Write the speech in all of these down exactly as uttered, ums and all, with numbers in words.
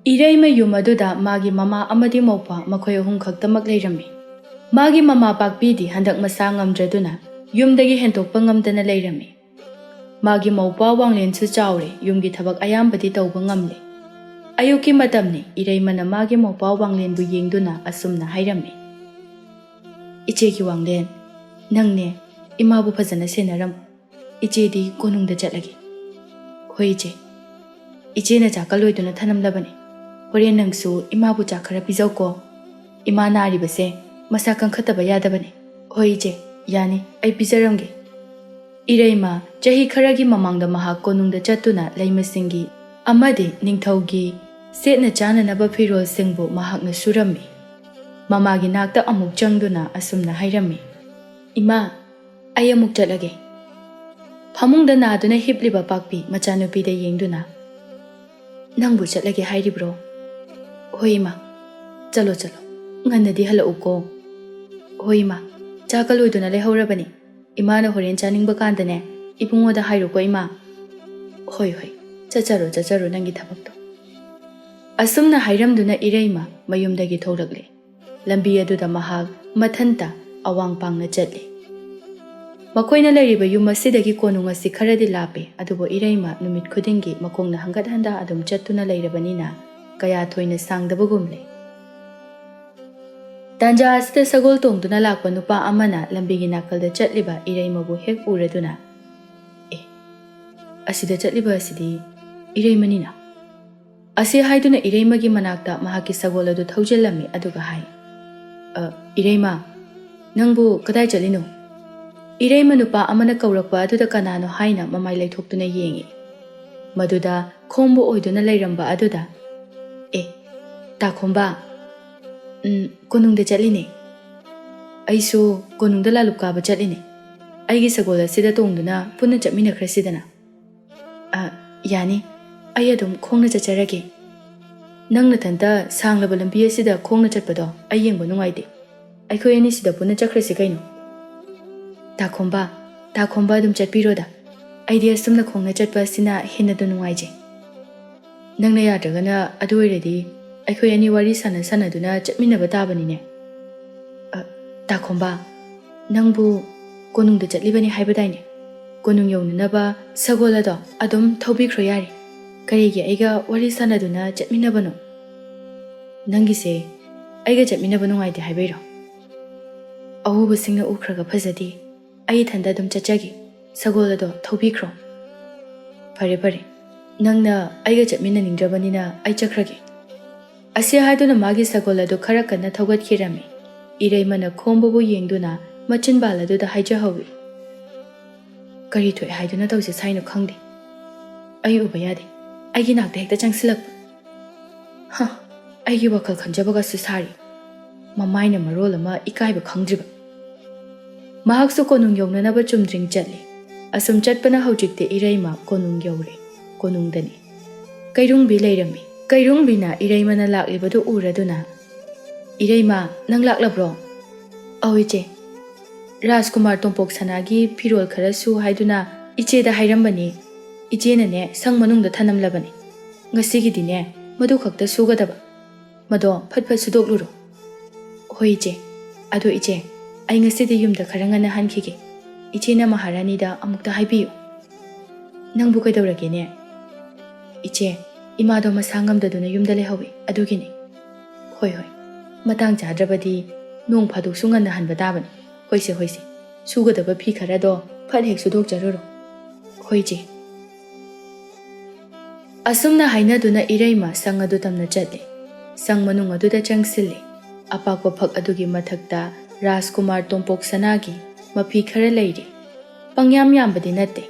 ꯏꯔꯩꯃ ꯌꯨꯝ ꯑꯗꯨꯗ ꯃꯥꯒꯤ ꯃꯃꯥ ꯑꯃꯗꯤ ꯃꯧꯄ꯭ꯋꯥ ꯃꯈꯣꯏ ꯑꯍꯨꯝ ꯈꯛꯇꯃꯛ ꯂꯩꯔꯝꯃꯤ꯫ ꯃꯥꯒꯤ ꯃꯃꯥ ꯄꯥꯛꯄꯤꯗꯤ ꯍꯟꯗꯛ ꯃꯁꯥ ꯉꯝꯗ꯭ꯔꯗꯨꯅ ꯌꯨꯝꯗꯒꯤ ꯍꯦꯟꯗꯣꯛꯄ ꯉꯝꯗꯅ ꯂꯩꯔꯝꯃꯤ꯫ ꯃꯥꯒꯤ ꯃꯧꯄ꯭ꯋꯥ ꯋꯥꯡꯂꯦꯟꯁꯨ ꯆꯥꯎꯔꯦ, ꯌꯨꯝꯒꯤ ꯊꯕꯛ ꯑꯌꯥꯝꯕꯗꯤ ꯇꯧꯕ ꯉꯝꯂꯦ꯫ ꯑꯌꯨꯛꯀꯤ ꯃꯇꯝꯅꯤ, ꯏꯔꯩꯃꯅ ꯃꯥꯒꯤ ꯃꯧꯄ꯭ꯋꯥ ꯋꯥꯡꯂꯦꯟꯕꯨ ꯌꯦꯡꯗꯨꯅ ꯑꯁꯨꯝꯅ ꯍꯥꯏꯔꯝꯃꯤ, "ꯏꯆꯦꯒꯤ ꯋꯥꯡꯂꯦꯟ, ꯅꯪꯅꯦ ꯏꯃꯥꯕꯨ ꯐꯖꯅ ꯁꯦꯟꯅꯔꯝꯃꯨ꯫ ꯏꯆꯦꯗꯤ ꯀꯣꯅꯨꯡꯗ ꯆꯠꯂꯒꯦ꯫" "ꯍꯣꯏ ꯏꯆꯦ, ꯏꯆꯦꯅ ꯆꯥꯛ ꯀꯜꯂꯣꯏꯗꯨꯅ ꯊꯅꯝꯂꯕꯅꯤ꯫ ꯍꯣꯔꯦꯟ ꯅꯪꯁꯨ ꯏꯃꯥꯕꯨ ꯆꯥꯛ ꯈꯔ ꯄꯤꯖꯧꯀꯣ꯫ ꯏꯃꯥ ꯅꯥꯔꯤꯕꯁꯦ ꯃꯁꯥ ꯀꯟꯈꯠꯇꯕ ꯌꯥꯗꯕꯅꯤ꯫" "ꯍꯣꯏ ꯏꯆꯦ, ꯌꯥꯅꯤ, ꯑꯩ ꯄꯤꯖꯔꯝꯒꯦ꯫" ꯏꯔꯩꯃ ꯆꯍꯤ ꯈꯔꯒꯤ ꯃꯃꯥꯡꯗ ꯃꯍꯥꯛ ꯀꯣꯅꯨꯡꯗ ꯆꯠꯇꯨꯅ ꯂꯩꯃꯁꯤꯡꯒꯤ ꯑꯃꯗꯤ ꯅꯤꯡꯊꯧꯒꯤ ꯁꯦꯠꯅ ꯆꯥꯅꯅꯕ ꯐꯤꯔꯣꯜꯁꯤꯡꯕꯨ ꯃꯍꯥꯛꯅ ꯁꯨꯔꯝꯃꯤ꯫ ꯃꯃꯥꯒꯤ ꯅꯥꯛꯇ ꯑꯃꯨꯛ ꯆꯪꯗꯨꯅ ꯑꯁꯨꯝꯅ ꯍꯥꯏꯔꯝꯃꯤ, "ꯏꯃꯥ, ꯑꯩ ꯑꯃꯨꯛ ꯆꯠꯂꯒꯦ꯫" ꯐꯃꯨꯡꯗ ꯅꯥꯗꯨꯅ ꯍꯤꯞꯂꯤꯕ ꯄꯥꯛꯄꯤ ꯃꯆꯥꯅꯨꯄꯤꯗ ꯌꯦꯡꯗꯨꯅ, "ꯅꯪꯕꯨ ꯆꯠꯂꯒꯦ ꯍꯥꯏꯔꯤꯕ꯭ꯔꯣ?" "ꯍꯣꯏ ꯏꯃꯥ, ꯆꯠꯂꯣ ꯆꯠꯂꯣ, ꯉꯟꯅꯗꯤ ꯍꯜꯂꯛꯎꯀꯣ꯫" "ꯍꯣꯏ ꯏꯃꯥ, ꯆꯥꯛ ꯀꯜꯂꯣꯏꯗꯨꯅ ꯂꯩꯍꯧꯔꯕꯅꯤ꯫ ꯏꯃꯥꯅ ꯍꯣꯔꯦꯟ ꯆꯥꯅꯤꯡꯕ ꯀꯥꯟꯗꯅꯦ ꯏꯕꯨꯡꯉꯣꯗ ꯍꯥꯏꯔꯣꯀꯣ ꯏꯃꯥ꯫" "ꯍꯣꯏ ꯍꯣꯏ, ꯆꯠꯆꯔꯣ ꯆꯠꯆꯔꯣ ꯅꯪꯒꯤ ꯊꯕꯛꯇꯣ꯫" ꯑꯁꯨꯝꯅ ꯍꯥꯏꯔꯝꯗꯨꯅ ꯏꯔꯩꯃ ꯃꯌꯨꯝꯗꯒꯤ ꯊꯣꯛꯂꯛꯂꯦ꯫ ꯂꯝꯕꯤ ꯑꯗꯨꯗ ꯃꯍꯥꯛ ꯃꯊꯟꯇ ꯑꯋꯥꯡ ꯄꯥꯡꯅ ꯆꯠꯂꯤ꯫ ꯃꯈꯣꯏꯅ ꯂꯩꯔꯤꯕ ꯌꯨꯝ ꯑꯁꯤꯗꯒꯤ ꯀꯣꯅꯨꯡ ꯑꯁꯤ ꯈꯔꯗꯤ ꯂꯥꯞꯄꯤ, ꯑꯗꯨꯕꯨ ꯏꯔꯩꯃ ꯅꯨꯃꯤꯠ ꯈꯨꯗꯤꯡꯒꯤ ꯃꯈꯣꯡꯅ ꯍꯪꯒꯠ ꯍꯟꯗ ꯑꯗꯨꯝ ꯆꯠꯇꯨꯅ ꯂꯩꯔꯕꯅꯤꯅ ꯀꯌꯥ ꯊꯣꯏꯅ ꯁꯥꯡꯗꯕꯒꯨꯝ ꯂꯩ꯫ ꯇꯥꯟꯖꯥ ꯑꯁꯤꯗ ꯁꯒꯣꯜ ꯇꯣꯡꯗꯨꯅ ꯂꯥꯛꯄ ꯅꯨꯄꯥ ꯑꯃꯅ ꯂꯝꯕꯤꯒꯤ ꯅꯥꯀꯜꯗ ꯆꯠꯂꯤꯕ ꯏꯔꯩꯃꯕꯨ ꯍꯦꯛ ꯎꯔꯗꯨꯅ, "ꯑꯦ, ꯑꯁꯤꯗ ꯆꯠꯂꯤꯕ ꯑꯁꯤꯗꯤ ꯏꯔꯩꯃꯅꯤꯅ?" ꯑꯁꯤ ꯍꯥꯏꯗꯨꯅ ꯏꯔꯩꯃꯒꯤ ꯃꯅꯥꯛꯇ ꯃꯍꯥꯛꯀꯤ ꯁꯒꯣꯜ ꯑꯗꯨ ꯊꯧꯖꯤꯜꯂꯝꯃꯤ, ꯑꯗꯨꯒ ꯍꯥꯏ, "ꯑ, ꯏꯔꯩꯃ, ꯅꯪꯕꯨ ꯀꯗꯥꯏ ꯆꯠꯂꯤꯅꯣ?" ꯏꯔꯩꯃ ꯅꯨꯄꯥ ꯑꯃꯅ ꯀꯧꯔꯛꯄ ꯑꯗꯨꯗ ꯀꯅꯥꯅꯣ ꯍꯥꯏꯅ ꯃꯃꯥꯏ ꯂꯩꯊꯣꯛꯇꯨꯅ ꯌꯦꯡꯉꯤ꯫ ꯃꯗꯨꯗ ꯈꯣꯝꯕ ꯑꯣꯏꯗꯨꯅ ꯂꯩꯔꯝꯕ ꯑꯗꯨꯗ, "ꯑꯦ, ꯇꯥꯈꯣꯝꯕ, ꯎꯝ, ꯀꯣꯅꯨꯡꯗ ꯆꯠꯂꯤꯅꯦ꯫ ꯑꯩꯁꯨ ꯀꯣꯅꯨꯡꯗ ꯂꯥꯂꯨꯞ ꯀꯥꯕ ꯆꯠꯂꯤꯅꯦ꯫ ꯑꯩꯒꯤ ꯁꯒꯣꯜ ꯑꯁꯤꯗ ꯇꯣꯡꯗꯨꯅ ꯄꯨꯟꯅ ꯆꯠꯃꯤꯟꯅꯈ꯭ꯔꯁꯤꯗꯅ꯫" "ꯑ, ꯌꯥꯅꯤ꯫ ꯑꯩ ꯑꯗꯨꯝ ꯈꯣꯡꯅ ꯆꯠꯆꯔꯒꯦ꯫" "ꯅꯪ ꯅꯊꯟꯇ ꯁꯥꯡꯂꯕ ꯂꯝꯕꯤ ꯑꯁꯤꯗ ꯈꯣꯡꯅ ꯆꯠꯄꯗꯣ ꯑꯩ ꯌꯦꯡꯕ ꯅꯨꯡꯉꯥꯏꯇꯦ꯫ ꯑꯩꯈꯣꯏ ꯑꯅꯤ ꯁꯤꯗ ꯄꯨꯟꯅ ꯆꯠꯈ꯭ꯔꯁꯤ ꯀꯩꯅꯣ꯫" "ꯇꯥꯈꯣꯝꯕ, ꯇꯥꯈꯣꯝꯕ ꯑꯗꯨꯝ ꯆꯠꯄꯤꯔꯣꯗ꯫ ꯑꯩꯗꯤ ꯑꯁꯨꯝꯅ ꯈꯣꯡꯅ ꯆꯠꯄ ꯑꯁꯤꯅ ꯍꯦꯟꯅꯗꯨ ꯅꯨꯡꯉꯥꯏꯖꯩ꯫" ꯅꯪꯅ ꯌꯥꯗ꯭ꯔꯒꯅ ꯑꯗꯨ ꯑꯣꯏꯔꯗꯤ ꯑꯩꯈꯣꯏ ꯑꯅꯤ ꯋꯥꯔꯤ ꯁꯥꯟꯅ ꯁꯥꯟꯅꯗꯨꯅ ꯆꯠꯃꯤꯟꯅꯕ ꯇꯥꯕꯅꯤꯅꯦ꯫ ꯑ, ꯇꯥꯈꯣꯝꯕ, ꯅꯪꯕꯨ ꯀꯣꯅꯨꯡꯗ ꯆꯠꯂꯤꯕꯅꯤ ꯍꯥꯏꯕꯗꯥꯏꯅꯦ? ꯀꯣꯅꯨꯡ ꯌꯧꯅꯅꯕ ꯁꯒꯣꯜ ꯑꯗꯣ ꯑꯗꯨꯝ ꯊꯧꯕꯤꯈ꯭ꯔꯣ ꯌꯥꯔꯦ꯫ ꯀꯔꯤꯒꯤ ꯑꯩꯒ ꯋꯥꯔꯤ ꯁꯥꯟꯅꯗꯨꯅ ꯆꯠꯃꯤꯟꯅꯕꯅꯣ? ꯅꯪꯒꯤꯁꯦ ꯑꯩꯒ ꯆꯠꯃꯤꯟꯅꯕ ꯅꯨꯡꯉꯥꯏꯇꯦ ꯍꯥꯏꯕꯩꯔꯣ? ꯑꯎꯕꯁꯤꯡꯅ ꯎꯈ꯭ꯔꯒ ꯐꯖꯗꯦ, ꯑꯩ ꯏꯊꯟꯗ ꯑꯗꯨꯝ ꯆꯠꯆꯒꯦ꯫ ꯁꯒꯣꯜ ꯑꯗꯣ ꯊꯧꯕꯤꯈ꯭ꯔꯣ꯫ ꯐꯔꯦ ꯐꯔꯦ, ꯅꯪꯅ ꯑꯩꯒ ꯆꯠꯃꯤꯟꯅꯅꯤꯡꯗ꯭ꯔꯕꯅꯤꯅ ꯑꯩ ꯆꯠꯈ꯭ꯔꯒꯦ꯫ ꯑꯁꯤ ꯍꯥꯏꯗꯨꯅ ꯃꯥꯒꯤ ꯁꯒꯣꯜ ꯑꯗꯨ ꯈꯔ ꯀꯟꯅ ꯊꯧꯒꯠꯈꯤꯔꯝꯃꯤ꯫ ꯏꯔꯩꯃꯅ ꯈꯣꯝꯕꯕꯨ ꯌꯦꯡꯗꯨꯅ ꯃꯆꯤꯟꯕꯥꯜ ꯑꯗꯨꯗ ꯍꯥꯏꯖꯍꯧꯏ꯫ ꯀꯔꯤ ꯊꯣꯛꯑꯦ ꯍꯥꯏꯗꯨꯅ ꯇꯧꯁꯦ ꯁꯥꯏꯅꯣ ꯈꯪꯗꯦ꯫ ꯑꯩ ꯎꯕ ꯌꯥꯗꯦ꯫ ꯑꯩꯒꯤ ꯅꯥꯛꯇ ꯍꯦꯛꯇ ꯆꯪꯁꯤꯜꯂꯛꯄ꯫ ꯍ, ꯑꯩꯒꯤ ꯋꯥꯈꯜ ꯈꯟꯖꯕꯒꯁꯨ ꯁꯥꯔꯤ꯫ ꯃꯃꯥꯏꯅ ꯃꯔꯣꯜ ꯑꯃ ꯏꯀꯥꯏꯕ ꯈꯪꯗ꯭ꯔꯤꯕ꯫ ꯃꯍꯥꯛꯁꯨ ꯀꯣꯅꯨꯡ ꯌꯧꯅꯅꯕ ꯆꯨꯝꯗ꯭ꯔꯤꯡ ꯆꯠꯂꯤ꯫ ꯑꯁꯨꯝ ꯆꯠꯄꯅ ꯍꯧꯖꯤꯛꯇꯤ ꯏꯔꯩꯃ ꯀꯣꯅꯨꯡ ꯌꯧꯔꯦ꯫ ꯀꯣꯅꯨꯡꯗꯅꯤ꯫ ꯀꯩꯔꯨꯡꯕꯤ ꯂꯩꯔꯝꯃꯤ꯫ ꯀꯩꯔꯨꯡꯕꯤꯅ ꯏꯔꯩꯃꯅ ꯂꯥꯛꯂꯤꯕꯗꯨ ꯎꯔꯗꯨꯅ, "ꯏꯔꯩꯃ, ꯅꯪ ꯂꯥꯛꯂꯕ꯭ꯔꯣ?" "ꯑꯧ ꯏꯆꯦ꯫ ꯔꯥꯖꯀꯨꯃꯥꯔ ꯇꯣꯝꯄꯣꯛ ꯁꯅꯥꯒꯤ ꯐꯤꯔꯣꯜ ꯈꯔ ꯁꯨ ꯍꯥꯏꯗꯨꯅ ꯏꯆꯦꯗ ꯍꯥꯏꯔꯝꯕꯅꯤ꯫ ꯏꯆꯦꯅꯅꯦ ꯁꯪ ꯃꯅꯨꯡꯗ ꯊꯅꯝꯂꯕꯅꯤ꯫ ꯉꯁꯤꯒꯤꯗꯤꯅꯦ ꯃꯗꯨ ꯈꯛꯇ ꯁꯨꯒꯗꯕ꯫ ꯃꯗꯣ ꯐꯠ ꯐꯠ ꯁꯨꯗꯣꯛꯂꯨꯔꯣ꯫" "ꯍꯣꯏ ꯏꯆꯦ꯫ ꯑꯗꯣ ꯏꯆꯦ, ꯑꯩ ꯉꯁꯤꯗꯤ ꯌꯨꯝꯗ ꯈꯔ ꯉꯟꯅ ꯍꯟꯈꯤꯒꯦ꯫ ꯏꯆꯦꯅ ꯃꯍꯥꯔꯥꯅꯤꯗ ꯑꯃꯨꯛꯇ ꯍꯥꯏꯕꯤꯌꯨ꯫" "ꯅꯪꯕꯨ ꯀꯩꯗꯧꯔꯒꯦꯅꯦ?" "ꯏꯆꯦ, ꯏꯃꯥꯗꯣ ꯃꯁꯥ ꯉꯝꯗꯗꯨꯅ ꯌꯨꯝꯗ ꯂꯩꯍꯧꯋꯤ, ꯑꯗꯨꯒꯤꯅꯤ꯫" "ꯍꯣꯏ ꯍꯣꯏ, ꯃꯇꯥꯡ ꯆꯥꯗ꯭ꯔꯕꯗꯤ ꯅꯣꯡ ꯐꯥꯗꯣꯛꯁꯨ ꯉꯟꯅ ꯍꯟꯕ ꯇꯥꯕꯅꯤ꯫ ꯍꯣꯏꯁꯦ ꯍꯣꯏꯁꯦ, ꯁꯨꯒꯗꯕ ꯐꯤ ꯈꯔꯗꯣ ꯐꯠ ꯍꯦꯛ ꯁꯨꯗꯣꯛꯆꯔꯨꯔꯣ꯫" "ꯍꯣꯏ ꯏꯆꯦ꯫" ꯑꯁꯨꯝꯅ ꯍꯥꯏꯅꯗꯨꯅ ꯏꯔꯩꯃ ꯁꯪ ꯑꯗꯨ ꯇꯝꯅ ꯆꯠꯂꯤ꯫ ꯁꯪ ꯃꯅꯨꯡ ꯑꯗꯨꯗ ꯆꯪꯁꯤꯜꯂꯤ꯫ ꯑꯄꯥꯛꯄ ꯐꯛ ꯑꯗꯨꯒꯤ ꯃꯊꯛꯇ ꯔꯥꯖꯀꯨꯃꯥꯔ ꯇꯣꯝꯄꯣꯛ ꯁꯅꯥꯒꯤ ꯃꯐꯤ ꯈꯔ ꯂꯩꯔꯤ꯫ ꯄꯪꯌꯥꯝ ꯌꯥꯝꯕꯗꯤ ꯅꯠꯇꯦ꯫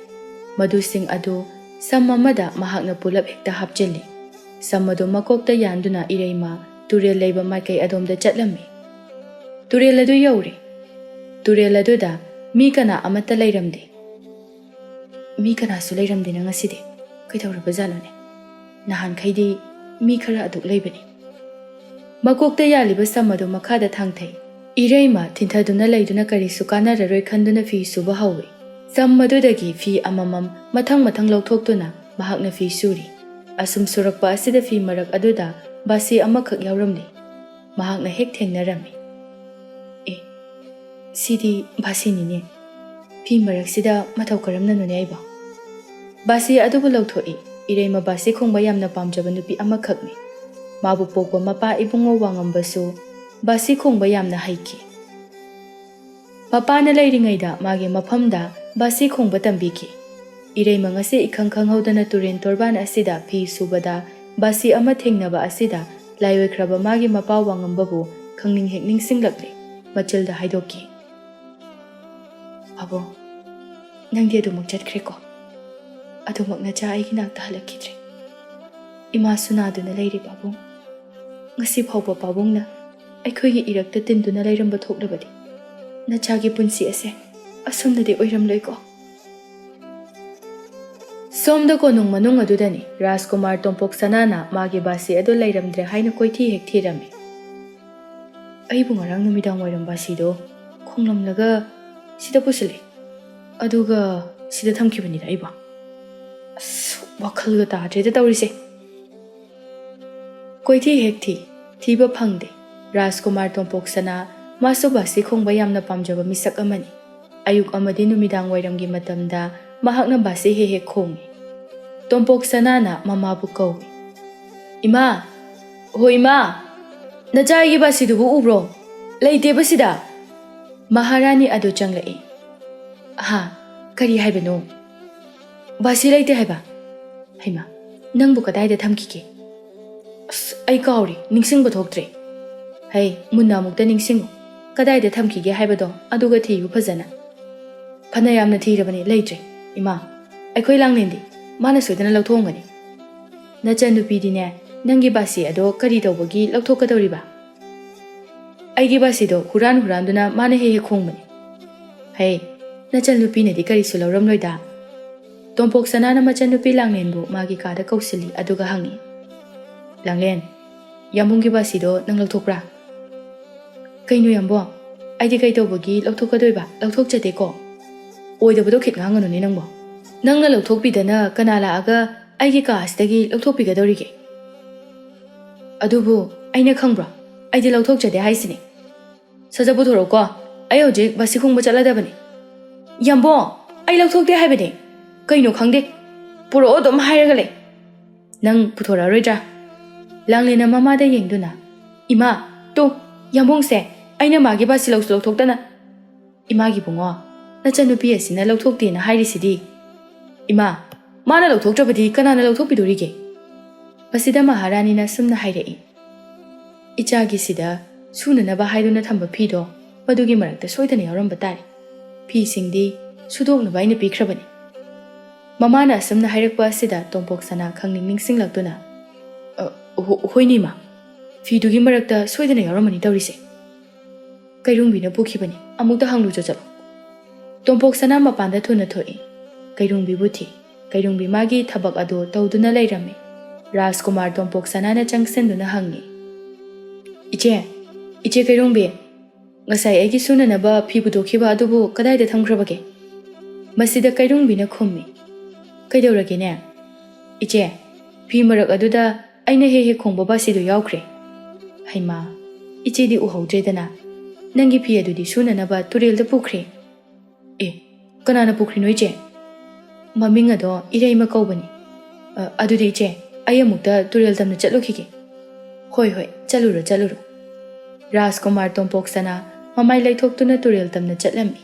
ꯃꯗꯨꯁꯤꯡ ꯑꯗꯨ ꯁꯝ ꯑꯃꯗ ꯃꯍꯥꯛꯅ ꯄꯨꯂꯞ ꯍꯦꯛꯇ ꯍꯥꯞꯆꯤꯜꯂꯤ꯫ ꯁꯝ ꯑꯗꯨ ꯃꯀꯣꯛꯇ ꯌꯥꯟꯗꯨꯅ ꯏꯔꯩꯃ ꯇꯨꯔꯦꯜ ꯂꯩꯕ ꯃꯥꯏꯀꯩ ꯑꯗꯣꯝꯗ ꯆꯠꯂꯝꯃꯤ꯫ ꯇꯨꯔꯦꯜ ꯑꯗꯨ ꯌꯧꯔꯦ꯫ ꯇꯨꯔꯦꯜ ꯑꯗꯨꯗ ꯃꯤ ꯀꯅꯥ ꯑꯃꯠꯇ ꯂꯩꯔꯝꯗꯦ꯫ "ꯃꯤ ꯀꯅꯥꯁꯨ ꯂꯩꯔꯝꯗꯦꯅ ꯉꯁꯤꯗꯤ꯫ ꯀꯩꯗꯧꯔꯕꯖꯥꯠꯅꯣꯅꯦ? ꯅꯍꯥꯟꯈꯩꯗꯤ ꯃꯤ ꯈꯔ ꯑꯗꯨꯛ ꯂꯩꯕꯅꯤ꯫" ꯃꯀꯣꯛꯇ ꯌꯥꯜꯂꯤꯕ ꯁꯝ ꯑꯗꯨ ꯃꯈꯥꯗ ꯊꯥꯡꯊꯩ꯫ ꯏꯔꯩꯃ ꯊꯤꯟꯊꯗꯨꯅ ꯂꯩꯗꯨꯅ ꯀꯔꯤꯁꯨ ꯀꯥꯟꯅꯔꯔꯣꯏ ꯈꯟꯗꯨꯅ ꯐꯤ ꯁꯨꯕ ꯍꯧꯏ꯫ ꯁꯝ ꯑꯗꯨꯗꯒꯤ ꯐꯤ ꯑꯃꯃꯝ ꯃꯊꯪ ꯃꯊꯪ ꯂꯧꯊꯣꯛꯇꯨꯅ ꯃꯍꯥꯛꯅ ꯐꯤ ꯁꯨꯔꯤ꯫ ꯑꯁꯨꯝ ꯁꯨꯔꯛꯄ ꯑꯁꯤꯗ ꯐꯤ ꯃꯔꯛ ꯑꯗꯨꯗ ꯕꯥꯁꯤ ꯑꯃꯈꯛ ꯌꯥꯎꯔꯝꯂꯦ꯫ ꯃꯍꯥꯛꯅ ꯍꯦꯛ ꯊꯦꯡꯅꯔꯝꯃꯤ꯫ "ꯑꯦ, ꯁꯤꯗꯤ ꯕꯥꯁꯤꯅꯤꯅꯦ꯫ ꯐꯤ ꯃꯔꯛꯁꯤꯗ ꯃꯇꯧ ꯀꯔꯝꯅꯅꯣꯅꯦ ꯑꯩꯕꯣ?" ꯕꯥꯁꯤ ꯑꯗꯨꯕꯨ ꯂꯧꯊꯣꯛꯏ꯫ ꯏꯔꯩꯃ ꯕꯥꯁꯤ ꯈꯣꯡꯕ ꯌꯥꯝꯅ ꯄꯥꯝꯖꯕ ꯅꯨꯄꯤ ꯑꯃꯈꯛꯅꯤ꯫ ꯃꯥꯕꯨ ꯄꯣꯛꯄ ꯃꯄꯥ ꯏꯕꯨꯡꯉꯣ ꯋꯥꯉꯝꯕꯁꯨ ꯕꯥꯁꯤ ꯈꯣꯡꯕ ꯌꯥꯝꯅ ꯍꯩꯈꯤ꯫ ꯃꯄꯥꯅ ꯂꯩꯔꯤꯉꯩꯗ ꯃꯥꯒꯤ ꯃꯐꯝꯗ ꯕꯥꯁꯤ ꯈꯣꯡꯕ ꯇꯝꯕꯤꯈꯤ꯫ ꯏꯔꯩꯃ ꯉꯁꯤ ꯏꯈꯪ ꯈꯪꯍꯧꯗꯅ ꯇꯨꯔꯦꯟ ꯇꯣꯔꯕꯥꯟ ꯑꯁꯤꯗ ꯐꯤ ꯁꯨꯕꯗ ꯕꯥꯁꯤ ꯑꯃ ꯊꯦꯡꯅꯕ ꯑꯁꯤꯗ ꯂꯥꯏ ꯑꯣꯏꯈ꯭ꯔꯕ ꯃꯥꯒꯤ ꯃꯄꯥ ꯋꯥꯉꯝꯕꯕꯨ ꯈꯪꯅꯤꯡ ꯍꯦꯛ ꯅꯤꯡꯁꯤꯡꯂꯛꯂꯦ꯫ ꯃꯆꯤꯜꯗ ꯍꯥꯏꯗꯣꯛꯈꯤ, "ꯄꯥꯕꯨꯡ, ꯅꯪꯗꯤ ꯑꯗꯨꯃꯛ ꯆꯠꯈ꯭ꯔꯦꯀꯣ? ꯑꯗꯨꯃꯛ ꯅꯆꯥ ꯑꯩꯒꯤ ꯅꯥꯛꯇ ꯍꯜꯂꯛꯈꯤꯗ꯭ꯔꯦ꯫ ꯏꯃꯥꯁꯨ ꯅꯥꯗꯨꯅ ꯂꯩꯔꯤ ꯄꯥꯕꯨꯡ꯫ ꯉꯁꯤ ꯐꯥꯎꯕ ꯄꯥꯕꯨꯡꯅ ꯑꯩꯈꯣꯏꯒꯤ ꯏꯔꯛꯇ ꯇꯤꯟꯗꯨꯅ ꯂꯩꯔꯝꯕ ꯊꯣꯛꯂꯕꯗꯤ ꯅꯆꯥꯒꯤ ꯄꯨꯟꯁꯤ ꯑꯁꯦ ꯑꯁꯨꯝꯅꯗꯤ ꯑꯣꯏꯔꯝꯂꯣꯏꯀꯣ?" ꯁꯣꯝꯗ ꯀꯣꯅꯨꯡ ꯃꯅꯨꯡ ꯑꯗꯨꯗꯅꯤ ꯔꯥꯖꯀꯨꯃꯥꯔ ꯇꯣꯝꯄꯣꯛ ꯁꯅꯥꯅ ꯃꯥꯒꯤ ꯕꯥꯁꯤ ꯑꯗꯨ ꯂꯩꯔꯝꯗ꯭ꯔꯦ ꯍꯥꯏꯅ ꯀꯣꯏꯊꯤ ꯍꯦꯛ ꯊꯤꯔꯝꯃꯤ꯫ "ꯑꯩꯕꯨ ꯉꯔꯥꯡ ꯅꯨꯃꯤꯗꯥꯡ ꯋꯥꯏꯔꯝ ꯕꯥꯁꯤꯗꯣ ꯈꯣꯡꯂꯝꯂꯒ ꯁꯤꯗ ꯄꯨꯁꯤꯜꯂꯦ, ꯑꯗꯨꯒ ꯁꯤꯗ ꯊꯝꯈꯤꯕꯅꯤꯗ ꯑꯩꯕꯣ꯫ ꯑꯁ, ꯋꯥꯈꯜꯒ ꯇꯥꯗ꯭ꯔꯦꯗ ꯇꯧꯔꯤꯁꯦ꯫" ꯀꯣꯏꯊꯤ ꯍꯦꯛ ꯊꯤ, ꯊꯤꯕ ꯐꯪꯗꯦ꯫ ꯔꯥꯖꯀꯨꯃꯥꯔ ꯇꯣꯝꯄꯣꯛ ꯁꯅꯥ, ꯃꯥꯁꯨ ꯕꯥꯁꯤ ꯈꯣꯡꯕ ꯌꯥꯝꯅ ꯄꯥꯝꯖꯕ ꯃꯤꯁꯛ ꯑꯃꯅꯤ꯫ ꯑꯌꯨꯛ ꯑꯃꯗꯤ ꯅꯨꯃꯤꯗꯥꯡ ꯋꯥꯏꯔꯝꯒꯤ ꯃꯇꯝꯗ ꯃꯍꯥꯛꯅ ꯕꯥꯁꯤ ꯍꯦꯛ ꯍꯦꯛ ꯈꯣꯡꯏ꯫ ꯇꯣꯝꯄꯣꯛ ꯁꯅꯥꯅ ꯃꯃꯥꯕꯨ ꯀꯧꯏ꯫ "ꯏꯃꯥ! ꯍꯣ ꯏꯃꯥ! ꯅꯆꯥ ꯑꯩꯒꯤ ꯕꯥꯁꯤꯗꯨꯕꯨ ꯎꯕ꯭ꯔꯣ? ꯂꯩꯇꯦꯕ ꯁꯤꯗ!" ꯃꯍꯥꯔꯥꯅꯤ ꯑꯗꯨ ꯆꯪꯂꯛꯏ꯫ "ꯍꯥ? ꯀꯔꯤ ꯍꯥꯏꯕꯅꯣ?" "ꯕꯥꯁꯤ ꯂꯩꯇꯦ ꯍꯥꯏꯕ꯫" "ꯍꯩꯃꯥ, ꯅꯪꯕꯨ ꯀꯗꯥꯏꯗ ꯊꯝꯈꯤꯒꯦ?" "ꯑꯁ, ꯑꯩ ꯀꯥꯎꯔꯦ, ꯅꯤꯡꯁꯤꯡꯕ ꯊꯣꯛꯇ꯭ꯔꯦ꯫" "ꯍꯩ, ꯃꯨꯟꯅ ꯑꯃꯨꯛꯇ ꯅꯤꯡꯁꯤꯡꯉꯨ, ꯀꯗꯥꯏꯗ ꯊꯝꯈꯤꯒꯦ ꯍꯥꯏꯕꯗꯣ ꯑꯗꯨꯒ ꯊꯤꯌꯨ ꯐꯖꯅ꯫" "ꯐꯅ ꯌꯥꯝꯅ ꯊꯤꯔꯕꯅꯤ, ꯂꯩꯇ꯭ꯔꯦ, ꯏꯃꯥ꯫ ꯑꯩꯈꯣꯏ ꯂꯥꯡꯂꯦꯟꯗꯤ? ꯃꯥꯅ ꯁꯣꯏꯗꯅ ꯂꯧꯊꯣꯛꯑꯝꯒꯅꯤ꯫" "ꯅꯆꯟꯅꯨꯄꯤꯗꯤꯅꯦ, ꯅꯪꯒꯤ ꯕꯥꯁꯤ ꯑꯗꯣ ꯀꯔꯤ ꯇꯧꯕꯒꯤ ꯂꯧꯊꯣꯛꯀꯗꯧꯔꯤꯕ?" "ꯑꯩꯒꯤ ꯕꯥꯁꯤꯗꯣ ꯍꯨꯔꯥꯟ ꯍꯨꯔꯥꯟꯗꯨꯅ ꯃꯥꯅ ꯍꯦꯛ ꯍꯦꯛ ꯈꯣꯡꯕꯅꯤ꯫" "ꯍꯩ, ꯅꯆꯟꯅꯨꯄꯤꯅꯗꯤ ꯀꯔꯤꯁꯨ ꯂꯧꯔꯝꯂꯣꯏꯗ꯫" ꯇꯣꯝꯄꯣꯛ ꯁꯅꯥꯅ ꯃꯆꯟꯅꯨꯄꯤ ꯂꯥꯡꯂꯦꯟꯕꯨ ꯃꯥꯒꯤ ꯀꯥꯗ ꯀꯧꯁꯤꯜꯂꯤ, ꯑꯗꯨꯒ ꯍꯪꯉꯤ, "ꯂꯥꯡꯂꯦꯟ, ꯌꯥꯝꯕꯨꯡꯒꯤ ꯕꯥꯁꯤꯗꯣ ꯅꯪ ꯂꯧꯊꯣꯛꯄ꯭ꯔꯥ?" "ꯀꯩꯅꯣ ꯌꯥꯝꯕꯨꯡ? ꯑꯩꯗꯤ ꯀꯩ ꯇꯧꯕꯒꯤ ꯂꯧꯊꯣꯛꯀꯗꯣꯏꯕ? ꯂꯧꯊꯣꯛꯆꯗꯦꯀꯣ꯫" "ꯑꯣꯏꯗꯕꯗꯣ ꯈꯤꯠ ꯉꯥꯡꯒꯅꯨꯅꯦ ꯅꯪꯕꯣ꯫ ꯅꯪꯅ ꯂꯧꯊꯣꯛꯄꯤꯗꯅ ꯀꯅꯥ ꯂꯥꯛꯑꯒ ꯑꯩꯒꯤ ꯀꯥ ꯑꯁꯤꯗꯒꯤ ꯂꯧꯊꯣꯛꯄꯤꯒꯗꯧꯔꯤꯒꯦ? ꯑꯗꯨꯕꯨ ꯑꯩꯅ ꯈꯪꯕ꯭ꯔꯣ? ꯑꯩꯗꯤ ꯂꯧꯊꯣꯛꯆꯗꯦ ꯍꯥꯏꯁꯤꯅꯤ꯫ ꯁꯠ ꯁꯠ ꯄꯨꯊꯣꯔꯛꯎꯀꯣ, ꯑꯩ ꯍꯧꯖꯤꯛ ꯕꯥꯁꯤ ꯈꯣꯡꯕ ꯆꯠꯂꯗꯕꯅꯤ꯫ ꯌꯥꯝꯕꯣ, ꯑꯩ ꯂꯧꯊꯣꯛꯇꯦ ꯍꯥꯏꯕꯅꯤ꯫ ꯀꯩꯅꯣ ꯈꯪꯗꯦ, ꯄꯨꯔꯛꯑꯣ ꯑꯗꯨꯝ ꯍꯥꯏꯔꯒ ꯂꯩ꯫ ꯅꯪ ꯄꯨꯊꯣꯔꯛꯑꯔꯣꯏꯗ꯭ꯔꯥ? ꯂꯥꯡꯂꯦꯟꯅ ꯃꯃꯥꯗ ꯌꯦꯡꯗꯨꯅ, "ꯏꯃꯥ, ꯇꯨ, ꯌꯥꯝꯕꯣꯡꯁꯦ, ꯑꯩꯅ ꯃꯥꯒꯤ ꯕꯥꯁꯤ ꯂꯧꯁꯨ ꯂꯧꯊꯣꯛꯇꯅ꯫" "ꯏꯃꯥꯒꯤ ꯕꯨꯡꯉꯣ, ꯅꯆꯟꯅꯨꯄꯤ ꯑꯁꯤꯅ ꯂꯧꯊꯣꯛꯇꯦꯅ ꯍꯥꯏꯔꯤꯁꯤꯗꯤ?" "ꯏꯃꯥ, ꯃꯥꯅ ꯂꯧꯊꯣꯛꯇ꯭ꯔꯕꯗꯤ ꯀꯅꯥꯅ ꯂꯧꯊꯣꯛꯄꯤꯗꯣꯔꯤꯒꯦ?" ꯃꯁꯤꯗ ꯃꯍꯥꯔꯥꯅꯤꯅ ꯁꯨꯝꯅ ꯍꯥꯏꯔꯛꯏ, "ꯏꯆꯥꯒꯤꯁꯤꯗ ꯁꯨꯅꯅꯕ ꯍꯥꯏꯗꯨꯅ ꯊꯝꯕ ꯐꯤꯗꯣ ꯃꯗꯨꯒꯤ ꯃꯔꯛꯇ ꯁꯣꯏꯗꯅ ꯌꯥꯎꯔꯝꯕ ꯇꯥꯔꯦ꯫ ꯐꯤꯁꯤꯡꯗꯤ ꯁꯨꯗꯣꯛꯅꯕ ꯑꯩꯅ ꯄꯤꯈ꯭ꯔꯕꯅꯤ꯫" ꯃꯃꯥꯅ ꯑꯁꯨꯝꯅ ꯍꯥꯏꯔꯛꯄ ꯑꯁꯤꯗ ꯇꯣꯝꯄꯣꯛ ꯁꯅꯥ ꯈꯪꯅꯤꯡ ꯅꯤꯡꯁꯤꯡꯂꯛꯇꯨꯅ, "ꯑ, ꯍꯣ-, ꯍꯣꯏꯅꯦ ꯏꯃꯥ, ꯐꯤꯗꯨꯒꯤ ꯃꯔꯛꯇ ꯁꯣꯏꯗꯅ ꯌꯥꯎꯔꯝꯃꯅꯤ ꯇꯧꯔꯤꯁꯦ꯫ ꯀꯩꯔꯨꯡꯕꯤꯅ ꯄꯨꯈꯤꯕꯅꯤ, ꯑꯃꯨꯛꯇ ꯍꯪꯂꯨꯆꯣ ꯆꯠꯂꯣ꯫" ꯇꯣꯝꯄꯣꯛ ꯁꯅꯥ ꯃꯄꯥꯟꯗ ꯊꯨꯅ ꯊꯣꯛꯏ꯫ ꯀꯩꯔꯨꯡꯕꯤꯕꯨ ꯊꯤ꯫ ꯀꯩꯔꯨꯡꯕꯤ ꯃꯥꯒꯤ ꯊꯕꯛ ꯑꯗꯨ ꯇꯧꯗꯨꯅ ꯂꯩꯔꯝꯃꯤ꯫ ꯔꯥꯖꯀꯨꯃꯥꯔ ꯇꯣꯝꯄꯣꯛ ꯁꯅꯥꯅ ꯆꯪꯁꯤꯟꯗꯨꯅ ꯍꯪꯉꯤ, "ꯏꯆꯦ, ꯏꯆꯦ ꯀꯩꯔꯨꯡꯕꯤ, ꯉꯁꯥꯏ ꯑꯩꯒꯤ ꯁꯨꯅꯅꯕ ꯐꯤ ꯄꯨꯊꯣꯛꯈꯤꯕ ꯑꯗꯨꯕꯨ ꯀꯗꯥꯏꯗ ꯊꯝꯈ꯭ꯔꯕꯒꯦ?" ꯃꯁꯤꯗ ꯀꯩꯔꯨꯡꯕꯤꯅ ꯈꯨꯝꯃꯤ, "ꯀꯩꯗꯧꯔꯒꯦꯅꯦ? ꯏꯆꯦ, ꯐꯤ ꯃꯔꯛ ꯑꯗꯨꯗ ꯑꯩꯅ ꯍꯦꯛ ꯍꯦꯛ ꯈꯣꯡꯕ ꯕꯥꯁꯤꯗꯨ ꯌꯥꯎꯈ꯭ꯔꯦ꯫" "ꯍꯩꯃꯥ, ꯏꯆꯦꯗꯤ ꯎꯍꯧꯗ꯭ꯔꯦꯗꯅ꯫ ꯅꯪꯒꯤ ꯐꯤ ꯑꯗꯨꯗꯤ ꯁꯨꯅꯅꯕ ꯇꯨꯔꯦꯜꯗ ꯄꯨꯈ꯭ꯔꯦ꯫" "ꯑꯦ, ꯀꯅꯥꯅ ꯄꯨꯈ꯭ꯔꯤꯅꯣ ꯏꯆꯦ?" "ꯃꯃꯤꯡ ꯑꯗꯣ ꯏꯔꯩꯃ ꯀꯧꯕꯅꯤ꯫" "ꯑ, ꯑꯗꯨꯗꯤ ꯏꯆꯦ, ꯑꯩ ꯑꯃꯨꯛꯇ ꯇꯨꯔꯦꯜ ꯇꯝꯅ ꯆꯠꯂꯨꯈꯤꯒꯦ꯫" "ꯍꯣꯏ, ꯍꯣꯏ, ꯆꯠꯂꯨꯔꯣ, ꯆꯠꯂꯨꯔꯣ꯫" ꯔꯥꯖꯀꯨꯃꯥꯔ ꯇꯣꯝꯄꯣꯛ ꯁꯅꯥ ꯃꯃꯥꯏ ꯂꯩꯊꯣꯛꯇꯨꯅ ꯇꯨꯔꯦꯜ ꯇꯝꯅ ꯆꯠꯂꯝꯃꯤ꯫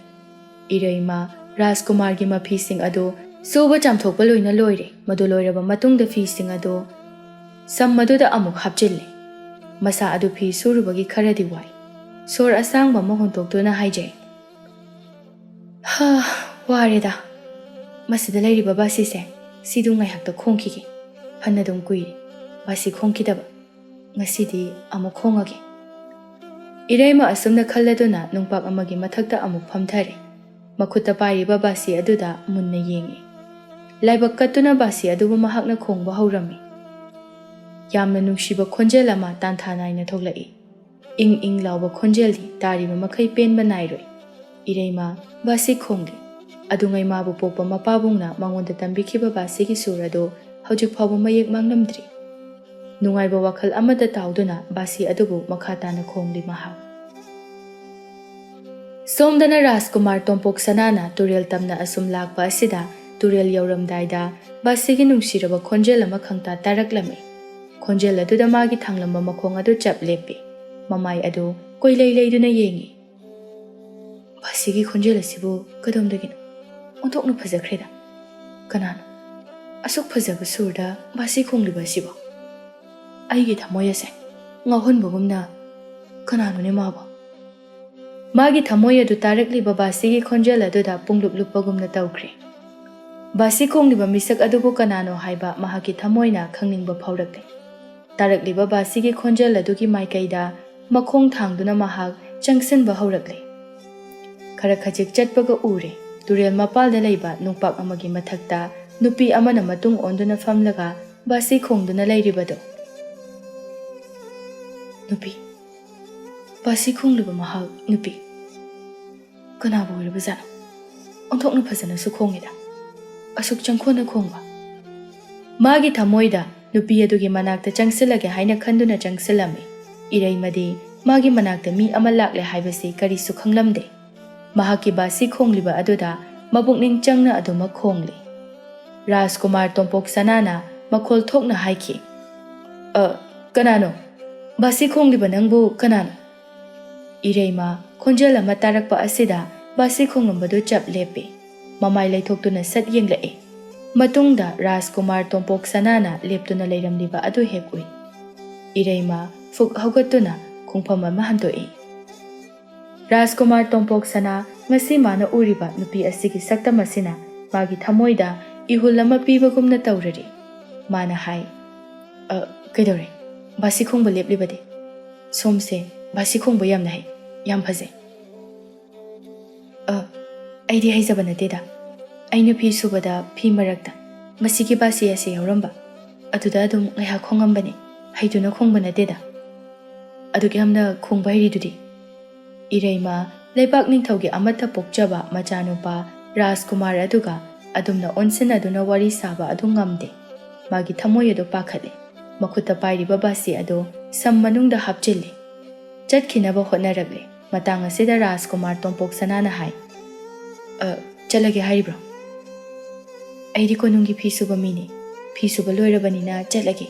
ꯏꯔꯩꯃ ꯔꯥꯖꯀꯨꯃꯥꯔꯒꯤ ꯃꯐꯤꯁꯤꯡ ꯑꯗꯨ ꯁꯨꯕ ꯆꯥꯝꯊꯣꯛꯄ ꯂꯣꯏꯅ ꯂꯣꯏꯔꯦ꯫ ꯃꯗꯨ ꯂꯣꯏꯔꯕ ꯃꯇꯨꯡꯗ ꯐꯤꯁꯤꯡ ꯑꯗꯨ ꯁꯝ ꯑꯗꯨꯗ ꯑꯃꯨꯛ ꯍꯥꯞꯆꯤꯜꯂꯤ꯫ ꯃꯁꯥ ꯑꯗꯨ ꯐꯤ ꯁꯨꯔꯨꯕꯒꯤ ꯈꯔꯗꯤ ꯋꯥꯏ꯫ ꯁꯣꯔ ꯑꯁꯥꯡꯕ ꯑꯃ ꯍꯣꯟꯇꯣꯛꯇꯨꯅ ꯍꯥꯏꯖꯩ, "ꯍꯥ, ꯋꯥꯔꯦꯗ꯫ ꯃꯁꯤꯗ ꯂꯩꯔꯤꯕ ꯕꯥꯁꯤꯁꯦ, ꯁꯤꯗꯨ ꯉꯥꯏꯍꯥꯛꯇ ꯈꯣꯡꯈꯤꯒꯦ꯫ ꯐꯅꯗꯨꯝ ꯀꯨꯏꯔꯦ ꯕꯥꯁꯤ ꯈꯣꯡꯈꯤꯗꯕ꯫ ꯉꯁꯤꯗꯤ ꯑꯃꯨꯛ ꯈꯣꯡꯉꯒꯦ꯫" ꯏꯔꯩꯃ ꯑꯁꯨꯝꯅ ꯈꯜꯂꯗꯨꯅ ꯅꯨꯡꯄꯥꯛ ꯑꯃꯒꯤ ꯃꯊꯛꯇ ꯑꯃꯨꯛ ꯐꯝꯊꯔꯦ꯫ ꯃꯈꯨꯠꯇ ꯄꯥꯏꯔꯤꯕ ꯕꯥꯁꯤ ꯑꯗꯨꯗ ꯃꯨꯟꯅ ꯌꯦꯡꯉꯤ꯫ ꯂꯥꯏꯕꯛ ꯀꯠꯇꯨꯅ ꯕꯥꯁꯤ ꯑꯗꯨꯕꯨ ꯃꯍꯥꯛꯅ ꯈꯣꯡꯕ ꯍꯧꯔꯝꯃꯤ꯫ ꯌꯥꯝꯅ ꯅꯨꯡꯁꯤꯕ ꯈꯣꯟꯖꯦꯜ ꯑꯃ ꯇꯥꯟꯊꯥ ꯅꯥꯏꯅ ꯊꯣꯛꯂꯛꯏ꯫ ꯏꯪ ꯏꯪ ꯂꯥꯎꯕ ꯈꯣꯟꯖꯦꯜꯗꯤ ꯇꯥꯔꯤꯕ ꯃꯈꯩ ꯄꯦꯟꯕ ꯅꯥꯏꯔꯣꯏ꯫ ꯏꯔꯩꯃ ꯕꯥꯁꯤ ꯈꯣꯡꯂꯤ꯫ ꯑꯗꯨꯉꯩ ꯃꯥꯕꯨ ꯄꯣꯛꯄ ꯃꯄꯥꯕꯨꯡꯅ ꯃꯉꯣꯟꯗ ꯇꯝꯕꯤꯈꯤꯕ ꯕꯥꯁꯤꯒꯤ ꯁꯨꯔ ꯑꯗꯨ ꯍꯧꯖꯤꯛ ꯐꯥꯎꯕ ꯃꯌꯦꯛ ꯃꯥꯡꯂꯝꯗ꯭ꯔꯤ꯫ ꯅꯨꯡꯉꯥꯏꯕ ꯋꯥꯈꯜ ꯑꯃꯗ ꯇꯥꯎꯗꯨꯅ ꯕꯥꯁꯤ ꯑꯗꯨꯕꯨ ꯃꯈꯥ ꯇꯥꯅ ꯈꯣꯡꯂꯤ ꯃꯍꯥꯛ꯫ ꯁꯣꯝꯗꯅ ꯔꯥꯖꯀꯨꯃꯥꯔ ꯇꯣꯝꯄꯣꯛ ꯁꯅꯥꯅ ꯇꯨꯔꯦꯜ ꯇꯝꯅ ꯑꯁꯨꯝ ꯂꯥꯛꯄ ꯑꯁꯤꯗ ꯇꯨꯔꯦꯜ ꯌꯧꯔꯝꯗꯥꯏꯗ ꯕꯥꯁꯤꯒꯤ ꯅꯨꯡꯁꯤꯔꯕ ꯈꯣꯟꯖꯦꯜ ꯑꯃ ꯈꯪꯇꯥ ꯇꯥꯔꯛꯂꯝꯃꯤ꯫ ꯈꯣꯟꯖꯦꯜ ꯑꯗꯨꯗ ꯃꯥꯒꯤ ꯊꯥꯡꯂꯝꯕ ꯃꯈꯣꯡ ꯑꯗꯨ ꯆꯞ ꯂꯦꯞꯄꯤ꯫ ꯃꯃꯥꯏ ꯑꯗꯨ ꯀꯣꯏꯂꯩ ꯂꯩꯗꯨꯅ ꯌꯦꯡꯉꯤ꯫ ꯕꯥꯁꯤꯒꯤ ꯈꯣꯟꯖꯦꯜ ꯑꯁꯤꯕꯨ ꯀꯗꯣꯝꯗꯒꯤꯅꯣ? ꯑꯣꯟꯊꯣꯛꯅ ꯐꯖꯈ꯭ꯔꯦꯗ꯫ ꯀꯅꯥꯅꯣ? ꯑꯁꯨꯛ ꯐꯖꯕ ꯁꯨꯔꯗ ꯕꯥꯁꯤ ꯈꯣꯡꯂꯤꯕ ꯑꯁꯤꯕꯣ? ꯑꯩꯒꯤ ꯊꯃꯣꯏ ꯑꯁꯦ ꯉꯥꯎꯍꯟꯕꯒꯨꯝꯅ ꯀꯅꯥꯅꯣꯅꯦ ꯃꯥꯕꯣ? ꯃꯥꯒꯤ ꯊꯃꯣꯏ ꯑꯗꯨ ꯇꯥꯔꯛꯂꯤꯕ ꯕꯥꯁꯤꯒꯤ ꯈꯣꯟꯖꯦꯜ ꯑꯗꯨꯗ ꯄꯨꯡꯂꯨꯞ ꯂꯨꯞꯄꯒꯨꯝꯅ ꯇꯧꯈ꯭ꯔꯦ꯫ ꯕꯥꯁꯤ ꯈꯣꯡꯂꯤꯕ ꯃꯤꯁꯛ ꯑꯗꯨꯕꯨ ꯀꯅꯥꯅꯣ ꯍꯥꯏꯕ ꯃꯍꯥꯛꯀꯤ ꯊꯃꯣꯏꯅ ꯈꯪꯅꯤꯡꯕ ꯐꯥꯎꯔꯛꯂꯦ꯫ ꯇꯥꯔꯛꯂꯤꯕ ꯕꯥꯁꯤꯒꯤ ꯈꯣꯟꯖꯦꯜ ꯑꯗꯨꯒꯤ ꯃꯥꯏꯀꯩꯗ ꯃꯈꯣꯡ ꯊꯥꯡꯗꯨꯅ ꯃꯍꯥꯛ ꯆꯪꯁꯤꯟꯕ ꯍꯧꯔꯛꯂꯦ꯫ ꯈꯔ ꯈꯖꯤꯛ ꯆꯠꯄꯒ ꯎꯔꯦ, ꯇꯨꯔꯦꯜ ꯃꯄꯥꯜꯗ ꯂꯩꯕ ꯅꯨꯡꯄꯥꯛ ꯑꯃꯒꯤ ꯃꯊꯛꯇ ꯅꯨꯄꯤ ꯑꯃꯅ ꯃꯇꯨꯡ ꯑꯣꯟꯗꯨꯅ ꯐꯝꯂꯒ ꯕꯥꯁꯤ ꯈꯣꯡꯗꯨꯅ ꯂꯩꯔꯤꯕꯗꯨ꯫ ꯅꯨꯄꯤ꯫ ꯕꯥꯁꯤ ꯈꯣꯡꯂꯤꯕ ꯃꯍꯥꯛ ꯅꯨꯄꯤ꯫ ꯀꯅꯥꯕꯨ ꯑꯣꯏꯔꯕꯖꯥꯠꯅꯣ? ꯑꯣꯟꯊꯣꯛꯅ ꯐꯖꯅꯁꯨ ꯈꯣꯡꯉꯤꯗ꯫ ꯑꯁꯨꯛ ꯆꯪꯈꯣꯟꯅ ꯈꯣꯡꯕ꯫ ꯃꯥꯒꯤ ꯊꯃꯣꯏꯗ ꯅꯨꯄꯤ ꯑꯗꯨꯒꯤ ꯃꯅꯥꯛꯇ ꯆꯪꯁꯤꯜꯂꯒꯦ ꯍꯥꯏꯅ ꯈꯟꯗꯨꯅ ꯆꯪꯁꯤꯜꯂꯝꯃꯤ꯫ ꯏꯔꯩꯃꯗꯤ ꯃꯥꯒꯤ ꯃꯅꯥꯛꯇ ꯃꯤ ꯑꯃ ꯂꯥꯛꯂꯦ ꯍꯥꯏꯕꯁꯤ ꯀꯔꯤꯁꯨ ꯈꯪꯂꯝꯗꯦ꯫ ꯃꯍꯥꯛꯀꯤ ꯕꯥꯁꯤ ꯈꯣꯡꯂꯤꯕ ꯑꯗꯨꯗ ꯃꯄꯨꯛꯅꯤꯡ ꯆꯪꯅ ꯑꯗꯨꯃꯛ ꯈꯣꯡꯂꯤ꯫ ꯔꯥꯖꯀꯨꯃꯥꯔ ꯇꯣꯝꯄꯣꯛ ꯁꯅꯥꯅ ꯃꯈꯣꯜ ꯊꯣꯛꯅ ꯍꯥꯏꯈꯤ, "ꯑ, ꯀꯅꯥꯅꯣ? ꯕꯥꯁꯤ ꯈꯣꯡꯂꯤꯕ ꯅꯪꯕꯨ ꯀꯅꯥꯅꯣ?" ꯏꯔꯩꯃ ꯈꯣꯟꯖꯦꯜ ꯑꯃ ꯇꯥꯔꯛꯄ ꯑꯁꯤꯗ ꯕꯥꯁꯤ ꯈꯣꯡꯂꯝꯕꯗꯨ ꯆꯞ ꯂꯦꯞꯄꯤ꯫ ꯃꯃꯥꯏ ꯂꯩꯊꯣꯛꯇꯨꯅ ꯁꯠ ꯌꯦꯡꯂꯛꯏ꯫ ꯃꯇꯨꯡꯗ ꯔꯥꯖꯀꯨꯃꯥꯔ ꯇꯣꯝꯄꯣꯛ ꯁꯅꯥꯅ ꯂꯦꯞꯇꯨꯅ ꯂꯩꯔꯝꯂꯤꯕ ꯑꯗꯨ ꯍꯦꯛ ꯎꯏ꯫ ꯏꯔꯩꯃ ꯐꯨꯛ ꯍꯧꯒꯠꯇꯨꯅ ꯈꯣꯡꯐꯝ ꯑꯃ ꯍꯟꯗꯣꯛꯏ꯫ ꯔꯥꯖꯀꯨꯃꯥꯔ ꯇꯣꯝꯄꯣꯛ ꯁꯅꯥ ꯉꯁꯤ ꯃꯥꯅ ꯎꯔꯤꯕ ꯅꯨꯄꯤ ꯑꯁꯤꯒꯤ ꯁꯛꯇꯝ ꯑꯁꯤꯅ ꯃꯥꯒꯤ ꯊꯃꯣꯏꯗ ꯏꯍꯨꯜ ꯑꯃ ꯄꯤꯕꯒꯨꯝꯅ ꯇꯧꯔꯔꯤ꯫ ꯃꯥꯅ ꯍꯥꯏ, "ꯑ, ꯀꯩꯗꯧꯔꯦ? ꯕꯥꯁꯤ ꯈꯣꯡꯕ ꯂꯦꯞꯂꯤꯕꯗꯤ? ꯁꯣꯝꯁꯦ ꯕꯥꯁꯤ ꯈꯣꯡꯕ ꯌꯥꯝꯅ ꯍꯩ, ꯌꯥꯝ ꯐꯖꯩ꯫" "ꯑ, ꯑꯩꯗꯤ ꯍꯩꯖꯕ ꯅꯠꯇꯦꯗ꯫ ꯑꯩꯅ ꯐꯤ ꯁꯨꯕꯗ ꯐꯤ ꯃꯔꯛꯇ ꯃꯁꯤꯒꯤ ꯕꯥꯁꯤ ꯑꯁꯤ ꯌꯥꯎꯔꯝꯕ, ꯑꯗꯨꯗ ꯑꯗꯨꯝ ꯉꯥꯏꯍꯥꯛ ꯈꯣꯡꯉꯝꯕꯅꯤ, ꯍꯩꯗꯨꯅ ꯈꯣꯡꯕ ꯅꯠꯇꯦꯗ꯫ ꯑꯗꯨꯛ ꯌꯥꯝꯅ ꯈꯣꯡꯕ ꯍꯩꯔꯤꯗꯨꯗꯤ?" ꯏꯔꯩꯃ ꯂꯩꯕꯥꯛ ꯅꯤꯡꯊꯧꯒꯤ ꯑꯃꯠꯇ ꯄꯣꯛꯆꯕ ꯃꯆꯥꯅꯨꯄꯥ ꯔꯥꯖꯀꯨꯃꯥꯔ ꯑꯗꯨꯒ ꯑꯗꯨꯝꯅ ꯑꯣꯟꯁꯤꯟꯅꯗꯨꯅ ꯋꯥꯔꯤ ꯁꯥꯕ ꯑꯗꯨ ꯉꯝꯗꯦ꯫ ꯃꯥꯒꯤ ꯊꯃꯣꯏ ꯑꯗꯨ ꯄꯥꯈꯠꯂꯦ꯫ ꯃꯈꯨꯠꯇ ꯄꯥꯏꯔꯤꯕ ꯕꯥꯁꯤ ꯑꯗꯨ ꯁꯝ ꯃꯅꯨꯡꯗ ꯍꯥꯞꯆꯤꯜꯂꯤ꯫ ꯆꯠꯈꯤꯅꯕ ꯍꯣꯠꯅꯔꯛꯂꯦ꯫ ꯃꯇꯥꯡ ꯑꯁꯤꯗ ꯔꯥꯖꯀꯨꯃꯥꯔ ꯇꯣꯝꯄꯣꯛ ꯁꯅꯥꯅ ꯍꯥꯏ, "ꯑ, ꯆꯠꯂꯒꯦ ꯍꯥꯏꯔꯤꯕ꯭ꯔꯣ?" "ꯑꯩꯗꯤ ꯀꯣꯅꯨꯡꯒꯤ ꯐꯤ ꯁꯨꯕ ꯃꯤꯅꯤ꯫ ꯐꯤ ꯁꯨꯕ ꯂꯣꯏꯔꯕꯅꯤꯅ ꯆꯠꯂꯒꯦ꯫"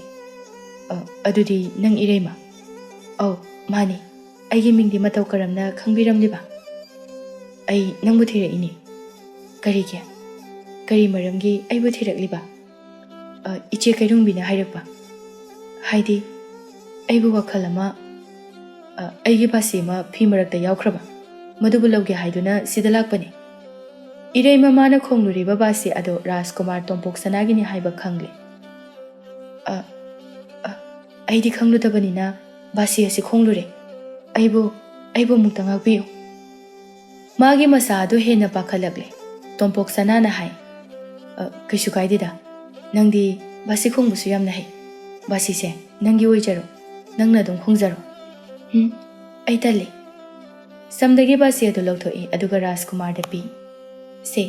"ꯑ, ꯑꯗꯨꯗꯤ ꯅꯪ ꯏꯔꯩꯃ?" "ꯑꯧ, ꯃꯥꯅꯤ꯫ ꯑꯩꯒꯤ ꯃꯤꯡꯗꯤ ꯃꯇꯧ ꯀꯔꯝꯅ ꯈꯪꯕꯤꯔꯝꯂꯤꯕ?" "ꯑꯩ ꯅꯪꯕꯨ ꯊꯤꯔꯛꯏꯅꯤ꯫" "ꯀꯔꯤꯒꯤ? ꯀꯔꯤ ꯃꯔꯝꯒꯤ ꯑꯩꯕꯨ ꯊꯤꯔꯛꯂꯤꯕ?" "ꯑ, ꯏꯆꯦ ꯀꯩꯔꯨꯡꯕꯤꯅ ꯍꯥꯏꯔꯛꯄ꯫" "ꯍꯥꯏꯗꯤ?" "ꯑꯩꯕꯨ ꯋꯥꯈꯜ ꯑꯃ, ꯑ, ꯑꯩꯒꯤ ꯕꯥꯁꯤ ꯑꯃ ꯐꯤ ꯃꯔꯛꯇ ꯌꯥꯎꯈ꯭ꯔꯕ, ꯃꯗꯨꯕꯨ ꯂꯧꯒꯦ ꯍꯥꯏꯗꯨꯅ ꯁꯤꯗ ꯂꯥꯛꯄꯅꯤ꯫" ꯏꯔꯩꯃ ꯃꯥꯅ ꯈꯣꯡꯂꯨꯔꯤꯕ ꯕꯥꯁꯤ ꯑꯗꯨ ꯔꯥꯖꯀꯨꯃꯥꯔ ꯇꯣꯝꯄꯣꯛ ꯁꯅꯥꯒꯤꯅꯤ ꯍꯥꯏꯕ ꯈꯪꯂꯦ꯫ "ꯑ, ꯑ, ꯑꯩꯗꯤ ꯈꯪꯂꯨꯗꯕꯅꯤꯅ ꯕꯥꯁꯤ ꯑꯁꯤ ꯈꯣꯡꯂꯨꯔꯦ꯫ ꯑꯩꯕꯨ, ꯑꯩꯕꯨ ꯑꯃꯨꯛꯇ ꯉꯥꯛꯄꯤꯌꯨ꯫" ꯃꯥꯒꯤ ꯃꯁꯥ ꯑꯗꯨ ꯍꯦꯟꯅ ꯄꯥꯈꯠꯂꯛꯂꯦ꯫ ꯇꯣꯝꯄꯣꯛ ꯁꯅꯥꯅ ꯍꯥꯏ, "ꯑ, ꯀꯩꯁꯨ ꯀꯥꯏꯗꯦꯗ꯫ ꯅꯪꯗꯤ ꯕꯥꯁꯤ ꯈꯣꯡꯕꯁꯨ ꯌꯥꯝꯅ ꯍꯩ꯫ ꯕꯥꯁꯤꯁꯦ ꯅꯪꯒꯤ ꯑꯣꯏꯖꯔꯣ꯫ ꯅꯪꯅ ꯑꯗꯨꯝ ꯈꯣꯡꯖꯔꯣ꯫" "ꯍꯨꯝ, ꯑꯩ ꯇꯜꯂꯤ꯫" ꯁꯝꯗꯒꯤ ꯕꯥꯁꯤ ꯑꯗꯨ ꯂꯧꯊꯣꯛꯏ, ꯑꯗꯨꯒ ꯔꯥꯖꯀꯨꯃꯥꯔꯗ ꯄꯤ꯫ "ꯁꯦ,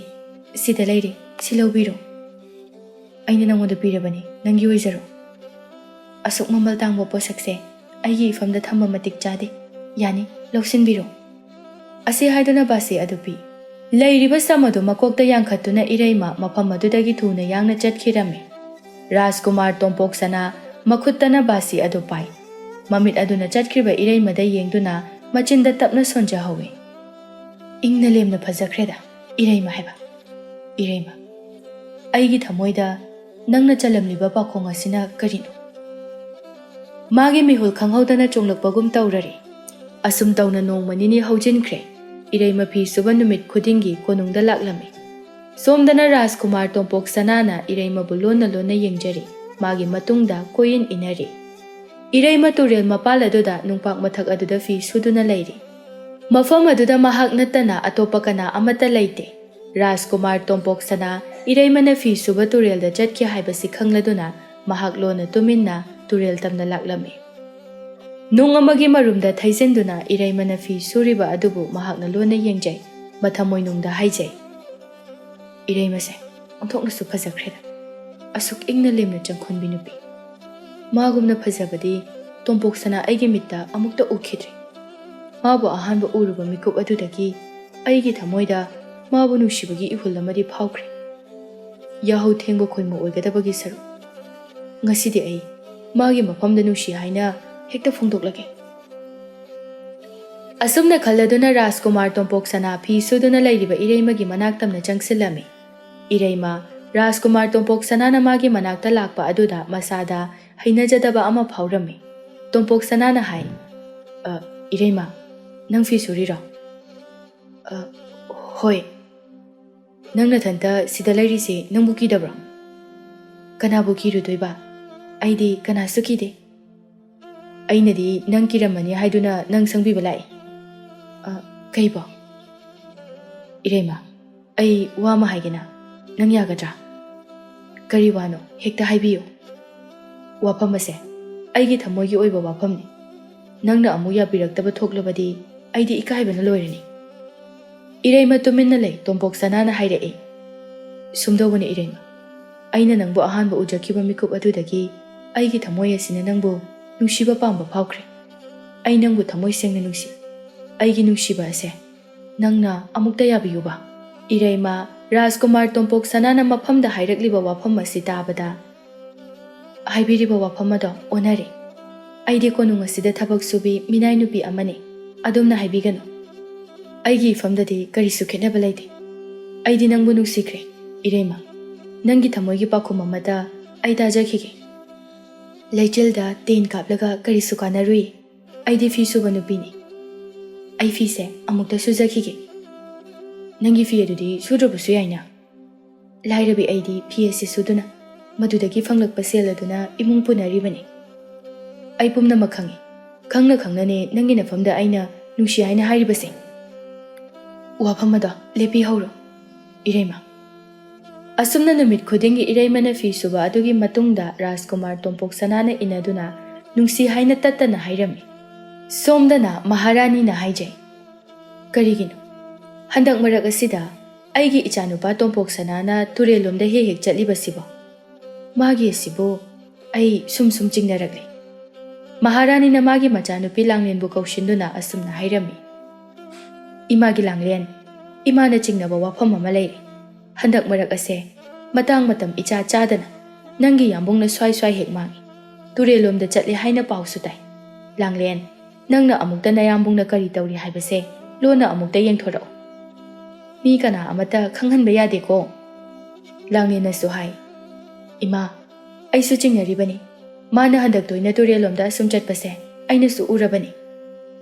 ꯁꯤꯗ ꯂꯩꯔꯦ, ꯁꯤ ꯂꯧꯕꯤꯔꯣ꯫ ꯑꯩꯅ ꯅꯪꯉꯣꯟꯗ ꯄꯤꯔꯕꯅꯤ, ꯅꯪꯒꯤ ꯑꯣꯏꯖꯔꯣ꯫ ꯑꯁꯨꯛ ꯃꯃꯜ ꯇꯥꯡꯕ ꯄꯣꯠꯁꯛꯁꯦ ꯑꯩꯒꯤ ꯏꯐꯝꯗ ꯊꯝꯕ ꯃꯇꯤꯛ ꯆꯥꯗꯦ꯫ ꯌꯥꯅꯤ, ꯂꯧꯁꯤꯟꯕꯤꯔꯣ꯫" ꯑꯁꯤ ꯍꯥꯏꯗꯨꯅ ꯕꯥꯁꯤ ꯑꯗꯨ ꯄꯤ꯫ ꯂꯩꯔꯤꯕ ꯁꯝ ꯑꯗꯨ ꯃꯀꯣꯛꯇ ꯌꯥꯟꯈꯠꯇꯨꯅ ꯏꯔꯩꯃ ꯃꯐꯝ ꯑꯗꯨꯗꯒꯤ ꯊꯨꯅ ꯌꯥꯡꯅ ꯆꯠꯈꯤꯔꯝꯃꯤ꯫ ꯔꯥꯖꯀꯨꯃꯥꯔ ꯇꯣꯝꯄꯣꯛ ꯁꯅꯥ ꯃꯈꯨꯠꯇꯅ ꯕꯥꯁꯤ ꯑꯗꯨ ꯄꯥꯏ꯫ ꯃꯃꯤꯠ ꯑꯗꯨꯅ ꯆꯠꯈ꯭ꯔꯤꯕ ꯏꯔꯩꯃꯗ ꯌꯦꯡꯗꯨꯅ ꯃꯆꯤꯟꯗ ꯇꯞꯅ ꯁꯣꯟꯖꯍꯧꯏ꯫ "ꯏꯪꯅ ꯂꯦꯝꯅ ꯐꯖꯈ꯭ꯔꯦꯗ, ꯏꯔꯩꯃ ꯍꯥꯏꯕ꯫ ꯏꯔꯩꯃ, ꯑꯩꯒꯤ ꯊꯃꯣꯏꯗ ꯅꯪꯅ ꯆꯜꯂꯝꯂꯤꯕ ꯄꯥꯈꯣꯡ ꯑꯁꯤꯅ ꯀꯔꯤꯅꯣ?" ꯃꯥꯒꯤ ꯃꯤꯍꯨꯜ ꯈꯪꯍꯧꯗꯅ ꯆꯣꯡꯂꯛꯄꯒꯨꯝ ꯇꯧꯔꯔꯦ꯫ ꯑꯁꯨꯝ ꯇꯧꯅ ꯅꯣꯡꯃ ꯅꯤꯅꯤ ꯍꯧꯖꯤꯟꯈ꯭ꯔꯦ꯫ ꯏꯔꯩꯃ ꯐꯤ ꯁꯨꯕ ꯅꯨꯃꯤꯠ ꯈꯨꯗꯤꯡꯒꯤ ꯀꯣꯅꯨꯡꯗ ꯂꯥꯛꯂꯝꯃꯤ꯫ ꯁꯣꯝꯗꯅ ꯔꯥꯖꯀꯨꯃꯥꯔ ꯇꯣꯝꯄꯣꯛ ꯁꯅꯥꯅ ꯏꯔꯩꯃꯕꯨ ꯂꯣꯟꯅ ꯂꯣꯟꯅ ꯌꯦꯡꯖꯔꯤ꯫ ꯃꯥꯒꯤ ꯃꯇꯨꯡꯗ ꯀꯣꯏꯏꯟ ꯏꯟꯅꯔꯤ꯫ ꯏꯔꯩꯃ ꯇꯨꯔꯦꯜ ꯃꯄꯥꯜ ꯑꯗꯨꯗ ꯅꯨꯡꯄꯥꯛ ꯃꯊꯛ ꯑꯗꯨꯗ ꯐꯤ ꯁꯨꯗꯨꯅ ꯂꯩꯔꯤ꯫ ꯃꯐꯝ ꯑꯗꯨꯗ ꯃꯍꯥꯛ ꯅꯠꯇꯅ ꯑꯇꯣꯞꯄ ꯀꯅꯥ ꯑꯃꯠꯇ ꯂꯩꯇꯦ꯫ ꯔꯥꯖꯀꯨꯃꯥꯔ ꯇꯣꯝꯄꯣꯛ ꯁꯅꯥ ꯏꯔꯩꯃꯅ ꯐꯤ ꯁꯨꯕ ꯇꯨꯔꯦꯜꯗ ꯆꯠꯈꯤ ꯍꯥꯏꯕꯁꯤ ꯈꯪꯂꯗꯨꯅ ꯃꯍꯥꯛ ꯂꯣꯟꯅ ꯇꯨꯃꯤꯟꯅ ꯇꯨꯔꯦꯜ ꯇꯝꯅ ꯂꯥꯛꯂꯝꯃꯤ꯫ ꯅꯨꯡ ꯑꯃꯒꯤ ꯃꯔꯨꯝꯗ ꯊꯩꯖꯤꯟꯗꯨꯅ ꯏꯔꯩꯃꯅ ꯐꯤ ꯁꯨꯔꯤꯕ ꯑꯗꯨꯕꯨ ꯃꯍꯥꯛꯅ ꯂꯣꯟꯅ ꯌꯦꯡꯖꯩ꯫ ꯃꯊꯃꯣꯏꯅꯨꯡꯗ ꯍꯥꯏꯖꯩ, "ꯏꯔꯩꯃꯁꯦ ꯑꯣꯟꯊꯣꯛꯅꯁꯨ ꯐꯖꯈ꯭ꯔꯦꯗ꯫ ꯑꯁꯨꯛ ꯏꯪꯅ ꯂꯦꯝꯅ ꯆꯪꯈꯣꯟꯕꯤ ꯅꯨꯄꯤ꯫ ꯃꯥꯒꯨꯝꯅ ꯐꯖꯕꯗꯤ ꯇꯣꯝꯄꯣꯛ ꯁꯅꯥ ꯑꯩꯒꯤ ꯃꯤꯠꯇ ꯑꯃꯨꯛꯇ ꯎꯈꯤꯗ꯭ꯔꯤ꯫ ꯃꯥꯕꯨ ꯑꯍꯥꯟꯕ ꯎꯔꯨꯕ ꯃꯤꯀꯨꯞ ꯑꯗꯨꯗꯒꯤ ꯑꯩꯒꯤ ꯊꯃꯣꯏꯗ ꯃꯥꯕꯨ ꯅꯨꯡꯁꯤꯕꯒꯤ ꯏꯍꯨꯜ ꯑꯃꯗꯤ ꯐꯥꯎꯈ꯭ꯔꯦ꯫ ꯌꯥꯍꯧ ꯊꯦꯡꯕ ꯈꯣꯏꯃꯨ ꯑꯣꯏꯒꯗꯕꯒꯤ ꯁꯔꯨꯛ꯫ ꯉꯁꯤꯗꯤ ꯑꯩ ꯃꯥꯒꯤ ꯃꯐꯝꯗ ꯅꯨꯡꯁꯤ ꯍꯥꯏꯅ ꯍꯦꯛꯇ ꯐꯣꯡꯗꯣꯛꯂꯒꯦ꯫ ꯑꯁꯨꯝꯅ ꯈꯜꯂꯗꯨꯅ ꯔꯥꯖꯀꯨꯃꯥꯔ ꯇꯣꯝꯄꯣꯛ ꯁꯅꯥ ꯐꯤ ꯁꯨꯗꯨꯅ ꯂꯩꯔꯤꯕ ꯏꯔꯩꯃꯒꯤ ꯃꯅꯥꯛ ꯇꯝꯅ ꯆꯪꯁꯤꯜꯂꯝꯃꯤ꯫ ꯏꯔꯩꯃ, ꯔꯥꯖꯀꯨꯃꯥꯔ ꯇꯣꯝꯄꯣꯛ ꯁꯅꯥꯅ ꯃꯥꯒꯤ ꯃꯅꯥꯛꯇ ꯂꯥꯛꯄ ꯑꯗꯨꯗ ꯃꯁꯥꯗ ꯍꯩꯅꯖꯗꯕ ꯑꯃ ꯐꯥꯎꯔꯝꯃꯤ꯫ ꯇꯣꯝꯄꯣꯛ ꯁꯅꯥꯅ ꯍꯥꯏ, "ꯑ, ꯏꯔꯩꯃ, ꯅꯪ ꯐꯤ ꯁꯨꯔꯤꯔꯣ?" "ꯑ, ꯍꯣꯏ꯫ ꯅꯪ ꯅꯊꯟꯇ ꯁꯤꯗ ꯂꯩꯔꯤꯁꯦ ꯅꯪꯕꯨ ꯀꯤꯗꯕ꯭ꯔꯣ?" "ꯀꯅꯥꯕꯨ ꯀꯤꯔꯨꯗꯣꯏꯕ? ꯑꯩꯗꯤ ꯀꯅꯥꯁꯨ ꯀꯤꯗꯦ꯫ ꯑꯩꯅꯗꯤ ꯅꯪ ꯀꯤꯔꯝꯃꯅꯤ ꯍꯥꯏꯗꯨꯅ ꯅꯪ ꯁꯪꯕꯤꯕ ꯂꯥꯛꯏ꯫" "ꯑ, ꯀꯩꯕꯣ?" "ꯏꯔꯩꯃ, ꯑꯩ ꯋꯥ ꯑꯃ ꯍꯥꯏꯒꯦꯅ, ꯅꯪ ꯌꯥꯒꯗ꯭ꯔꯥ?" "ꯀꯔꯤ ꯋꯥꯅꯣ? ꯍꯦꯛꯇ ꯍꯥꯏꯕꯤꯌꯨ꯫" "ꯋꯥꯐꯝ ꯑꯁꯦ ꯑꯩꯒꯤ ꯊꯃꯣꯏꯒꯤ ꯑꯣꯏꯕ ꯋꯥꯐꯝꯅꯤ꯫ ꯅꯪꯅ ꯑꯃꯨꯛ ꯌꯥꯕꯤꯔꯛꯇꯕ ꯊꯣꯛꯂꯕꯗꯤ ꯑꯩꯗꯤ ꯏꯀꯥꯏꯕꯅ ꯂꯣꯏꯔꯅꯤ꯫" ꯏꯔꯩꯃ ꯇꯨꯃꯤꯟꯅ ꯂꯩ꯫ ꯇꯣꯝꯄꯣꯛ ꯁꯅꯥꯅ ꯍꯥꯏꯔꯛꯏ, "ꯁꯨꯝꯗꯧꯕꯅꯤ ꯏꯔꯩꯃ, ꯑꯩꯅ ꯅꯪꯕꯨ ꯑꯍꯥꯟꯕ ꯎꯖꯈꯤꯕ ꯃꯤꯀꯨꯞ ꯑꯗꯨꯗꯒꯤ ꯑꯩꯒꯤ ꯊꯃꯣꯏ ꯑꯁꯤꯅ ꯅꯪꯕꯨ ꯅꯨꯡꯁꯤꯕ ꯄꯥꯝꯕ ꯐꯥꯎꯈ꯭ꯔꯦ꯫ ꯑꯩ ꯅꯪꯕꯨ ꯊꯃꯣꯏ ꯁꯦꯡꯅ ꯅꯨꯡꯁꯤ꯫ ꯑꯩꯒꯤ ꯅꯨꯡꯁꯤꯕ ꯑꯁꯦ ꯅꯪꯅ ꯑꯃꯨꯛꯇ ꯌꯥꯕꯤꯌꯨꯕ꯫" ꯏꯔꯩꯃ, ꯔꯥꯖꯀꯨꯃꯥꯔ ꯇꯣꯝꯄꯣꯛ ꯁꯅꯥꯅ ꯃꯐꯝꯗ ꯍꯥꯏꯔꯛꯂꯤꯕ ꯋꯥꯐꯝ ꯑꯁꯤ ꯇꯥꯕꯗ, "ꯍꯥꯏꯕꯤꯔꯤꯕ ꯋꯥꯐꯝ ꯑꯗꯣ ꯑꯣꯟꯅꯔꯦ꯫ ꯑꯩꯗꯤ ꯀꯣꯅꯨꯡ ꯑꯁꯤꯗ ꯊꯕꯛ ꯁꯨꯕꯤ ꯃꯤꯅꯥꯏ ꯅꯨꯄꯤ ꯑꯃꯅꯤ꯫ ꯑꯗꯣꯝꯅ ꯍꯥꯏꯕꯤꯒꯅꯨ꯫ ꯑꯩꯒꯤ ꯏꯐꯝꯗꯗꯤ ꯀꯔꯤꯁꯨ ꯈꯦꯠꯅꯕ ꯂꯩꯇꯦ꯫ ꯑꯩꯗꯤ ꯅꯪꯕꯨ ꯅꯨꯡꯁꯤꯈ꯭ꯔꯦ, ꯏꯔꯩꯃ꯫ ꯅꯪꯒꯤ ꯊꯃꯣꯏꯒꯤ ꯄꯥꯎꯈꯨꯝ ꯑꯃꯇ ꯑꯩ ꯇꯥꯖꯈꯤꯒꯦ꯫ ꯂꯩꯆꯤꯜꯗ ꯇꯦꯟ ꯀꯥꯞꯂꯒ ꯀꯔꯤꯁꯨ ꯀꯥꯟꯅꯔꯨꯏ꯫ ꯑꯩꯗꯤ ꯐꯤ ꯁꯨꯕ ꯅꯨꯄꯤꯅꯤ꯫ ꯑꯩ ꯐꯤꯁꯦ ꯑꯃꯨꯛꯇ ꯁꯨꯖꯈꯤꯒꯦ꯫ ꯅꯪꯒꯤ ꯐꯤ ꯑꯗꯨꯗꯤ ꯁꯨꯗ꯭ꯔꯕꯁꯨ ꯌꯥꯏꯅ꯫ ꯂꯥꯏꯔꯕꯤ ꯑꯩꯗꯤ ꯐꯤ ꯑꯁꯤ ꯁꯨꯗꯨꯅ ꯃꯗꯨꯗꯒꯤ ꯐꯪꯂꯛꯄ ꯁꯦꯜ ꯑꯗꯨꯅ ꯏꯃꯨꯡ ꯄꯨꯅꯔꯤꯕꯅꯤ꯫ ꯑꯩ ꯄꯨꯝꯅꯃꯛ ꯈꯪꯏ꯫ ꯈꯪꯅ ꯈꯪꯅꯅꯦ ꯅꯪꯒꯤ ꯅꯐꯝꯗ ꯑꯩꯅ ꯅꯨꯡꯁꯤ ꯍꯥꯏꯅ ꯍꯥꯏꯔꯤꯕꯁꯦ꯫" "ꯋꯥꯐꯝ ꯑꯗꯣ ꯂꯦꯞꯄꯤꯍꯧꯔꯣ, ꯏꯔꯩꯃ꯫" ꯑꯁꯨꯝꯅ ꯅꯨꯃꯤꯠ ꯈꯨꯗꯤꯡꯒꯤ ꯏꯔꯩꯃꯅ ꯐꯤ ꯁꯨꯕ ꯑꯗꯨꯒꯤ ꯃꯇꯨꯡꯗ ꯔꯥꯖꯀꯨꯃꯥꯔ ꯇꯣꯝꯄꯣꯛ ꯁꯅꯥꯅ ꯏꯟꯅꯗꯨꯅ ꯅꯨꯡꯁꯤ ꯍꯥꯏꯅ ꯇꯠꯇꯅ ꯍꯥꯏꯔꯝꯃꯤ꯫ ꯁꯣꯝꯗꯅ ꯃꯍꯥꯔꯥꯅꯤꯅ ꯍꯥꯏꯖꯩ, "ꯀꯔꯤꯒꯤꯅꯣ ꯍꯟꯗꯛ ꯃꯔꯛ ꯑꯁꯤꯗ ꯑꯩꯒꯤ ꯏꯆꯥꯅꯨꯄꯥ ꯇꯣꯝꯄꯣꯛ ꯁꯅꯥꯅ ꯇꯨꯔꯦꯜꯂꯣꯝꯗ ꯍꯦꯛ ꯍꯦꯛ ꯆꯠꯂꯤꯕꯁꯤꯕꯣ? "ꯃꯥꯒꯤ ꯑꯁꯤꯕꯨ ꯑꯩ ꯁꯨꯝ ꯁꯨꯝ ꯆꯤꯡꯅꯔꯛꯂꯦ꯫" ꯃꯍꯥꯔꯥꯅꯤꯅ ꯃꯥꯒꯤ ꯃꯆꯥꯅꯨꯄꯤ ꯂꯥꯡꯂꯦꯟꯕꯨ ꯀꯧꯁꯤꯟꯗꯨꯅ ꯑꯁꯨꯝꯅ ꯍꯥꯏꯔꯝꯃꯤ, "ꯏꯃꯥꯒꯤ ꯂꯥꯡꯂꯦꯟ, ꯏꯃꯥꯅ ꯆꯤꯡꯅꯕ ꯋꯥꯐꯝ ꯑꯃ ꯂꯩꯔꯦ꯫ ꯍꯟꯗꯛ ꯃꯔꯛ ꯑꯁꯦ ꯃꯇꯥꯡ ꯃꯇꯝ ꯏꯆꯥ ꯆꯥꯗꯅ ꯅꯪꯒꯤ ꯌꯥꯝꯕꯨꯡꯅ ꯁ꯭ꯋꯥꯏ ꯁ꯭ꯋꯥꯏ ꯍꯦꯛ ꯃꯥꯡꯏ꯫ ꯇꯨꯔꯦꯜꯂꯣꯝꯗ ꯆꯠꯂꯦ ꯍꯥꯏꯅ ꯄꯥꯎꯁꯨ ꯇꯥꯏ꯫ ꯂꯥꯡꯂꯦꯟ, ꯅꯪꯅ ꯑꯃꯨꯛꯇ ꯅꯌꯥꯝꯕꯨꯡꯅ ꯀꯔꯤ ꯇꯧꯔꯤ ꯍꯥꯏꯕꯁꯦ ꯂꯣꯟꯅ ꯑꯃꯨꯛꯇ ꯌꯦꯡꯊꯣꯔꯛꯎ꯫ ꯃꯤ ꯀꯅꯥ ꯑꯃꯠꯇ ꯈꯪꯍꯟꯕ ꯌꯥꯗꯦꯀꯣ꯫" ꯂꯥꯡꯂꯦꯟꯅꯁꯨ ꯍꯥꯏ, "ꯏꯃꯥ, ꯑꯩꯁꯨ ꯆꯤꯡꯅꯔꯤꯕꯅꯤ꯫ ꯃꯥꯅ ꯍꯟꯗꯛ ꯇꯣꯏꯅ ꯇꯨꯔꯦꯜꯂꯣꯝꯗ ꯑꯁꯨꯝ ꯆꯠꯄꯁꯦ ꯑꯩꯅꯁꯨ ꯎꯔꯕꯅꯤ꯫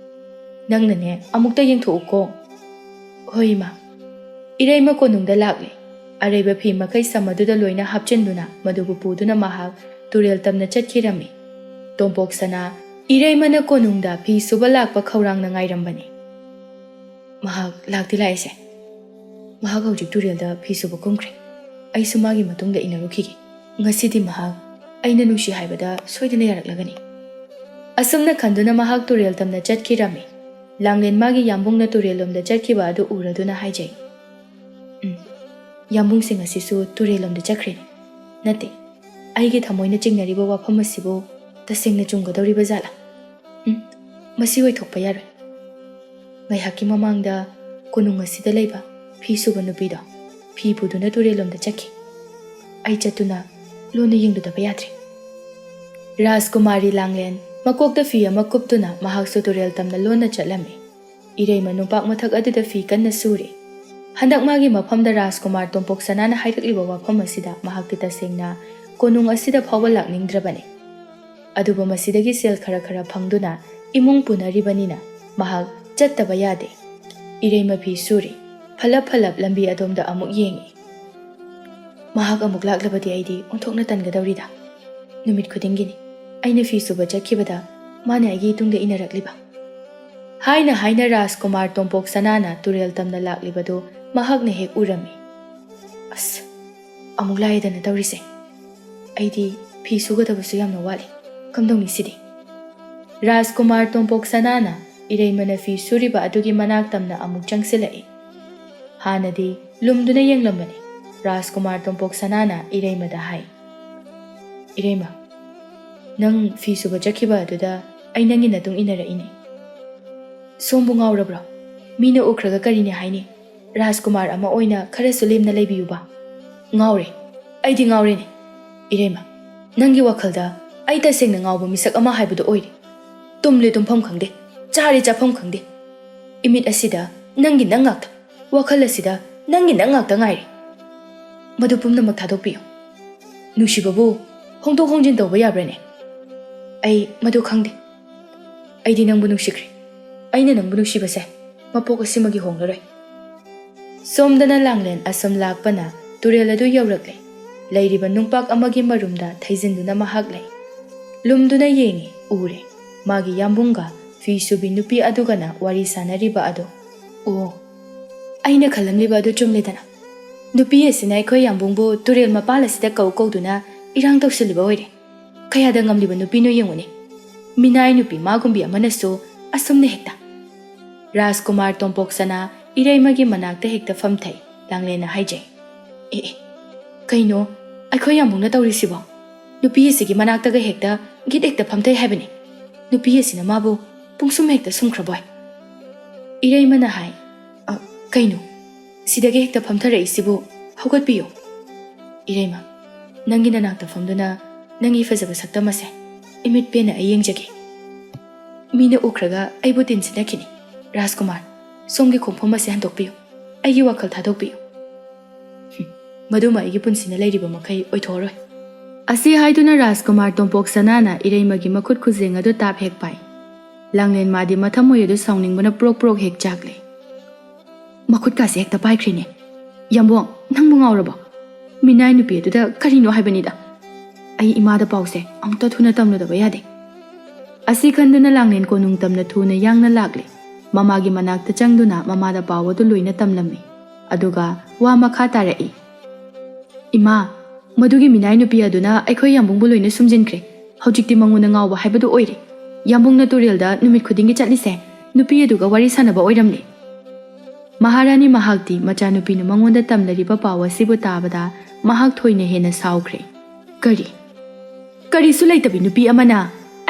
ꯅꯪꯅꯅꯦ ꯑꯃꯨꯛꯇ ꯌꯦꯡꯊꯣꯛꯎꯀꯣ꯫" "ꯍꯣꯏ ꯏꯃꯥ꯫" ꯏꯔꯩꯃ ꯀꯣꯅꯨꯡꯗ ꯂꯥꯛꯂꯦ꯫ ꯑꯔꯩꯕ ꯐꯤ ꯃꯈꯩ ꯁꯝ ꯑꯗꯨꯗ ꯂꯣꯏꯅ ꯍꯥꯞꯆꯤꯟꯗꯨꯅ ꯃꯗꯨꯕꯨ ꯄꯨꯗꯨꯅ ꯃꯍꯥꯛ ꯇꯨꯔꯦꯜ ꯇꯝꯅ ꯆꯠꯈꯤꯔꯝꯃꯤ꯫ ꯇꯣꯝꯄꯣꯛ ꯁꯅꯥ, ꯏꯔꯩꯃꯅ ꯀꯣꯅꯨꯡꯗ ꯐꯤ ꯁꯨꯕ ꯂꯥꯛꯄ ꯈꯧꯔꯥꯡꯅ ꯉꯥꯏꯔꯝꯕꯅꯤ꯫ "ꯃꯍꯥꯛ ꯂꯥꯛꯇꯤ ꯂꯥꯛꯏꯁꯦ꯫ ꯃꯍꯥꯛ ꯍꯧꯖꯤꯛ ꯇꯨꯔꯦꯜꯗ ꯐꯤ ꯁꯨꯕ ꯀꯨꯝꯈ꯭ꯔꯦ꯫ ꯑꯩꯁꯨ ꯃꯥꯒꯤ ꯃꯇꯨꯡꯗ ꯏꯟꯅꯔꯨꯈꯤꯒꯦ꯫ ꯉꯁꯤꯗꯤ ꯃꯍꯥꯛ ꯑꯩꯅ ꯅꯨꯡꯁꯤ ꯍꯥꯏꯕꯗ ꯁꯣꯏꯗꯅ ꯌꯥꯔꯛꯂꯒꯅꯤ꯫" ꯑꯁꯨꯝꯅ ꯈꯟꯗꯨꯅ ꯃꯍꯥꯛ ꯇꯨꯔꯦꯜ ꯇꯝꯅ ꯆꯠꯈꯤꯔꯝꯃꯤ꯫ ꯂꯥꯡꯂꯦꯟ ꯃꯥꯒꯤ ꯌꯥꯝꯕꯨꯡꯅ ꯇꯨꯔꯦꯜꯂꯣꯝꯗ ꯆꯠꯈꯤꯕ ꯑꯗꯨ ꯎꯔꯗꯨꯅ ꯍꯥꯏꯖꯩ, "ꯎꯝ, ꯌꯥꯝꯕꯨꯡꯁꯦ ꯉꯁꯤꯁꯨ ꯇꯨꯔꯦꯜꯂꯣꯝꯗ ꯆꯠꯈ꯭ꯔꯦꯅꯦ꯫ ꯅꯠꯇꯦ, ꯑꯩꯒꯤ ꯊꯃꯣꯏꯅ ꯆꯤꯡꯅꯔꯤꯕ ꯋꯥꯐꯝ ꯑꯁꯤꯕꯨ ꯇꯁꯦꯡꯅ ꯆꯨꯝꯒꯗꯧꯔꯤꯕ ꯖꯥꯠꯂꯥ? ꯎꯝ, ꯃꯁꯤ ꯑꯣꯏꯊꯣꯛꯄ ꯌꯥꯔꯣꯏ꯫" ꯉꯥꯏꯍꯥꯛꯀꯤ ꯃꯃꯥꯡꯗ ꯀꯣꯅꯨꯡ ꯑꯁꯤꯗ ꯂꯩꯕ ꯐꯤ ꯁꯨꯕ ꯅꯨꯄꯤꯗꯣ ꯐꯤ ꯄꯨꯗꯨꯅ ꯇꯨꯔꯦꯜꯂꯣꯝꯗ ꯆꯠꯈꯤ꯫ ꯑꯩ ꯆꯠꯇꯨꯅ ꯂꯣꯟꯅ ꯌꯦꯡꯂꯨꯗꯕ ꯌꯥꯗ꯭ꯔꯦ꯫ ꯔꯥꯖꯀꯨꯃꯥꯔꯤ ꯂꯥꯡꯂꯦꯟ ꯃꯀꯣꯛꯇ ꯐꯤ ꯑꯃ ꯀꯨꯞꯇꯨꯅ ꯃꯍꯥꯛꯁꯨ ꯇꯨꯔꯦꯜ ꯇꯝꯅ ꯂꯣꯟꯅ ꯆꯠꯂꯝꯃꯤ꯫ ꯏꯔꯩꯃ ꯅꯨꯄꯥꯛ ꯃꯊꯛ ꯑꯗꯨꯗ ꯐꯤ ꯀꯟꯅ ꯁꯨꯔꯤ꯫ ꯍꯟꯗꯛ ꯃꯥꯒꯤ ꯃꯐꯝꯗ ꯔꯥꯖꯀꯨꯃꯥꯔ ꯇꯣꯝꯄꯣꯛ ꯁꯅꯥꯅ ꯍꯥꯏꯔꯛꯂꯤꯕ ꯋꯥꯐꯝ ꯑꯁꯤꯗ ꯃꯍꯥꯛꯇꯤ ꯇꯁꯦꯡꯅ ꯀꯣꯅꯨꯡ ꯑꯁꯤꯗ ꯐꯥꯎꯕ ꯂꯥꯛꯅꯤꯡꯗ꯭ꯔꯕꯅꯤ꯫ ꯑꯗꯨꯕꯨ ꯃꯁꯤꯗꯒꯤ ꯁꯦꯜ ꯈꯔ ꯈꯔ ꯐꯪꯗꯨꯅ ꯏꯃꯨꯡ ꯄꯨꯅꯔꯤꯕꯅꯤꯅ ꯃꯍꯥꯛ ꯆꯠꯇꯕ ꯌꯥꯗꯦ꯫ ꯏꯔꯩꯃ ꯐꯤ ꯁꯨꯔꯤ꯫ ꯐꯂꯞ ꯐꯂꯞ ꯂꯝꯕꯤ ꯑꯗꯣꯝꯗ ꯑꯃꯨꯛ ꯌꯦꯡꯏ꯫ "ꯃꯍꯥꯛ ꯑꯃꯨꯛ ꯂꯥꯛꯂꯕꯗꯤ ꯑꯩꯗꯤ ꯑꯣꯟꯊꯣꯛꯅ ꯇꯟꯒꯗꯧꯔꯤꯗ꯫ ꯅꯨꯃꯤꯠ ꯈꯨꯗꯤꯡꯒꯤꯅꯤ ꯑꯩꯅ ꯐꯤ ꯁꯨꯕ ꯆꯠꯈꯤꯕꯗ ꯃꯥꯅ ꯑꯩꯒꯤ ꯏꯇꯨꯡꯗ ꯏꯟꯅꯔꯛꯂꯤꯕ꯫" ꯍꯥꯏꯅ ꯍꯥꯏꯅ ꯔꯥꯖꯀꯨꯃꯥꯔ ꯇꯣꯝꯄꯣꯛ ꯁꯅꯥꯅ ꯇꯨꯔꯦꯜ ꯇꯝꯅ ꯂꯥꯛꯂꯤꯕꯗꯨ ꯃꯍꯥꯛꯅ ꯍꯦꯛ ꯎꯔꯝꯃꯤ꯫ "ꯑꯁ, ꯑꯃꯨꯛ ꯂꯥꯛꯑꯦꯗꯅ ꯇꯧꯔꯤꯁꯦ꯫ ꯑꯩꯗꯤ ꯐꯤ ꯁꯨꯒꯗꯕꯁꯨ ꯌꯥꯝꯅ ꯋꯥꯠꯂꯤ꯫ ꯀꯝꯗꯧꯅꯤ ꯁꯤꯗꯤ?" ꯔꯥꯖꯀꯨꯃꯥꯔ ꯇꯣꯝꯄꯣꯛ ꯁꯅꯥꯅ ꯏꯔꯩꯃꯅ ꯐꯤ ꯁꯨꯔꯤꯕ ꯑꯗꯨꯒꯤ ꯃꯅꯥꯛ ꯇꯝꯅ ꯑꯃꯨꯛ ꯆꯪꯁꯤꯜꯂꯛꯏ꯫ ꯍꯥꯟꯅꯗꯤ ꯂꯨꯝꯗꯨꯅ ꯌꯦꯡꯂꯝꯕꯅꯤ꯫ ꯔꯥꯖꯀꯨꯃꯥꯔ ꯇꯣꯝꯄꯣꯛ ꯁꯅꯥꯅ ꯏꯔꯩꯃꯗ ꯍꯥꯏ, ꯏꯔꯩꯃ, ꯅꯪ ꯐꯤ ꯁꯨꯕ ꯆꯠꯈꯤꯕ ꯑꯗꯨꯗ ꯑꯩ ꯅꯪꯒꯤ ꯅꯇꯨꯡ ꯏꯟꯅꯔꯛꯏꯅꯦ꯫ ꯁꯣꯝꯕꯨ ꯉꯥꯎꯔꯕ꯭ꯔꯣ? ꯃꯤꯅ ꯎꯈ꯭ꯔꯒ ꯀꯔꯤꯅꯦ ꯍꯥꯏꯅꯤ? ꯔꯥꯖꯀꯨꯃꯥꯔ ꯑꯃ ꯑꯣꯏꯅ ꯈꯔꯁꯨ ꯂꯦꯝꯅ ꯂꯩꯕꯤꯌꯨꯕ꯫ ꯉꯥꯎꯔꯦ, ꯑꯩꯗꯤ ꯉꯥꯎꯔꯦꯅꯦ꯫ ꯏꯔꯩꯃ, ꯅꯪꯒꯤ ꯋꯥꯈꯜꯗ ꯑꯩ ꯇꯁꯦꯡꯅ ꯉꯥꯎꯕ ꯃꯤꯁꯛ ꯑꯃ ꯍꯥꯏꯕꯗꯨ ꯑꯣꯏꯔꯦ꯫ ꯇꯨꯝꯂꯦ ꯇꯨꯝꯐꯝ ꯈꯪꯗꯦ, ꯆꯥꯔꯦ ꯆꯥꯐꯝ ꯈꯪꯗꯦ꯫ ꯏꯃꯤꯠ ꯑꯁꯤꯗ ꯅꯪꯒꯤ ꯅꯪ ꯉꯥꯛꯇ, ꯋꯥꯈꯜ ꯑꯁꯤꯗ ꯅꯪꯒꯤ ꯅꯪ ꯉꯥꯛꯇ ꯉꯥꯏꯔꯦ꯫ ꯃꯗꯨ ꯄꯨꯝꯅꯃꯛ ꯊꯥꯗꯣꯛꯄꯤꯌꯨ꯫ ꯅꯨꯡꯁꯤꯕꯕꯨ ꯍꯣꯡꯗꯣꯛ ꯍꯣꯡꯖꯤꯟ ꯇꯧꯕ ꯌꯥꯕ꯭ꯔꯥꯅꯦ? ꯑꯩ ꯃꯗꯨ ꯈꯪꯗꯦ꯫ ꯑꯩꯗꯤ ꯅꯪꯕꯨ ꯅꯨꯡꯁꯤꯈ꯭ꯔꯦ꯫ ꯑꯩꯅ ꯅꯪꯕꯨ ꯅꯨꯡꯁꯤꯕꯁꯦ ꯃꯄꯣꯛ ꯑꯁꯤꯃꯒꯤ ꯍꯣꯡꯂꯔꯣꯏ꯫ ꯁꯣꯝꯗꯅ ꯂꯥꯡꯂꯦꯟ ꯑꯁꯨꯝ ꯂꯥꯛꯄꯅ ꯇꯨꯔꯦꯜ ꯑꯗꯨ ꯌꯧꯔꯛꯂꯦ꯫ ꯂꯩꯔꯤꯕ ꯅꯨꯡꯄꯥꯛ ꯑꯃꯒꯤ ꯃꯔꯨꯝꯗ ꯊꯩꯖꯤꯟꯗꯨꯅ ꯃꯍꯥꯛ ꯂꯩ꯫ ꯂꯨꯝꯗꯨꯅ ꯌꯦꯡꯉꯤ, ꯎꯔꯦ꯫ ꯃꯥꯒꯤ ꯌꯥꯝꯕꯨꯡꯒ ꯐꯤ ꯁꯨꯕꯤ ꯅꯨꯄꯤ ꯑꯗꯨꯒꯅ ꯋꯥꯔꯤ ꯁꯥꯟꯅꯔꯤꯕ ꯑꯗꯨ꯫ ꯑꯣ, ꯑꯩꯅ ꯈꯜꯂꯝꯂꯤꯕ ꯑꯗꯨ ꯆꯨꯝꯂꯦꯗꯅ꯫ ꯅꯨꯄꯤ ꯑꯁꯤꯅ ꯑꯩꯈꯣꯏ ꯌꯥꯝꯕꯨꯡꯕꯨ ꯇꯨꯔꯦꯜ ꯃꯄꯥꯜ ꯑꯁꯤꯗ ꯀꯧ ꯀꯧꯗꯨꯅ ꯏꯔꯥꯡ ꯇꯧꯁꯤꯜꯂꯤꯕ ꯑꯣꯏꯔꯦ꯫ ꯀꯌꯥꯗ ꯉꯝꯂꯤꯕ ꯅꯨꯄꯤꯅꯣ ꯌꯦꯡꯉꯨꯅꯦ꯫ ꯃꯤꯅꯥꯏ ꯅꯨꯄꯤ ꯃꯥꯒꯨꯝꯕꯤ ꯑꯃꯅꯁꯨ ꯑꯁꯨꯝꯅ ꯍꯦꯛꯇ꯫ ꯔꯥꯖꯀꯨꯃꯥꯔ ꯇꯣꯝꯄꯣꯛꯁꯅꯥ ꯏꯔꯩꯃꯒꯤ ꯃꯅꯥꯛꯇ ꯍꯦꯛꯇ ꯐꯝꯊꯩ꯫ ꯂꯥꯡꯂꯦꯟꯅ ꯍꯥꯏꯖꯩ, "ꯑꯦ, ꯑꯦ, ꯀꯩꯅꯣ ꯑꯩꯈꯣꯏ ꯌꯥꯝꯕꯨꯡꯅ ꯇꯧꯔꯤꯁꯤꯕꯣ? ꯅꯨꯄꯤ ꯑꯁꯤꯒꯤ ꯃꯅꯥꯛꯇꯒ ꯍꯦꯛꯇ ꯒꯤꯠ ꯍꯦꯛꯇ ꯐꯝꯊꯩ ꯍꯥꯏꯕꯅꯤ꯫ ꯅꯨꯄꯤ ꯑꯁꯤꯅ ꯃꯥꯕꯨ ꯄꯨꯡꯁꯨꯝ ꯍꯦꯛꯇ ꯁꯨꯝꯈ꯭ꯔꯕꯣꯏ?" ꯏꯔꯩꯃꯅ ꯍꯥꯏ, "ꯑ, ꯀꯩꯅꯣ? ꯁꯤꯗꯒꯤ ꯍꯦꯛꯇ ꯐꯝꯊꯔꯛꯏꯁꯤꯕꯨ? ꯍꯧꯒꯠꯄꯤꯌꯨ꯫ ꯏꯔꯩꯃ, ꯅꯪꯒꯤ ꯅꯅꯥꯛꯇ ꯐꯝꯗꯨꯅ ꯅꯪꯒꯤ ꯐꯖꯕ ꯁꯛꯇꯝ ꯑꯁꯦ ꯏꯃꯤꯠ ꯄꯦꯟꯅ ꯑꯩ ꯌꯦꯡꯖꯒꯦ꯫ ꯃꯤꯅ ꯎꯈ꯭ꯔꯒ ꯑꯩꯕꯨ ꯇꯤꯟꯁꯤꯟꯅꯈꯤꯅꯤ꯫ ꯔꯥꯖꯀꯨꯃꯥꯔ, ꯁꯣꯝꯒꯤ ꯈꯣꯡꯐꯝ ꯑꯁꯦ ꯍꯟꯗꯣꯛꯄꯤꯌꯨ꯫ ꯑꯩꯒꯤ ꯋꯥꯈꯜ ꯊꯥꯗꯣꯛꯄꯤꯌꯨ꯫ ꯍꯨꯝ, ꯃꯗꯨꯃ ꯑꯩꯒꯤ ꯄꯨꯟꯁꯤꯅ ꯂꯩꯔꯤꯕ ꯃꯈꯩ ꯑꯣꯏꯊꯣꯛꯑꯔꯣꯏ꯫" ꯑꯁꯤ ꯍꯥꯏꯗꯨꯅ ꯔꯥꯖꯀꯨꯃꯥꯔ ꯇꯣꯝꯄꯣꯛ ꯁꯅꯥꯅ ꯏꯔꯩꯃꯒꯤ ꯃꯈꯨꯠ ꯈꯨꯖꯦꯡ ꯑꯗꯨ ꯇꯥꯞ ꯍꯦꯛ ꯄꯥꯏ꯫ ꯂꯥꯡꯂꯦꯟ ꯃꯥꯗꯤ ꯃꯊꯃꯣꯏ ꯑꯗꯨ ꯁꯥꯎꯅꯤꯡꯕꯅ ꯄ꯭ꯔꯣꯛ ꯄ꯭ꯔꯣꯛ ꯍꯦꯛ ꯆꯥꯛꯂꯦ꯫ ꯃꯈꯨꯠꯀꯥꯁꯦ ꯍꯦꯛꯇ ꯄꯥꯏꯈ꯭ꯔꯦꯅꯦ꯫ "ꯌꯥꯝꯕꯣꯡ, ꯅꯪꯕꯨ ꯉꯥꯎꯔꯕꯣ? ꯃꯤꯅꯥꯏ ꯅꯨꯄꯤ ꯑꯗꯨꯗ ꯀꯔꯤꯅꯣ ꯍꯥꯏꯕꯅꯤꯗ꯫ ꯑꯩ ꯏꯃꯥꯗ ꯄꯥꯎꯁꯦ ꯑꯃꯨꯛꯇ ꯊꯨꯅ ꯇꯝꯂꯨꯗꯕ ꯌꯥꯗꯦ꯫" ꯑꯁꯤ ꯈꯟꯗꯨꯅ ꯂꯥꯡꯂꯦꯟ ꯀꯣꯅꯨꯡ ꯇꯝꯅ ꯊꯨꯅ ꯌꯥꯡꯅ ꯂꯥꯛꯂꯦ꯫ ꯃꯃꯥꯒꯤ ꯃꯅꯥꯛꯇ ꯆꯪꯗꯨꯅ ꯃꯃꯥꯗ ꯄꯥꯎ ꯑꯗꯨ ꯂꯣꯏꯅ ꯇꯝꯂꯝꯃꯤ꯫ ꯑꯗꯨꯒ ꯋꯥ ꯃꯈꯥ ꯇꯥꯔꯛꯏ, "ꯏꯃꯥ, ꯃꯗꯨꯒꯤ ꯃꯤꯅꯥꯏ ꯅꯨꯄꯤ ꯑꯗꯨꯅ ꯑꯩꯈꯣꯏ ꯌꯥꯝꯕꯨꯡꯕꯨ ꯂꯣꯏꯅ ꯁꯨꯝꯖꯤꯟꯈ꯭ꯔꯦ꯫ ꯍꯧꯖꯤꯛꯇꯤ ꯃꯉꯣꯟꯗ ꯉꯥꯎꯕ ꯍꯥꯏꯕꯗꯨ ꯑꯣꯏꯔꯦ꯫ ꯌꯥꯝꯕꯨꯡꯅ ꯇꯨꯔꯦꯜꯗ ꯅꯨꯃꯤꯠ ꯈꯨꯗꯤꯡꯒꯤ ꯆꯠꯂꯤꯁꯦ ꯅꯨꯄꯤ ꯑꯗꯨꯒ ꯋꯥꯔꯤ ꯁꯥꯟꯅꯕ ꯑꯣꯏꯔꯝꯂꯦ꯫" ꯃꯍꯥꯔꯥꯅꯤ ꯃꯍꯥꯛꯇꯤ ꯃꯆꯥꯅꯨꯄꯤꯅ ꯃꯉꯣꯟꯗ ꯇꯝꯂꯔꯤꯕ ꯄꯥꯎ ꯑꯁꯤꯕꯨ ꯇꯥꯕꯗ ꯃꯍꯥꯛ ꯊꯣꯏꯅ ꯍꯦꯟꯅ ꯁꯥꯎꯈ꯭ꯔꯦ꯫ "ꯀꯔꯤ? ꯀꯔꯤꯁꯨ ꯂꯩꯇꯕꯤ ꯅꯨꯄꯤ ꯑꯃꯅ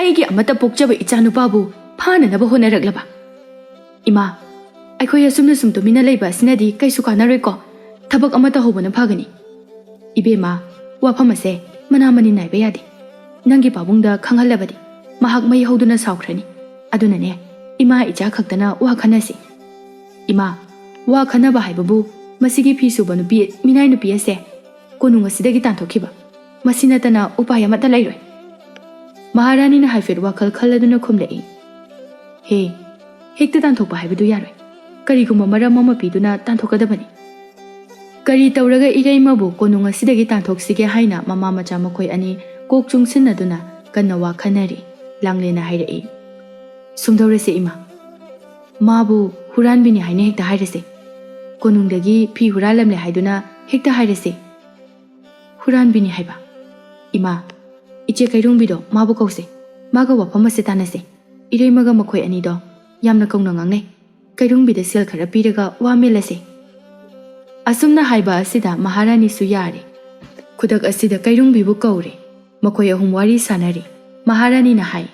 ꯑꯩꯒꯤ ꯑꯃꯠꯇ ꯄꯣꯛꯆꯕ ꯏꯆꯥꯅꯨꯄꯥꯕꯨ ꯐꯥꯅꯅꯕ ꯍꯣꯠꯅꯔꯛꯂꯕ? ꯏꯃꯥ, ꯑꯩꯈꯣꯏ ꯑꯁꯨꯝꯅ ꯁꯨꯝ ꯇꯨꯃꯤꯟꯅ ꯂꯩꯕ ꯑꯁꯤꯅꯗꯤ ꯀꯩꯁꯨ ꯀꯥꯟꯅꯔꯣꯏꯀꯣ꯫ ꯊꯕꯛ ꯑꯃ ꯇꯧꯍꯧꯕꯅ ꯐꯒꯅꯤ꯫ ꯏꯕꯦꯝꯃ, ꯋꯥꯐꯝ ꯑꯁꯦ ꯃꯅꯥ ꯃꯅꯤꯟ ꯅꯥꯏꯕ ꯌꯥꯗꯦ꯫ ꯅꯪꯒꯤ ꯄꯥꯕꯨꯡꯗ ꯈꯪꯍꯜꯂꯕꯗꯤ ꯃꯍꯥꯛ ꯃꯩ ꯍꯧꯗꯨꯅ ꯁꯥꯎꯈ꯭ꯔꯅꯤ꯫ ꯑꯗꯨꯅꯅꯦ, ꯏꯃꯥ ꯏꯆꯥ ꯈꯛꯇꯅ ꯋꯥ ꯈꯟꯅꯁꯤ꯫ ꯏꯃꯥ, ꯋꯥ ꯈꯟꯅꯕ ꯍꯥꯏꯕꯕꯨ ꯃꯁꯤꯒꯤ ꯐꯤ ꯁꯨꯕ ꯅꯨꯄꯤ, ꯃꯤꯅꯥꯏ ꯅꯨꯄꯤ ꯑꯁꯦ ꯀꯣꯅꯨꯡ ꯑꯁꯤꯗꯒꯤ ꯇꯥꯟꯊꯣꯛꯈꯤꯕ, ꯃꯁꯤ ꯅꯠꯇꯅ ꯎꯄꯥꯏ ꯑꯃꯠꯇ ꯂꯩꯔꯣꯏ꯫ ꯃꯍꯥꯔꯥꯅꯤꯅ ꯍꯥꯏꯐꯦꯠ ꯋꯥꯈꯜ ꯈꯜꯂꯗꯨꯅ ꯈꯨꯝꯂꯛꯏ, ꯍꯦ, ꯍꯦꯛꯇ ꯇꯥꯟꯊꯣꯛꯄ ꯍꯥꯏꯕꯗꯨ ꯌꯥꯔꯣꯏ꯫ ꯀꯔꯤꯒꯨꯝꯕ ꯃꯔꯝ ꯑꯃ ꯄꯤꯗꯨꯅ ꯇꯥꯟꯊꯣꯛꯀꯗꯕꯅꯤ꯫ ꯀꯔꯤ ꯇꯧꯔꯒ ꯏꯔꯩꯃꯕꯨ ꯀꯣꯅꯨꯡ ꯑꯁꯤꯗꯒꯤ ꯇꯥꯟꯊꯣꯛꯁꯤꯒꯦ ꯍꯥꯏꯅ ꯃꯃꯥ ꯃꯆꯥ ꯃꯈꯣꯏ ꯑꯅꯤ ꯀꯣꯛ ꯆꯨꯡꯁꯤꯟꯅꯗꯨꯅ ꯀꯟꯅ ꯋꯥ ꯈꯟꯅꯔꯤ꯫ ꯂꯥꯡꯂꯦꯟꯅ ꯍꯥꯏꯔꯛꯏ, ꯁꯨꯝꯗꯧꯔꯁꯦ ꯏꯃꯥ, ꯃꯥꯕꯨ ꯍꯨꯔꯥꯟꯕꯤꯅꯤ ꯍꯥꯏꯅ ꯍꯦꯛꯇ ꯍꯥꯏꯔꯁꯦ꯫ ꯀꯣꯅꯨꯡꯗꯒꯤ ꯐꯤ ꯍꯨꯔꯥꯜꯂꯝꯂꯦ ꯍꯥꯏꯗꯨꯅ ꯍꯦꯛꯇ ꯍꯥꯏꯔꯁꯦ꯫ ꯍꯨꯔꯥꯟꯕꯤꯅꯤ ꯍꯥꯏꯕ? ꯏꯃꯥ, ꯏꯆꯦ ꯀꯩꯔꯨꯡꯕꯤꯗꯣ ꯃꯥꯕꯨ ꯀꯧꯁꯦ꯫ ꯃꯥꯒ ꯋꯥꯐꯝ ꯑꯁꯦ ꯇꯥꯟꯅꯁꯦ꯫ ꯏꯔꯩꯃꯒ ꯃꯈꯣꯏ ꯑꯅꯤꯗꯣ ꯌꯥꯝꯅ ꯀꯧꯅ ꯉꯥꯡꯅꯩ꯫ ꯀꯩꯔꯨꯡꯕꯤꯗ ꯁꯦꯜ ꯈꯔ ꯄꯤꯔꯒ ꯋꯥ ꯃꯦꯜꯂꯁꯦ꯫ ꯑꯁꯨꯝꯅ ꯍꯥꯏꯕ ꯑꯁꯤꯗ ꯃꯍꯥꯔꯥꯅꯤꯁꯨ ꯌꯥꯔꯦ꯫ ꯈꯨꯗꯛ ꯑꯁꯤꯗ ꯀꯩꯔꯨꯡꯕꯤꯕꯨ ꯀꯧꯔꯦ꯫ ꯃꯈꯣꯏ ꯑꯍꯨꯝ ꯋꯥꯔꯤ ꯁꯥꯟꯅꯔꯤ꯫ ꯃꯍꯥꯔꯥꯅꯤꯅ ꯍꯥꯏ,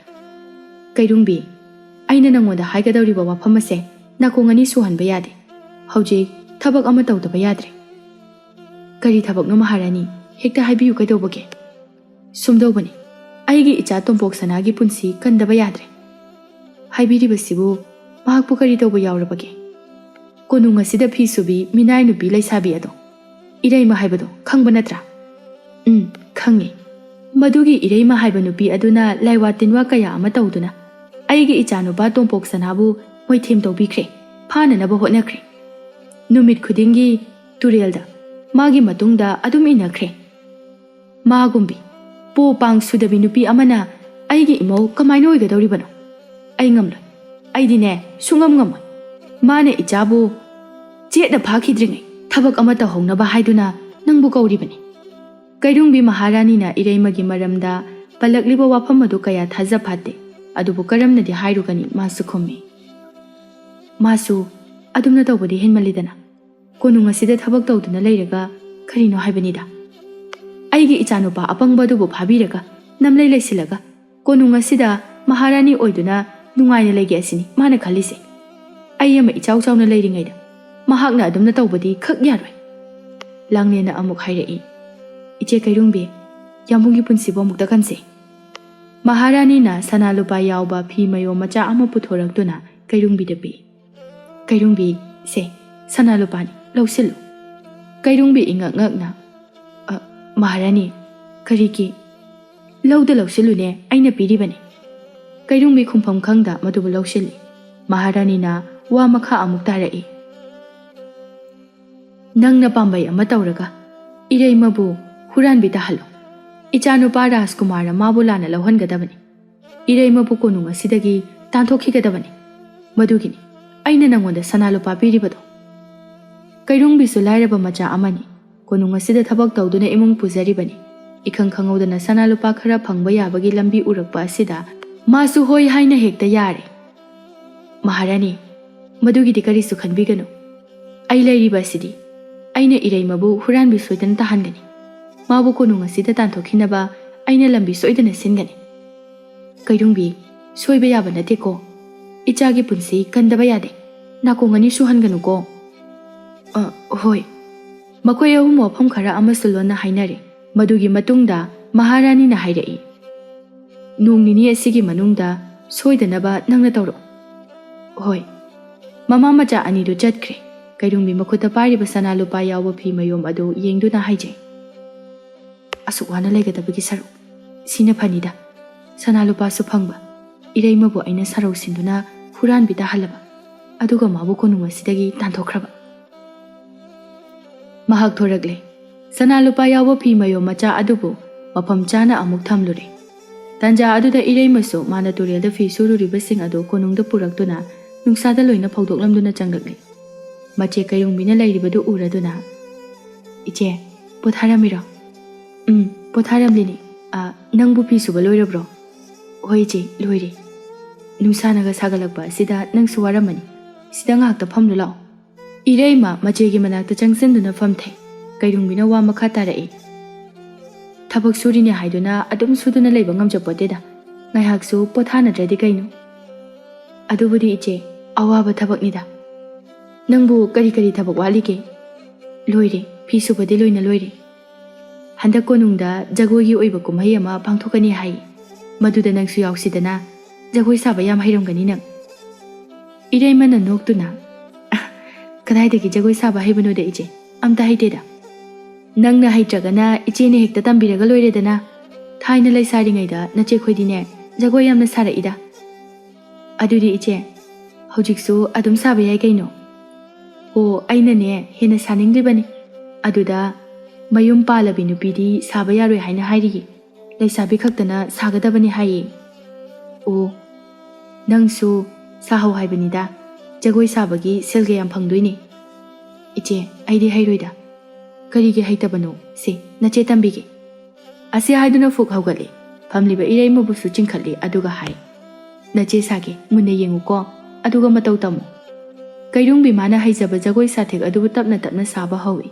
ꯀꯩꯔꯨꯡꯕꯤ, ꯑꯩꯅ ꯅꯉꯣꯟꯗ ꯍꯥꯏꯒꯗꯧꯔꯤꯕ ꯋꯥꯐꯝ ꯑꯁꯦ ꯅꯥꯀꯣꯡ ꯑꯅꯤ ꯁꯨꯍꯟꯕ ꯌꯥꯗꯦ꯫ ꯍꯧꯖꯤꯛ ꯊꯕꯛ ꯑꯃ ꯇꯧꯗꯕ ꯌꯥꯗ꯭ꯔꯦ꯫ ꯀꯔꯤ ꯊꯕꯛꯅꯣ ꯃꯍꯥꯔꯥꯅꯤ? ꯍꯦꯛꯇ ꯍꯥꯏꯕꯤꯌꯨ, ꯀꯩꯗꯧꯕꯒꯦ? ꯁꯨꯝꯗꯧꯕꯅꯤ, ꯑꯩꯒꯤ ꯏꯆꯥ ꯇꯣꯝꯄꯣꯛ ꯁꯅꯥꯒꯤ ꯄꯨꯟꯁꯤ ꯀꯟꯗꯕ ꯌꯥꯗ꯭ꯔꯦ꯫ ꯍꯥꯏꯕꯤꯔꯤꯕꯁꯤꯕꯨ ꯃꯍꯥꯛꯄꯨ ꯀꯔꯤ ꯇꯧꯕ ꯌꯥꯎꯔꯕꯒꯦ? ꯀꯣꯅꯨꯡ ꯑꯁꯤꯗ ꯐꯤ ꯁꯨꯕꯤ ꯃꯤꯅꯥꯏ ꯅꯨꯄꯤ ꯂꯩꯁꯥꯕꯤ ꯑꯗꯣ, ꯏꯔꯩꯃ ꯍꯥꯏꯕꯗꯣ ꯈꯪꯕ ꯅꯠꯇ꯭ꯔꯥ? ꯎꯝ, ꯈꯪꯉꯤ꯫ ꯃꯗꯨꯒꯤ ꯏꯔꯩꯃ ꯍꯥꯏꯕ ꯅꯨꯄꯤ ꯑꯗꯨꯅ ꯂꯥꯏꯋꯥ ꯇꯤꯟꯋꯥ ꯀꯌꯥ ꯑꯃ ꯇꯧꯗꯨꯅ ꯑꯩꯒꯤ ꯏꯆꯥꯅꯨꯄꯥ ꯇꯣꯝꯄꯣꯛ ꯁꯅꯥꯕꯨ ꯃꯣꯏꯊꯦꯝ ꯇꯧꯕꯤꯈ꯭ꯔꯦ, ꯐꯥꯅꯅꯕ ꯍꯣꯠꯅꯈ꯭ꯔꯦ꯫ ꯅꯨꯃꯤꯠ ꯈꯨꯗꯤꯡꯒꯤ ꯇꯨꯔꯦꯜꯗ ꯃꯥꯒꯤ ꯃꯇꯨꯡꯗ ꯑꯗꯨꯝ ꯏꯟꯅꯈ꯭ꯔꯦ꯫ ꯃꯥꯒꯨꯝꯕꯤ ꯄꯣ ꯄꯥꯡ ꯁꯨꯗꯕꯤ ꯅꯨꯄꯤ ꯑꯃꯅ ꯑꯩꯒꯤ ꯏꯃꯧ ꯀꯃꯥꯏꯅ ꯑꯣꯏꯒꯗꯧꯔꯤꯕꯅꯣ? ꯑꯩ ꯉꯝꯂꯣꯏ꯫ ꯑꯩꯗꯤꯅꯦ, ꯁꯨꯡꯉꯝ ꯉꯝꯃꯣꯏ꯫ ꯃꯥꯅ ꯏꯆꯥꯕꯨ ꯆꯦꯠꯅ ꯐꯥꯈꯤꯗ꯭ꯔꯤꯉꯩ ꯊꯕꯛ ꯑꯃ ꯇꯧꯍꯧꯅꯕ ꯍꯥꯏꯗꯨꯅ ꯅꯪꯕꯨ ꯀꯧꯔꯤꯕꯅꯤ꯫ ꯀꯩꯔꯨꯡꯕꯤ ꯃꯍꯥꯔꯥꯅꯤꯅ ꯏꯔꯩꯃꯒꯤ ꯃꯔꯝꯗ ꯄꯜꯂꯛꯂꯤꯕ ꯋꯥꯐꯝ ꯑꯗꯨ ꯀꯌꯥ ꯊꯥꯖ ꯐꯥꯠꯇꯦ꯫ ꯑꯗꯨꯕꯨ ꯀꯔꯝꯅꯗꯤ ꯍꯥꯏꯔꯨꯒꯅꯤ, ꯃꯥꯁꯨ ꯈꯨꯝꯃꯤ꯫ ꯃꯥꯁꯨ ꯑꯗꯨꯝꯅ ꯇꯧꯕꯗꯤ ꯍꯦꯟꯃꯜꯂꯤꯗꯅ꯫ ꯀꯣꯅꯨꯡ ꯑꯁꯤꯗ ꯊꯕꯛ ꯇꯧꯗꯨꯅ ꯂꯩꯔꯒ ꯀꯔꯤꯅꯣ ꯍꯥꯏꯕꯅꯤꯗ꯫ ꯑꯩꯒꯤ ꯏꯆꯥꯅꯨꯄꯥ ꯑꯄꯪꯕ ꯑꯗꯨꯕꯨ ꯐꯥꯕꯤꯔꯒ ꯅꯝꯂꯩ ꯂꯩꯁꯤꯜꯂꯒ ꯀꯣꯅꯨꯡ ꯑꯁꯤꯗ ꯃꯍꯥꯔꯥꯅꯤ ꯑꯣꯏꯗꯨꯅ ꯅꯨꯡꯉꯥꯏꯅ ꯂꯩꯒꯦ ꯑꯁꯤꯅꯤ ꯃꯥꯅ ꯈꯜꯂꯤꯁꯦ꯫ ꯑꯩ ꯑꯃ ꯏꯆꯥꯎ ꯆꯥꯎꯅ ꯂꯩꯔꯤꯉꯩꯗ ꯃꯍꯥꯛꯅ ꯑꯗꯨꯝꯅ ꯇꯧꯕꯗꯤ ꯈꯛ ꯌꯥꯔꯣꯏ꯫ ꯂꯥꯡꯂꯦꯟꯅ ꯑꯃꯨꯛ ꯍꯥꯏꯔꯛꯏ, "ꯏꯆꯦ ꯀꯩꯔꯨꯡꯕꯤ, ꯌꯥꯝꯕꯨꯡꯒꯤ ꯄꯨꯟꯁꯤꯕꯨ ꯑꯃꯨꯛꯇ ꯈꯟꯁꯤ꯫" ꯃꯍꯥꯔꯥꯅꯤꯅ ꯁꯅꯥ ꯂꯨꯄꯥ ꯌꯥꯎꯕ ꯐꯤ ꯃꯌꯣꯝ ꯃꯆꯥ ꯑꯃ ꯄꯨꯊꯣꯔꯛꯇꯨꯅ ꯀꯩꯔꯨꯡꯕꯤꯗ ꯄꯤ꯫ "ꯀꯩꯔꯨꯡꯕꯤ, ꯁꯦ, ꯁꯅꯥ ꯂꯨꯄꯥꯅꯤ, ꯂꯧꯁꯤꯜꯂꯨ꯫" ꯀꯩꯔꯨꯡꯕꯤ ꯏꯉꯛ ꯉꯛꯅ, "ꯑ, ꯃꯍꯥꯔꯥꯅꯤ, ꯀꯔꯤꯒꯤ?" "ꯂꯧꯗ ꯂꯧꯁꯤꯜꯂꯨꯅꯦ, ꯑꯩꯅ ꯄꯤꯔꯤꯕꯅꯤ꯫" ꯀꯩꯔꯨꯡꯕꯤ ꯈꯨꯝꯐꯝ ꯈꯪꯗ ꯃꯗꯨꯕꯨ ꯂꯧꯁꯤꯜꯂꯤ꯫ ꯃꯍꯥꯔꯥꯅꯤꯅ ꯋꯥ ꯃꯈꯥ ꯑꯃꯨꯛ ꯇꯥꯔꯛꯏ, "ꯅꯪꯅ ꯄꯥꯝꯕꯩ ꯑꯃ ꯇꯧꯔꯒ ꯏꯔꯩꯃꯕꯨ ꯍꯨꯔꯥꯟꯕꯤ ꯇꯥꯍꯜꯂꯣ꯫ ꯏꯆꯥꯅꯨꯄꯥ ꯔꯥꯖꯀꯨꯃꯥꯔꯅ ꯃꯥꯕꯨ ꯂꯥꯟꯅ ꯂꯧꯍꯟꯒꯗꯕꯅꯤ꯫ ꯏꯔꯩꯃꯕꯨ ꯀꯣꯅꯨꯡ ꯑꯁꯤꯗꯒꯤ ꯇꯥꯟꯊꯣꯛꯈꯤꯒꯗꯕꯅꯤ꯫ ꯃꯗꯨꯒꯤꯅꯤ ꯑꯩꯅ ꯅꯪꯉꯣꯟꯗ ꯁꯅꯥ ꯂꯨꯄꯥ ꯄꯤꯔꯤꯕꯗꯣ꯫" ꯀꯩꯔꯨꯡꯕꯤꯁꯨ ꯂꯥꯏꯔꯕ ꯃꯆꯥ ꯑꯃꯅꯤ꯫ ꯀꯣꯅꯨꯡ ꯑꯁꯤꯗ ꯊꯕꯛ ꯇꯧꯗꯨꯅ ꯏꯃꯨꯡ ꯄꯨꯖꯔꯤꯕꯅꯤ꯫ ꯏꯈꯪ ꯈꯪꯍꯧꯗꯅ ꯁꯅꯥ ꯂꯨꯄꯥ ꯈꯔ ꯐꯪꯕ ꯌꯥꯕꯒꯤ ꯂꯝꯕꯤ ꯎꯔꯛꯄ ꯑꯁꯤꯗ ꯃꯥꯁꯨ ꯍꯣꯏ ꯍꯥꯏꯅ ꯍꯦꯛꯇ ꯌꯥꯔꯦ꯫ "ꯃꯍꯥꯔꯥꯅꯤ, ꯃꯗꯨꯒꯤꯗꯤ ꯀꯔꯤꯁꯨ ꯈꯟꯕꯤꯒꯅꯨ꯫ ꯑꯩ ꯂꯩꯔꯤꯕ ꯑꯁꯤꯗꯤ ꯑꯩꯅ ꯏꯔꯩꯃꯕꯨ ꯍꯨꯔꯥꯟꯕꯤ ꯁꯣꯏꯗꯅ ꯇꯥꯍꯟꯒꯅꯤ꯫ ꯃꯥꯕꯨ ꯀꯣꯅꯨꯡ ꯑꯁꯤꯗ ꯇꯥꯟꯊꯣꯛꯈꯤꯅꯕ ꯑꯩꯅ ꯂꯝꯕꯤ ꯁꯣꯏꯗꯅ ꯁꯤꯟꯒꯅꯤ꯫" "ꯀꯩꯔꯨꯡꯕꯤ, ꯁꯣꯏꯕ ꯌꯥꯕ ꯅꯠꯇꯦꯀꯣ꯫ ꯏꯆꯥꯒꯤ ꯄꯨꯟꯁꯤ ꯀꯟꯗꯕ ꯌꯥꯗꯦ꯫ ꯅꯥꯀꯣꯡ ꯑꯅꯤ ꯁꯨꯍꯟꯒꯅꯨꯀꯣ꯫" "ꯑ, ꯍꯣꯏ꯫" ꯃꯈꯣꯏ ꯑꯍꯨꯝ ꯋꯥꯐꯝ ꯈꯔ ꯑꯃꯁꯨ ꯂꯣꯟꯅ ꯍꯥꯏꯅꯔꯦ꯫ ꯃꯗꯨꯒꯤ ꯃꯇꯨꯡꯗ ꯃꯍꯥꯔꯥꯅꯤꯅ ꯍꯥꯏꯔꯛꯏ, "ꯅꯣꯡ ꯅꯤꯅꯤ ꯑꯁꯤꯒꯤ ꯃꯅꯨꯡꯗ ꯁꯣꯏꯗꯅꯕ ꯅꯪꯅ ꯇꯧꯔꯛꯎ꯫" "ꯍꯣꯏ꯫" ꯃꯃꯥ ꯃꯆꯥ ꯑꯅꯤꯗꯨ ꯆꯠꯈ꯭ꯔꯦ꯫ ꯀꯩꯔꯨꯡꯕꯤ ꯃꯈꯨꯠꯇ ꯄꯥꯏꯔꯤꯕ ꯁꯅꯥ ꯂꯨꯄꯥ ꯌꯥꯎꯕ ꯐꯤ ꯃꯌꯣꯝ ꯑꯗꯨ ꯌꯦꯡꯗꯨꯅ ꯍꯥꯏꯖꯩ, "ꯑꯁꯨꯛ ꯋꯥꯅ ꯂꯩꯒꯗꯕꯒꯤ ꯁꯔꯨꯛ ꯁꯤꯅ ꯐꯅꯤꯗ꯫ ꯁꯅꯥ ꯂꯨꯄꯥꯁꯨ ꯐꯪꯕ, ꯏꯔꯩꯃꯕꯨ ꯑꯩꯅ ꯁꯔꯧ ꯁꯤꯟꯗꯨꯅ ꯍꯨꯔꯥꯟꯕꯤ ꯇꯥꯍꯜꯂꯕ, ꯑꯗꯨꯒ ꯃꯥꯕꯨ ꯀꯣꯅꯨꯡ ꯑꯁꯤꯗꯒꯤ ꯇꯥꯟꯊꯣꯛꯈ꯭ꯔꯕ꯫" ꯃꯍꯥꯛ ꯊꯣꯔꯛꯂꯦ꯫ ꯁꯅꯥ ꯂꯨꯄꯥ ꯌꯥꯎꯕ ꯐꯤ ꯃꯌꯣꯝ ꯃꯆꯥ ꯑꯗꯨꯕꯨ ꯃꯐꯝ ꯆꯥꯅ ꯑꯃꯨꯛ ꯊꯝꯂꯨꯔꯦ꯫ ꯇꯥꯟꯖꯥ ꯑꯗꯨꯗ ꯏꯔꯩꯃꯁꯨ ꯃꯥꯅ ꯇꯨꯔꯦꯜꯗ ꯐꯤ ꯁꯨꯔꯨꯔꯤꯕꯁꯤꯡ ꯑꯗꯨ ꯀꯣꯅꯨꯡꯗ ꯄꯨꯔꯛꯇꯨꯅ ꯅꯨꯡꯁꯥꯗ ꯂꯣꯏꯅ ꯐꯧꯗꯣꯛꯂꯝꯗꯨꯅ ꯆꯪꯂꯛꯂꯦ꯫ ꯃꯆꯦ ꯀꯩꯔꯨꯡꯕꯤꯅ ꯂꯩꯔꯤꯕꯗꯨ ꯎꯔꯗꯨꯅ, "ꯏꯆꯦ, ꯄꯣꯊꯥꯔꯝꯃꯤꯔꯣ?" "ꯎꯝ, ꯄꯣꯊꯥꯔꯝꯂꯤꯅꯤ꯫ ꯑ, ꯅꯪꯕꯨ ꯐꯤ ꯁꯨꯕ ꯂꯣꯏꯔꯕ꯭ꯔꯣ?" "ꯍꯣꯏ ꯏꯆꯦ, ꯂꯣꯏꯔꯦ꯫ ꯅꯨꯡꯁꯥꯅꯒ ꯁꯥꯒꯠꯂꯛꯄ ꯑꯁꯤꯗ ꯅꯪꯁꯨ ꯋꯥꯔꯝꯃꯅꯤ꯫ ꯁꯤꯗ ꯉꯥꯏꯍꯥꯛꯇ ꯐꯝꯂꯨ ꯂꯥꯛꯑꯣ꯫" ꯏꯔꯩꯃ ꯃꯆꯦꯒꯤ ꯃꯅꯥꯛꯇ ꯆꯪꯁꯤꯟꯗꯨꯅ ꯐꯝꯊꯩ꯫ ꯀꯩꯔꯨꯡꯕꯤꯅ ꯋꯥ ꯃꯈꯥ ꯇꯥꯔꯛꯏ, ꯊꯕꯛ ꯁꯨꯔꯤꯅꯦ ꯍꯥꯏꯗꯨꯅ ꯑꯗꯨꯝ ꯁꯨꯗꯨꯅ ꯂꯩꯕ ꯉꯝꯖꯄꯣꯠꯇꯦꯗ꯫ ꯉꯥꯏꯍꯥꯛꯁꯨ ꯄꯣꯊꯥꯅꯗ꯭ꯔꯗꯤ ꯀꯩꯅꯣ? ꯑꯗꯨꯕꯨꯗꯤ ꯏꯆꯦ, ꯑꯋꯥꯕ ꯊꯕꯛꯅꯤꯗ꯫ ꯅꯪꯕꯨ ꯀꯔꯤ ꯀꯔꯤ ꯊꯕꯛ ꯋꯥꯠꯂꯤꯒꯦ? ꯂꯣꯏꯔꯦ, ꯐꯤ ꯁꯨꯕꯗꯤ ꯂꯣꯏꯅ ꯂꯣꯏꯔꯦ꯫ ꯍꯟꯗꯛ ꯀꯣꯅꯨꯡꯗ ꯖꯒꯣꯏꯒꯤ ꯑꯣꯏꯕ ꯀꯨꯝꯍꯩ ꯑꯃ ꯄꯥꯡꯊꯣꯛꯀꯅꯤ ꯍꯥꯏ꯫ ꯃꯗꯨꯗ ꯅꯪꯁꯨ ꯌꯥꯎꯁꯤꯗꯅ꯫ ꯖꯒꯣꯏ ꯁꯥꯕ ꯌꯥꯝ ꯍꯩꯔꯝꯒꯅꯤ ꯅꯪ꯫ ꯏꯔꯩꯃꯅ ꯅꯣꯛꯇꯨꯅ, "ꯑ, ꯀꯗꯥꯏꯗꯒꯤ ꯖꯒꯣꯏ ꯁꯥꯕ ꯍꯩꯕꯅꯣꯗ ꯏꯆꯦ? ꯑꯝꯇ ꯍꯩꯇꯦꯗ꯫ ꯅꯪꯅ ꯍꯩꯇ꯭ꯔꯒꯅ ꯏꯆꯦꯅ ꯍꯦꯛꯇ ꯇꯝꯕꯤꯔꯒ ꯂꯣꯏꯔꯦꯗꯅ꯫ ꯊꯥꯏꯅ ꯂꯩꯁꯥꯔꯤꯉꯩꯗ ꯅꯆꯦꯈꯣꯏꯗꯤꯅꯦ, ꯖꯒꯣꯏ ꯌꯥꯝꯅ ꯁꯥꯔꯛꯏꯗ꯫ ꯑꯗꯨꯗꯤ ꯏꯆꯦ, ꯍꯧꯖꯤꯛꯁꯨ ꯑꯗꯨꯝ ꯁꯥꯕ ꯌꯥꯏ ꯀꯩꯅꯣ?" "ꯑꯣ, ꯑꯩꯅꯅꯦ ꯍꯦꯟꯅ ꯁꯥꯅꯤꯡꯂꯤꯕꯅꯤ꯫ ꯑꯗꯨꯗ ꯃꯌꯨꯝ ꯄꯥꯜꯂꯕꯤ ꯅꯨꯄꯤꯗꯤ ꯁꯥꯕ ꯌꯥꯔꯣꯏ ꯍꯥꯏꯅ ꯍꯥꯏꯔꯤꯌꯦ꯫ ꯂꯩꯁꯥꯕꯤ ꯈꯛꯇꯅ ꯁꯥꯒꯗꯕꯅꯤ ꯍꯥꯏꯌꯦ꯫" "ꯑꯣ, ꯅꯪꯁꯨ ꯁꯥꯍꯧ ꯍꯥꯏꯕꯅꯤꯗ꯫ ꯖꯒꯣꯏ ꯁꯥꯕꯒꯤ ꯁꯦꯜꯒ ꯌꯥꯝ ꯐꯪꯗꯣꯏꯅꯦ꯫" "ꯏꯆꯦ, ꯑꯩꯗꯤ ꯍꯩꯔꯣꯏꯗ꯫" "ꯀꯔꯤꯒꯤ ꯍꯩꯇꯕꯅꯣ? ꯁꯦ, ꯅꯆꯦ ꯇꯝꯕꯤꯒꯦ꯫" ꯑꯁꯤ ꯍꯥꯏꯗꯨꯅ ꯐꯨꯛ ꯍꯧꯒꯠꯂꯤ꯫ ꯐꯝꯂꯤꯕ ꯏꯔꯩꯃꯕꯨꯁꯨ ꯆꯤꯡꯈꯠꯂꯤ, ꯑꯗꯨꯒ ꯍꯥꯏ, "ꯅꯆꯦ ꯁꯥꯒꯦ, ꯃꯨꯟꯅ ꯌꯦꯡꯉꯨꯀꯣ, ꯑꯗꯨꯒ ꯃꯇꯧ ꯇꯝꯃꯨ꯫" ꯀꯩꯔꯨꯡꯕꯤ ꯃꯥꯅ ꯍꯩꯖꯕ ꯖꯒꯣꯏ ꯁꯥꯊꯦꯛ ꯑꯗꯨꯕꯨ ꯇꯞꯅ ꯇꯞꯅ ꯁꯥꯕ ꯍꯧꯏ꯫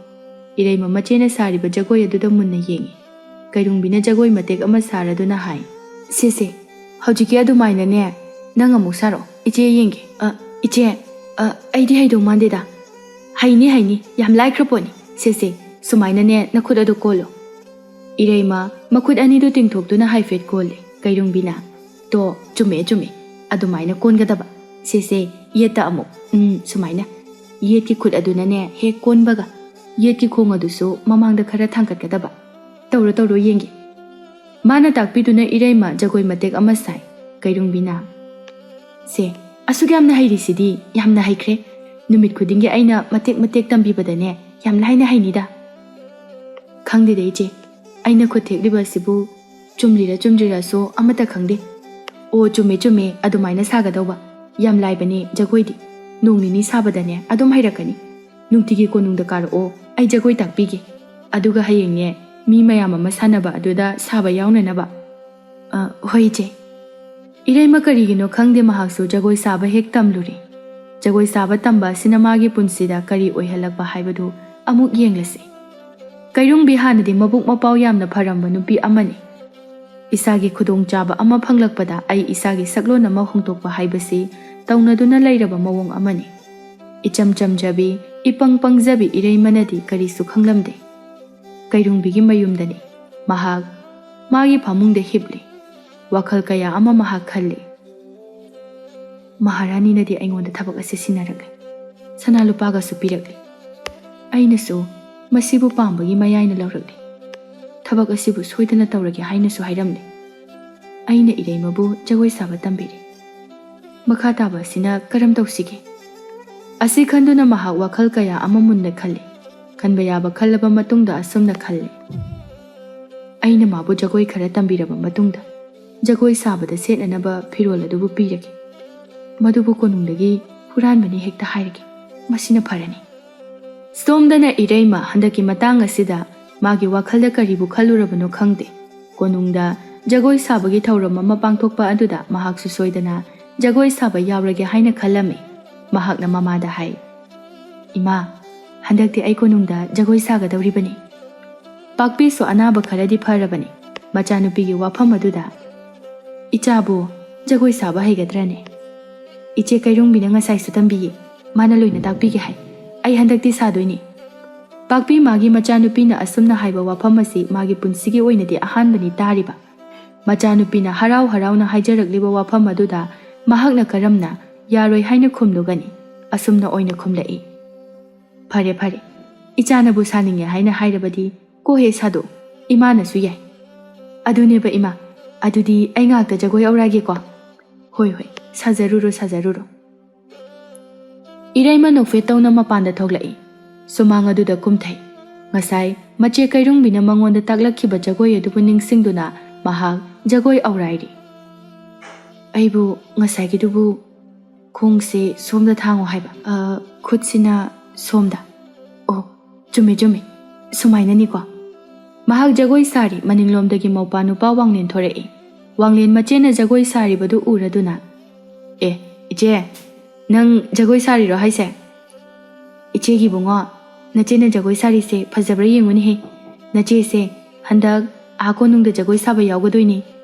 ꯏꯔꯩꯃ ꯃꯆꯦꯅ ꯁꯥꯔꯤꯕ ꯖꯒꯣꯏ ꯑꯗꯨꯗ ꯃꯨꯟꯅ ꯌꯦꯡꯏ꯫ ꯀꯩꯔꯨꯡꯕꯤꯅ ꯖꯒꯣꯏ ꯃꯇꯦꯛ ꯑꯃ ꯁꯥꯔꯗꯨꯅ ꯍꯥꯏ, "ꯁꯦ ꯁꯦ, ꯍꯧꯖꯤꯛꯀꯤ ꯑꯗꯨꯃꯥꯏꯅꯅꯦ ꯅꯪ ꯑꯃꯨꯛ ꯁꯥꯔꯛꯑꯣ, ꯏꯆꯦ ꯌꯦꯡꯒꯦ꯫" "ꯑ, ꯏꯆꯦ, ꯑ, ꯑꯩꯗꯤ ꯍꯩꯗꯧ ꯃꯥꯟꯗꯦꯗ꯫" "ꯍꯩꯅꯤ, ꯍꯩꯅꯤ, ꯌꯥꯝ ꯂꯥꯏꯈ꯭ꯔ ꯄꯣꯠꯅꯤ꯫ ꯁꯦ ꯁꯦ, ꯁꯨꯃꯥꯏꯅꯅꯦ ꯅꯈꯨꯠ ꯑꯗꯨ ꯀꯣꯜꯂꯣ꯫" ꯏꯔꯩꯃ ꯃꯈꯨꯠ ꯑꯅꯤꯗꯨ ꯇꯤꯡꯊꯣꯛꯇꯨꯅ ꯍꯥꯏꯐꯦꯠ ꯀꯣꯜꯂꯤ꯫ ꯀꯩꯔꯨꯡꯕꯤꯅ, "ꯇꯣ, ꯆꯨꯝꯃꯦ, ꯆꯨꯝꯃꯦ, ꯑꯗꯨꯃꯥꯏꯅ ꯀꯣꯟꯒꯗꯕ꯫ ꯁꯦ ꯁꯦ, ꯌꯦꯠꯇ ꯑꯃꯨꯛ, ꯎꯝ, ꯁꯨꯃꯥꯏꯅ꯫" ꯌꯦꯠꯀꯤ ꯈꯨꯠ ꯑꯗꯨꯅꯅꯦ ꯍꯦꯛ ꯀꯣꯟꯕꯒ ꯌꯦꯠꯀꯤ ꯈꯣꯡ ꯑꯗꯨꯁꯨ ꯃꯃꯥꯡꯗ ꯈꯔ ꯊꯥꯡꯒꯠꯀꯗꯕ꯫ "ꯇꯧꯔꯣ, ꯇꯧꯔꯣ, ꯌꯦꯡꯒꯦ꯫" ꯃꯥꯅ ꯇꯥꯛꯄꯤꯗꯨꯅ ꯏꯔꯩꯃ ꯖꯒꯣꯏ ꯃꯇꯦꯛ ꯑꯃ ꯁꯥꯏ꯫ ꯀꯩꯔꯨꯡꯕꯤꯅ, "ꯁꯦ, ꯑꯁꯨꯛ ꯌꯥꯝꯅ ꯍꯩꯔꯤꯁꯤꯗꯤ ꯌꯥꯝꯅ ꯍꯩꯈ꯭ꯔꯦ꯫ ꯅꯨꯃꯤꯠ ꯈꯨꯗꯤꯡꯒꯤ ꯑꯩꯅ ꯃꯇꯦꯛ ꯃꯇꯦꯛ ꯇꯝꯕꯤꯕꯗꯅꯦ ꯌꯥꯝ ꯂꯥꯏꯅ ꯍꯩꯅꯤꯗ꯫" "ꯈꯪꯗꯦꯗ ꯏꯆꯦ, ꯑꯩꯅ ꯈꯨꯠ ꯊꯦꯛꯂꯤꯕ ꯑꯁꯤꯕꯨ ꯆꯨꯝꯂꯤꯔ ꯆꯨꯝꯗ꯭ꯔꯤꯔꯁꯨ ꯑꯃꯠꯇ ꯈꯪꯗꯦ꯫" "ꯑꯣ, ꯆꯨꯝꯃꯦ, ꯆꯨꯝꯃꯦ, ꯑꯗꯨꯃꯥꯏꯅ ꯁꯥꯒꯗꯧꯕ꯫ ꯌꯥꯝ ꯂꯥꯏꯕꯅꯦ ꯖꯒꯣꯏꯗꯤ꯫ ꯅꯣꯡ ꯅꯤꯅꯤ ꯁꯥꯕꯗꯅꯦ ꯑꯗꯨꯝ ꯍꯩꯔꯛꯀꯅꯤ꯫ ꯅꯨꯡꯇꯤꯒꯤ ꯀꯣꯅꯨꯡꯗ ꯀꯥꯔꯛꯑꯣ, ꯑꯩ ꯖꯒꯣꯏ ꯇꯥꯛꯄꯤꯒꯦ꯫ ꯑꯗꯨꯒ ꯍꯌꯦꯡꯅꯦ ꯃꯤ ꯃꯌꯥꯝ ꯑꯃ ꯁꯥꯟꯅꯕ ꯑꯗꯨꯗ ꯁꯥꯕ ꯌꯥꯎꯅꯅꯕ꯫" "ꯑ, ꯍꯣꯏ ꯏꯆꯦ꯫" ꯏꯔꯩꯃ ꯀꯔꯤꯒꯤꯅꯣ ꯈꯪꯗꯦ ꯃꯍꯥꯛꯁꯨ ꯖꯒꯣꯏ ꯁꯥꯕ ꯍꯦꯛ ꯇꯝꯂꯨꯔꯦ꯫ ꯖꯒꯣꯏ ꯁꯥꯕ ꯇꯝꯕ ꯑꯁꯤꯅ ꯃꯥꯒꯤ ꯄꯨꯟꯁꯤꯗ ꯀꯔꯤ ꯑꯣꯏꯍꯜꯂꯛꯄ ꯍꯥꯏꯕꯗꯨ ꯑꯃꯨꯛ ꯌꯦꯡꯂꯁꯤ꯫ ꯀꯩꯔꯨꯡꯕꯤ ꯍꯥꯟꯅꯗꯤ ꯃꯕꯨꯛ ꯃꯄꯥꯎ ꯌꯥꯝꯅ ꯐꯔꯝꯕ ꯅꯨꯄꯤ ꯑꯃꯅꯤ꯫ ꯏꯁꯥꯒꯤ ꯈꯨꯗꯣꯡꯆꯥꯕ ꯑꯃ ꯐꯪꯂꯛꯄꯗ ꯑꯩ ꯏꯁꯥꯒꯤ ꯁꯛꯂꯣꯟ ꯑꯃ ꯍꯣꯡꯗꯣꯛꯄ ꯍꯥꯏꯕꯁꯤ ꯇꯧꯅꯗꯨꯅ ꯂꯩꯔꯕ ꯃꯑꯣꯡ ꯑꯃꯅꯤ꯫ ꯏꯆꯝ ꯆꯝꯖꯕꯤ, ꯏꯄꯪ ꯄꯪꯖꯕꯤ ꯏꯔꯩꯃꯅꯗꯤ ꯀꯔꯤꯁꯨ ꯈꯪꯂꯝꯗꯦ꯫ ꯀꯩꯔꯨꯡꯕꯤꯒꯤ ꯃꯌꯨꯝꯗꯅꯤ꯫ ꯃꯍꯥꯛ ꯃꯥꯒꯤ ꯐꯃꯨꯡꯗ ꯍꯤꯞꯂꯤ꯫ ꯋꯥꯈꯜ ꯀꯌꯥ ꯑꯃ ꯃꯍꯥꯛ ꯈꯜꯂꯤ꯫ ꯃꯍꯥꯔꯥꯅꯤꯅꯗꯤ ꯑꯩꯉꯣꯟꯗ ꯊꯕꯛ ꯑꯁꯤ ꯁꯤꯟꯅꯔꯛꯂꯦ꯫ ꯁꯅꯥ ꯂꯨꯄꯥꯒꯁꯨ ꯄꯤꯔꯛꯂꯦ꯫ ꯑꯩꯅꯁꯨ ꯃꯁꯤꯕꯨ ꯄꯥꯝꯕꯒꯤ ꯃꯌꯥꯏꯅ ꯂꯧꯔꯛꯂꯦ꯫ ꯊꯕꯛ ꯑꯁꯤꯕꯨ ꯁꯣꯏꯗꯅ ꯇꯧꯔꯒꯦ ꯍꯥꯏꯅꯁꯨ ꯍꯥꯏꯔꯝꯂꯦ꯫ ꯑꯩꯅ ꯏꯔꯩꯃꯕꯨ ꯖꯒꯣꯏ ꯁꯥꯕ ꯇꯝꯕꯤꯔꯦ꯫ ꯃꯈꯥ ꯇꯥꯕ ꯑꯁꯤꯅ ꯀꯔꯝ ꯇꯧꯁꯤꯒꯦ? ꯑꯁꯤ ꯈꯟꯗꯨꯅ ꯃꯍꯥꯛ ꯋꯥꯈꯜ ꯀꯌꯥ ꯑꯃ ꯃꯨꯟꯅ ꯈꯜꯂꯤ꯫ ꯈꯟꯕ ꯌꯥꯕ ꯈꯜꯂꯕ ꯃꯇꯨꯡꯗ ꯑꯁꯨꯝꯅ ꯈꯜꯂꯤ꯫ ꯑꯩꯅ ꯃꯥꯕꯨ ꯖꯒꯣꯏ ꯈꯔ ꯇꯝꯕꯤꯔꯕ ꯃꯇꯨꯡꯗ ꯖꯒꯣꯏ ꯁꯥꯕꯗ ꯁꯦꯠꯅꯅꯕ ꯐꯤꯔꯣꯜ ꯑꯗꯨꯕꯨ ꯄꯤꯔꯒꯦ꯫ ꯃꯗꯨꯕꯨ ꯀꯣꯅꯨꯡꯗꯒꯤ ꯍꯨꯔꯥꯟꯕꯅꯤ ꯍꯦꯛꯇ ꯍꯥꯏꯔꯒꯦ꯫ ꯃꯁꯤꯅ ꯐꯔꯅꯤ꯫ ꯁꯣꯝꯗꯅ ꯏꯔꯩꯃ ꯍꯟꯗꯛꯀꯤ ꯃꯇꯥꯡ ꯑꯁꯤꯗ ꯃꯥꯒꯤ ꯋꯥꯈꯜꯗ ꯀꯔꯤꯕꯨ ꯈꯜꯂꯨꯔꯕꯅꯣ ꯈꯪꯗꯦ꯫ ꯀꯣꯅꯨꯡꯗ ꯖꯒꯣꯏ ꯁꯥꯕꯒꯤ ꯊꯧꯔꯝ ꯑꯃ ꯄꯥꯡꯊꯣꯛꯄ ꯑꯗꯨꯗ ꯃꯍꯥꯛꯁꯨ ꯁꯣꯏꯗꯅ ꯖꯒꯣꯏ ꯁꯥꯕ ꯌꯥꯎꯔꯒꯦ ꯍꯥꯏꯅ ꯈꯜꯂꯝꯃꯤ꯫ ꯃꯍꯥꯛꯅ ꯃꯃꯥꯗ ꯍꯥꯏ, "ꯏꯃꯥ, ꯍꯟꯗꯛꯇꯤ ꯑꯩ ꯀꯣꯅꯨꯡꯗ ꯖꯒꯣꯏ ꯁꯥꯒꯗꯧꯔꯤꯕꯅꯤ꯫" ꯄꯥꯛꯄꯤꯁꯨ ꯑꯅꯥꯕ ꯈꯔꯗꯤ ꯐꯔꯕꯅꯤ꯫ ꯃꯆꯥꯅꯨꯄꯤꯒꯤ ꯋꯥꯐꯝ ꯑꯗꯨꯗ, "ꯏꯆꯥꯕꯨ ꯖꯒꯣꯏ ꯁꯥꯕ ꯍꯩꯒꯗ꯭ꯔꯅꯦ? ꯏꯆꯦ ꯀꯩꯔꯨꯡꯕꯤꯅ ꯉꯁꯥꯏꯁꯨ ꯇꯝꯕꯤꯌꯦ꯫ ꯃꯥꯅ ꯂꯣꯏꯅ ꯇꯥꯛꯄꯤꯒꯦ ꯍꯥꯏ꯫ ꯑꯩ ꯍꯟꯗꯛꯇꯤ ꯁꯥꯗꯣꯏꯅꯤ꯫" ꯄꯥꯛꯄꯤ ꯃꯥꯒꯤ ꯃꯆꯥꯅꯨꯄꯤꯅ ꯑꯁꯨꯝꯅ ꯍꯥꯏꯕ ꯋꯥꯐꯝ ꯑꯁꯤ ꯃꯥꯒꯤ ꯄꯨꯟꯁꯤꯒꯤ ꯑꯣꯏꯅꯗꯤ ꯑꯍꯥꯟꯕꯅꯤ ꯇꯥꯔꯤꯕ꯫ ꯃꯆꯥꯅꯨꯄꯤꯅ ꯍꯔꯥꯎ ꯍꯔꯥꯎꯅ ꯍꯥꯏꯖꯔꯛꯂꯤꯕ ꯋꯥꯐꯝ ꯑꯗꯨꯗ ꯃꯍꯥꯛꯅ ꯀꯔꯝꯅ ꯌꯥꯔꯣꯏ ꯍꯥꯏꯅ ꯈꯨꯝꯂꯨꯒꯅꯤ? ꯑꯁꯨꯝꯅ ꯑꯣꯏꯅ ꯈꯨꯝꯂꯛꯏ, "ꯐꯔꯦ, ꯐꯔꯦ, ꯏꯆꯥꯅꯕꯨ ꯁꯥꯅꯤꯡꯉꯦ ꯍꯥꯏꯅ ꯍꯥꯏꯔꯕꯗꯤ ꯀꯣ ꯍꯦꯛ ꯁꯥꯗꯣꯛꯎ, ꯏꯃꯥꯅꯁꯨ ꯌꯥꯏ꯫" "ꯑꯗꯨꯅꯦꯕ ꯏꯃꯥ, ꯑꯗꯨꯗꯤ ꯑꯩ ꯉꯥꯛꯇ ꯖꯒꯣꯏ ꯑꯧꯔꯥꯏꯒꯦꯀꯣ꯫" "ꯍꯣꯏ, ꯍꯣꯏ, ꯁꯥꯖꯔꯨꯔꯣ, ꯁꯥꯖꯔꯨꯔꯣ꯫" ꯏꯔꯩꯃ ꯅꯣꯛꯐꯦꯠ ꯇꯧꯅ ꯃꯄꯥꯟꯗ ꯊꯣꯛꯂꯛꯏ꯫ ꯁꯨꯃꯥꯡ ꯑꯗꯨꯗ ꯀꯨꯝꯊꯩ꯫ ꯉꯁꯥꯏ ꯃꯆꯦ ꯀꯩꯔꯨꯡꯕꯤꯅ ꯃꯉꯣꯟꯗ ꯇꯥꯛꯂꯛꯈꯤꯕ ꯖꯒꯣꯏ ꯑꯗꯨꯕꯨ ꯅꯤꯡꯁꯤꯡꯗꯨꯅ ꯃꯍꯥꯛ ꯖꯒꯣꯏ ꯑꯧꯔꯥꯏꯔꯤ꯫ "ꯑꯩꯕꯨ ꯉꯁꯥꯏꯒꯤꯗꯨꯕꯨ ꯈꯣꯡꯁꯦ ꯁꯣꯝꯗ ꯊꯥꯡꯉꯣ ꯍꯥꯏꯕ, ꯑ, ꯈꯨꯠꯁꯤꯅ ꯁꯣꯝꯗ꯫ ꯑꯣ, ꯆꯨꯝꯃꯦ, ꯆꯨꯝꯃꯦ, ꯁꯨꯃꯥꯏꯅꯅꯤꯀꯣ꯫" ꯃꯍꯥꯛ ꯖꯒꯣꯏ ꯁꯥꯔꯤ꯫ ꯃꯅꯤꯡꯂꯣꯝꯗꯒꯤ ꯃꯧꯄꯥ ꯅꯨꯄꯥ ꯋꯥꯡꯂꯦꯟ ꯊꯣꯔꯛꯏ꯫ ꯋꯥꯡꯂꯦꯟ ꯃꯆꯦꯅ ꯖꯒꯣꯏ ꯁꯥꯔꯤꯕꯗꯨ ꯎꯔꯗꯨꯅ, "ꯑꯦ, ꯏꯆꯦ, ꯅꯪ ꯖꯒꯣꯏ ꯁꯥꯔꯤꯔꯣ ꯍꯥꯏꯁꯦ?" "ꯏꯆꯦꯒꯤ ꯏꯕꯨꯡꯉꯣ, ꯅꯆꯦꯅ ꯖꯒꯣꯏ ꯁꯥꯔꯤꯁꯦ ꯐꯖꯕ꯭ꯔꯥ ꯌꯦꯡꯉꯨꯅꯦꯍꯦ꯫ ꯅꯆꯦꯁꯦ ꯍꯟꯗꯛ ꯑꯥ ꯀꯣꯅꯨꯡꯗ ꯖꯒꯣꯏ ꯁꯥꯕ ꯌꯥꯎꯒꯗꯣꯏꯅꯦ꯫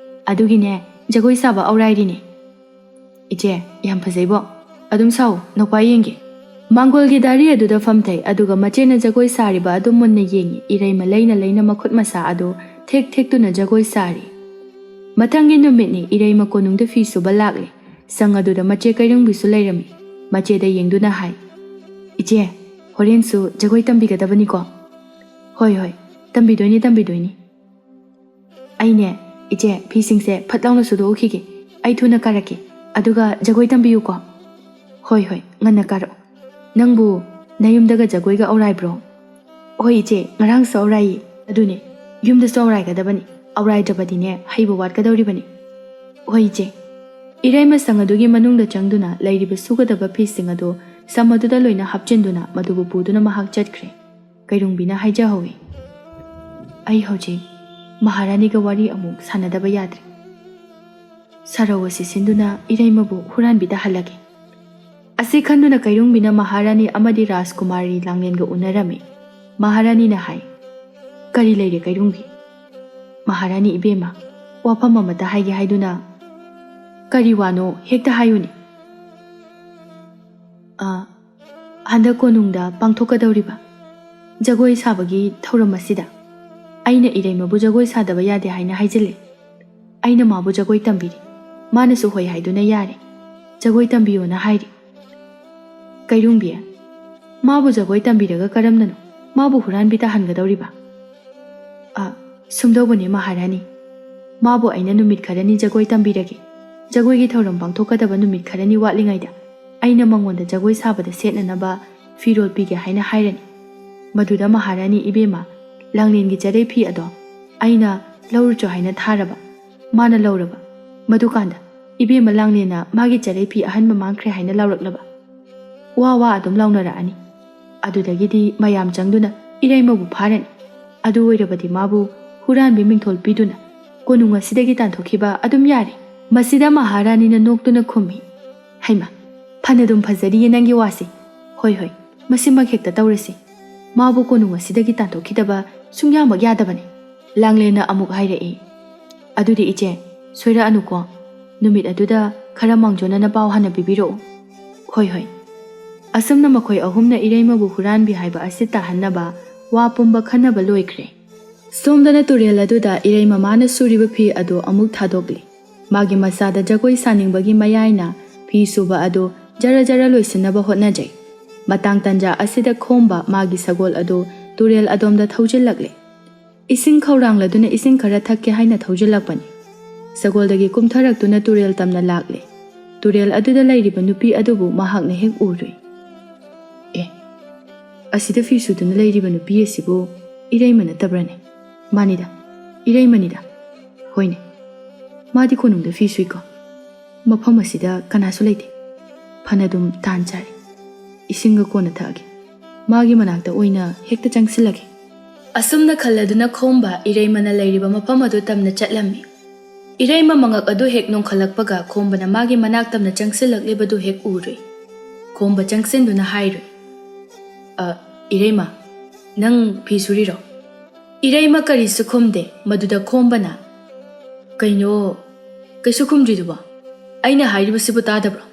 ꯑꯗꯨꯒꯤꯅꯦ, ꯖꯒꯣꯏ ꯁꯥꯕ ꯑꯧꯔꯥꯏꯔꯤꯅꯦ꯫ ꯏꯆꯦ, ꯌꯥꯝ ꯐꯖꯩꯕꯣ꯫ ꯑꯗꯨꯝ ꯁꯥꯎ, ꯅꯧꯄꯥ ꯌꯦꯡꯒꯦ꯫ ꯃꯥꯡꯒꯣꯜꯒꯤ ꯗꯥꯔꯤ ꯑꯗꯨꯗ ꯐꯝꯊꯩ, ꯑꯗꯨꯒ ꯃꯆꯦꯅ ꯖꯒꯣꯏ ꯁꯥꯔꯤꯕ ꯑꯗꯨ ꯃꯨꯟꯅ ꯌꯦꯡꯉꯤ꯫ ꯏꯔꯩꯃ ꯂꯩꯅ ꯂꯩꯅ ꯃꯈꯨꯠ ꯃꯁꯥ ꯑꯗꯨ ꯊꯦꯛ ꯊꯦꯛꯇꯨꯅ ꯖꯒꯣꯏ ꯁꯥꯔꯤ꯫ ꯃꯊꯪꯒꯤ ꯅꯨꯃꯤꯠꯅꯤ, ꯏꯔꯩꯃ ꯀꯣꯅꯨꯡꯗ ꯐꯤ ꯁꯨꯕ ꯂꯥꯛꯂꯦ꯫ ꯁꯪ ꯑꯗꯨꯗ ꯃꯆꯦ ꯀꯩꯔꯨꯝꯕꯤꯁꯨ ꯂꯩꯔꯝꯃꯤ꯫ ꯃꯆꯦꯗ ꯌꯦꯡꯗꯨꯅ ꯍꯥꯏ, "ꯏꯆꯦ, ꯍꯣꯔꯦꯟꯁꯨ ꯖꯒꯣꯏ ꯇꯝꯕꯤꯒꯗꯕꯅꯤꯀꯣ?" "ꯍꯣꯏ, ꯍꯣꯏ, ꯇꯝꯕꯤꯗꯣꯏꯅꯤ, ꯇꯝꯕꯤꯗꯣꯏꯅꯤ꯫" "ꯑꯩꯅꯦ, ꯏꯆꯦ, ꯐꯤꯁꯤꯡꯁꯦ ꯐꯠ ꯂꯥꯎꯅ ꯁꯨꯗꯣꯛꯎꯈꯤꯒꯦ꯫ ꯑꯩ ꯊꯨꯅ ꯀꯥꯔꯛꯀꯦ, ꯑꯗꯨꯒ ꯖꯒꯣꯏ ꯇꯝꯕꯤꯌꯨꯀꯣ꯫" "ꯍꯣꯏ, ꯍꯣꯏ, ꯉꯟꯅ ꯀꯥꯔꯛꯑꯣ꯫ ꯅꯪꯕꯨ ꯅꯌꯨꯝꯗꯒ ꯖꯒꯣꯏꯒ ꯑꯧꯔꯥꯏꯕ꯭ꯔꯣ?" "ꯍꯣꯏ ꯏꯆꯦ, ꯉꯔꯥꯡꯁꯨ ꯑꯧꯔꯥꯏꯌꯦ꯫ ꯑꯗꯨꯅꯦ, ꯌꯨꯝꯗꯁꯨ ꯑꯧꯔꯥꯏꯒꯗꯕꯅꯤ꯫ ꯑꯧꯔꯥꯏꯗ꯭ꯔꯕꯗꯤꯅꯦ, ꯍꯩꯕ ꯋꯥꯠꯀꯗꯧꯔꯤꯕꯅꯤ꯫" "ꯍꯣꯏ ꯏꯆꯦ꯫" ꯏꯔꯩꯃ ꯁꯪ ꯑꯗꯨꯒꯤ ꯃꯅꯨꯡꯗ ꯆꯪꯗꯨꯅ ꯂꯩꯔꯤꯕ ꯁꯨꯒꯗꯕ ꯐꯤꯁꯤꯡ ꯑꯗꯨ ꯁꯝ ꯑꯗꯨꯗ ꯂꯣꯏꯅ ꯍꯥꯞꯆꯤꯟꯗꯨꯅ ꯃꯗꯨꯕꯨ ꯄꯨꯗꯨꯅ ꯃꯍꯥꯛ ꯆꯠꯈ꯭ꯔꯦ꯫ ꯀꯩꯔꯨꯝꯕꯤꯅ ꯍꯥꯏꯖꯍꯧꯏ, "ꯑꯩ ꯍꯧꯖꯤꯛ ꯃꯍꯥꯔꯥꯅꯤꯒ ꯋꯥꯔꯤ ꯑꯃꯨꯛ ꯁꯥꯟꯅꯗꯕ ꯌꯥꯗ꯭ꯔꯦ꯫ ꯁꯔꯧ ꯑꯁꯤ ꯁꯤꯟꯗꯨꯅ ꯏꯔꯩꯃꯕꯨ ꯍꯨꯔꯥꯟꯕꯤ ꯇꯥꯍꯜꯂꯒꯦ꯫" ꯑꯁꯤ ꯈꯟꯗꯨꯅ ꯀꯩꯔꯨꯝꯕꯤꯅ ꯃꯍꯥꯔꯥꯅꯤ ꯑꯃꯗꯤ ꯔꯥꯖꯀꯨꯃꯥꯔꯤ ꯂꯥꯡꯂꯦꯟꯒ ꯎꯅꯔꯝꯃꯤ꯫ ꯃꯍꯥꯔꯥꯅꯤꯅ ꯍꯥꯏ, "ꯀꯔꯤ ꯂꯩꯔꯦ ꯀꯩꯔꯨꯝꯕꯤ?" "ꯃꯍꯥꯔꯥꯅꯤ ꯏꯕꯦꯝꯃ, ꯋꯥꯐꯝ ꯑꯃꯇ ꯍꯥꯏꯒꯦ ꯍꯥꯏꯗꯨꯅ꯫" "ꯀꯔꯤ ꯋꯥꯅꯣ, ꯍꯦꯛꯇ ꯍꯥꯏꯌꯨꯅꯦ꯫" "ꯑ, ꯍꯟꯗꯛ ꯀꯣꯅꯨꯡꯗ ꯄꯥꯡꯊꯣꯛꯀꯗꯧꯔꯤꯕ ꯖꯒꯣꯏ ꯁꯥꯕꯒꯤ ꯊꯧꯔꯝ ꯑꯁꯤꯗ ꯑꯩꯅ ꯏꯔꯩꯃꯕꯨ ꯖꯒꯣꯏ ꯁꯥꯗꯕ ꯌꯥꯗꯦ ꯍꯥꯏꯅ ꯍꯥꯏꯖꯤꯜꯂꯦ꯫ ꯑꯩꯅ ꯃꯥꯕꯨ ꯖꯒꯣꯏ ꯇꯝꯕꯤꯔꯦ꯫ ꯃꯥꯅꯁꯨ ꯍꯣꯏ ꯍꯥꯏꯗꯨꯅ ꯌꯥꯔꯦ꯫ ꯖꯒꯣꯏ ꯇꯝꯕꯤꯌꯣꯅ ꯍꯥꯏꯔꯤ꯫" "ꯀꯩꯔꯨꯝꯕꯤ, ꯃꯥꯕꯨ ꯖꯒꯣꯏ ꯇꯝꯕꯤꯔꯒ ꯀꯔꯝꯅꯅꯣ ꯃꯥꯕꯨ ꯍꯨꯔꯥꯟꯕꯤ ꯇꯥꯍꯟꯒꯗꯧꯔꯤꯕ?" "ꯑ, ꯁꯨꯝꯗꯧꯕꯅꯦ ꯃꯍꯥꯔꯥꯅꯤ, ꯃꯥꯕꯨ ꯑꯩꯅ ꯅꯨꯃꯤꯠ ꯈꯔꯅꯤ ꯖꯒꯣꯏ ꯇꯝꯕꯤꯔꯒꯦ꯫ ꯖꯒꯣꯏꯒꯤ ꯊꯧꯔꯝ ꯄꯥꯡꯊꯣꯛꯀꯗꯕ ꯅꯨꯃꯤꯠ ꯈꯔꯅꯤ ꯋꯥꯠꯂꯤꯉꯩꯗ ꯑꯩꯅ ꯃꯉꯣꯟꯗ ꯖꯒꯣꯏ ꯁꯥꯕꯗ ꯁꯦꯠꯅꯅꯕ ꯐꯤꯔꯣꯜ ꯄꯤꯒꯦ ꯍꯥꯏꯅ ꯍꯥꯏꯔꯅꯤ꯫ ꯃꯗꯨꯗ ꯃꯍꯥꯔꯥꯅꯤ ꯏꯕꯦꯝꯃ, ꯂꯥꯡꯂꯦꯟꯒꯤ ꯆꯔꯩ ꯐꯤ ꯑꯗꯣ ꯑꯩꯅ ꯂꯧꯔꯨꯆꯣ ꯍꯥꯏꯅ ꯊꯥꯔꯕ, ꯃꯥꯅ ꯂꯧꯔꯕ꯫ ꯃꯗꯨꯀꯥꯟꯗ ꯏꯕꯦꯝꯃ ꯂꯥꯡꯂꯦꯟꯅ ꯃꯥꯒꯤ ꯆꯔꯩ ꯐꯤ ꯑꯍꯟꯕ ꯃꯥꯡꯈ꯭ꯔꯦ ꯍꯥꯏꯅ ꯂꯥꯎꯔꯛꯂꯕ꯫ ꯋꯥ ꯋꯥ ꯑꯗꯨꯝ ꯂꯥꯎꯅꯔꯛꯑꯅꯤ꯫ ꯑꯗꯨꯗꯒꯤꯗꯤ ꯃꯌꯥꯝ ꯆꯪꯗꯨꯅ ꯏꯔꯩꯃꯕꯨ ꯐꯥꯔꯅꯤ꯫ ꯑꯗꯨ ꯑꯣꯏꯔꯕꯗꯤ ꯃꯥꯕꯨ ꯍꯨꯔꯥꯟꯕꯤ ꯃꯤꯡꯊꯣꯜ ꯄꯤꯗꯨꯅ ꯀꯣꯅꯨꯡ ꯑꯁꯤꯗꯒꯤ ꯇꯥꯟꯊꯣꯛꯈꯤꯕ ꯑꯗꯨꯝ ꯌꯥꯔꯦ꯫" ꯃꯁꯤꯗ ꯃꯍꯥꯔꯥꯅꯤꯅ ꯅꯣꯛꯇꯨꯅ ꯈꯨꯝꯃꯤ, "ꯍꯩꯃ, ꯐꯅꯗꯨꯝ ꯐꯖꯔꯤꯌꯦ ꯅꯪꯒꯤ ꯋꯥꯁꯦ꯫ ꯍꯣꯏ, ꯍꯣꯏ, ꯃꯁꯤꯃꯛ ꯍꯦꯛꯇ ꯇꯧꯔꯁꯤ꯫" ꯃꯥꯕꯨ ꯀꯣꯅꯨꯡ ꯑꯁꯤꯗꯒꯤ ꯇꯥꯟꯊꯣꯛꯈꯤꯗꯕ ꯁꯨꯡꯌꯥꯃꯛ ꯌꯥꯗꯕꯅꯤ꯫ ꯂꯥꯡꯂꯦꯟꯅ ꯑꯃꯨꯛ ꯍꯥꯏꯔꯛꯏ, "ꯑꯗꯨꯗꯤ ꯏꯆꯦ, ꯁꯣꯏꯔꯛꯑꯅꯨꯀꯣ꯫ ꯅꯨꯃꯤꯠ ꯑꯗꯨꯗ ꯈꯔ ꯃꯥꯡꯖꯧꯅꯅ ꯄꯥꯎ ꯍꯥꯟꯅ ꯄꯤꯕꯤꯔꯛꯎ꯫" "ꯍꯣꯏ, ꯍꯣꯏ꯫" ꯑꯁꯨꯝꯅ ꯃꯈꯣꯏ ꯑꯍꯨꯝꯅ ꯏꯔꯩꯃꯕꯨ ꯍꯨꯔꯥꯟꯕꯤ ꯍꯥꯏꯕ ꯑꯁꯤ ꯇꯥꯍꯟꯅꯕ ꯋꯥ ꯄꯨꯝꯕ ꯈꯟꯅꯕ ꯂꯣꯏꯈ꯭ꯔꯦ꯫ ꯁꯣꯝꯗꯅ ꯇꯨꯔꯦꯜ ꯑꯗꯨꯗ ꯏꯔꯩꯃ ꯃꯥꯅ ꯁꯨꯔꯤꯕ ꯐꯤ ꯑꯗꯨ ꯑꯃꯨꯛ ꯊꯥꯗꯣꯛꯂꯤ꯫ ꯃꯥꯒꯤ ꯃꯆꯥꯗ ꯖꯒꯣꯏ ꯁꯥꯅꯤꯡꯕꯒꯤ ꯃꯌꯥꯏꯅ ꯐꯤ ꯁꯨꯕ ꯑꯗꯨ ꯖꯔ ꯖꯔ ꯂꯣꯏꯁꯤꯟꯅꯕ ꯍꯣꯠꯅꯖꯩ꯫ ꯃꯇꯥꯡ ꯇꯟꯖꯥ ꯑꯁꯤꯗ ꯈꯣꯝꯕ ꯃꯥꯒꯤ ꯁꯒꯣꯜ ꯑꯗꯨ ꯇꯨꯔꯦꯜ ꯑꯗꯣꯝꯗ ꯊꯧꯖꯤꯜꯂꯛꯂꯦ꯫ ꯏꯁꯤꯡ ꯈꯧꯔꯥꯡꯂꯗꯨꯅ ꯏꯁꯤꯡ ꯈꯔ ꯊꯛꯀꯦ ꯍꯥꯏꯅ ꯊꯧꯖꯤꯜꯂꯛꯄꯅꯤ꯫ ꯁꯒꯣꯜꯗꯒꯤ ꯀꯨꯝꯊꯔꯛꯇꯨꯅ ꯇꯨꯔꯦꯜ ꯇꯝꯅ ꯂꯥꯛꯂꯦ꯫ ꯇꯨꯔꯦꯜ ꯑꯗꯨꯗ ꯂꯩꯔꯤꯕ ꯅꯨꯄꯤ ꯑꯗꯨꯕꯨ ꯃꯍꯥꯛꯅ ꯍꯦꯛ ꯎꯔꯨꯏ꯫ "ꯑꯦ, ꯑꯁꯤꯗ ꯐꯤ ꯁꯨꯗꯨꯅ ꯂꯩꯔꯤꯕ ꯅꯨꯄꯤ ꯑꯁꯤꯕꯨ ꯏꯔꯩꯃ ꯅꯠꯇꯕ꯭ꯔꯅꯦ? ꯃꯥꯅꯤꯗ, ꯏꯔꯩꯃꯅꯤꯗ꯫ ꯍꯣꯏꯅꯦ, ꯃꯥꯗꯤ ꯀꯣꯅꯨꯡꯗ ꯐꯤ ꯁꯨꯏꯀꯣ꯫ ꯃꯐꯝ ꯑꯁꯤꯗ ꯀꯅꯥꯁꯨ ꯂꯩꯇꯦ꯫ ꯐꯅꯗꯨꯝ ꯇꯥꯟ ꯆꯥꯔꯦ꯫ ꯏꯁꯤꯡꯒ ꯀꯣꯟꯅ ꯊꯛꯑꯒꯦ꯫ ꯃꯥꯒꯤ ꯃꯅꯥꯛꯇ ꯑꯣꯏꯅ ꯍꯦꯛꯇ ꯆꯪꯁꯤꯜꯂꯒꯦ꯫" ꯑꯁꯨꯝꯅ ꯈꯜꯂꯗꯨꯅ ꯈꯣꯝꯕ ꯏꯔꯩꯃꯅ ꯂꯩꯔꯤꯕ ꯃꯐꯝ ꯑꯗꯨ ꯇꯝꯅ ꯆꯠꯂꯝꯃꯤ꯫ ꯏꯔꯩꯃ ꯃꯉꯛ ꯑꯗꯨ ꯍꯦꯛ ꯅꯣꯡꯈꯠꯂꯛꯄꯒ ꯈꯣꯝꯕꯅ ꯃꯥꯒꯤ ꯃꯅꯥꯛ ꯇꯝꯅ ꯆꯪꯁꯤꯜꯂꯛꯂꯤꯕꯗꯨ ꯍꯦꯛ ꯎꯔꯨꯏ꯫ ꯈꯣꯝꯕ ꯆꯪꯁꯤꯟꯗꯨꯅ ꯍꯥꯏꯔꯨꯏ, "ꯑ, ꯏꯔꯩꯃ, ꯅꯪ ꯐꯤ ꯁꯨꯔꯤꯔꯣ?" ꯏꯔꯩꯃ ꯀꯔꯤꯁꯨ ꯈꯨꯝꯗꯦ꯫ ꯃꯗꯨꯗ ꯈꯣꯝꯕꯅ, "ꯀꯩꯅꯣ, ꯀꯩꯁꯨ ꯈꯨꯝꯗ꯭ꯔꯤꯗꯨꯕꯣ? ꯑꯩꯅ ꯍꯥꯏꯔꯤꯕꯁꯤꯕꯨ ꯇꯥꯗꯕ꯭ꯔꯣ?"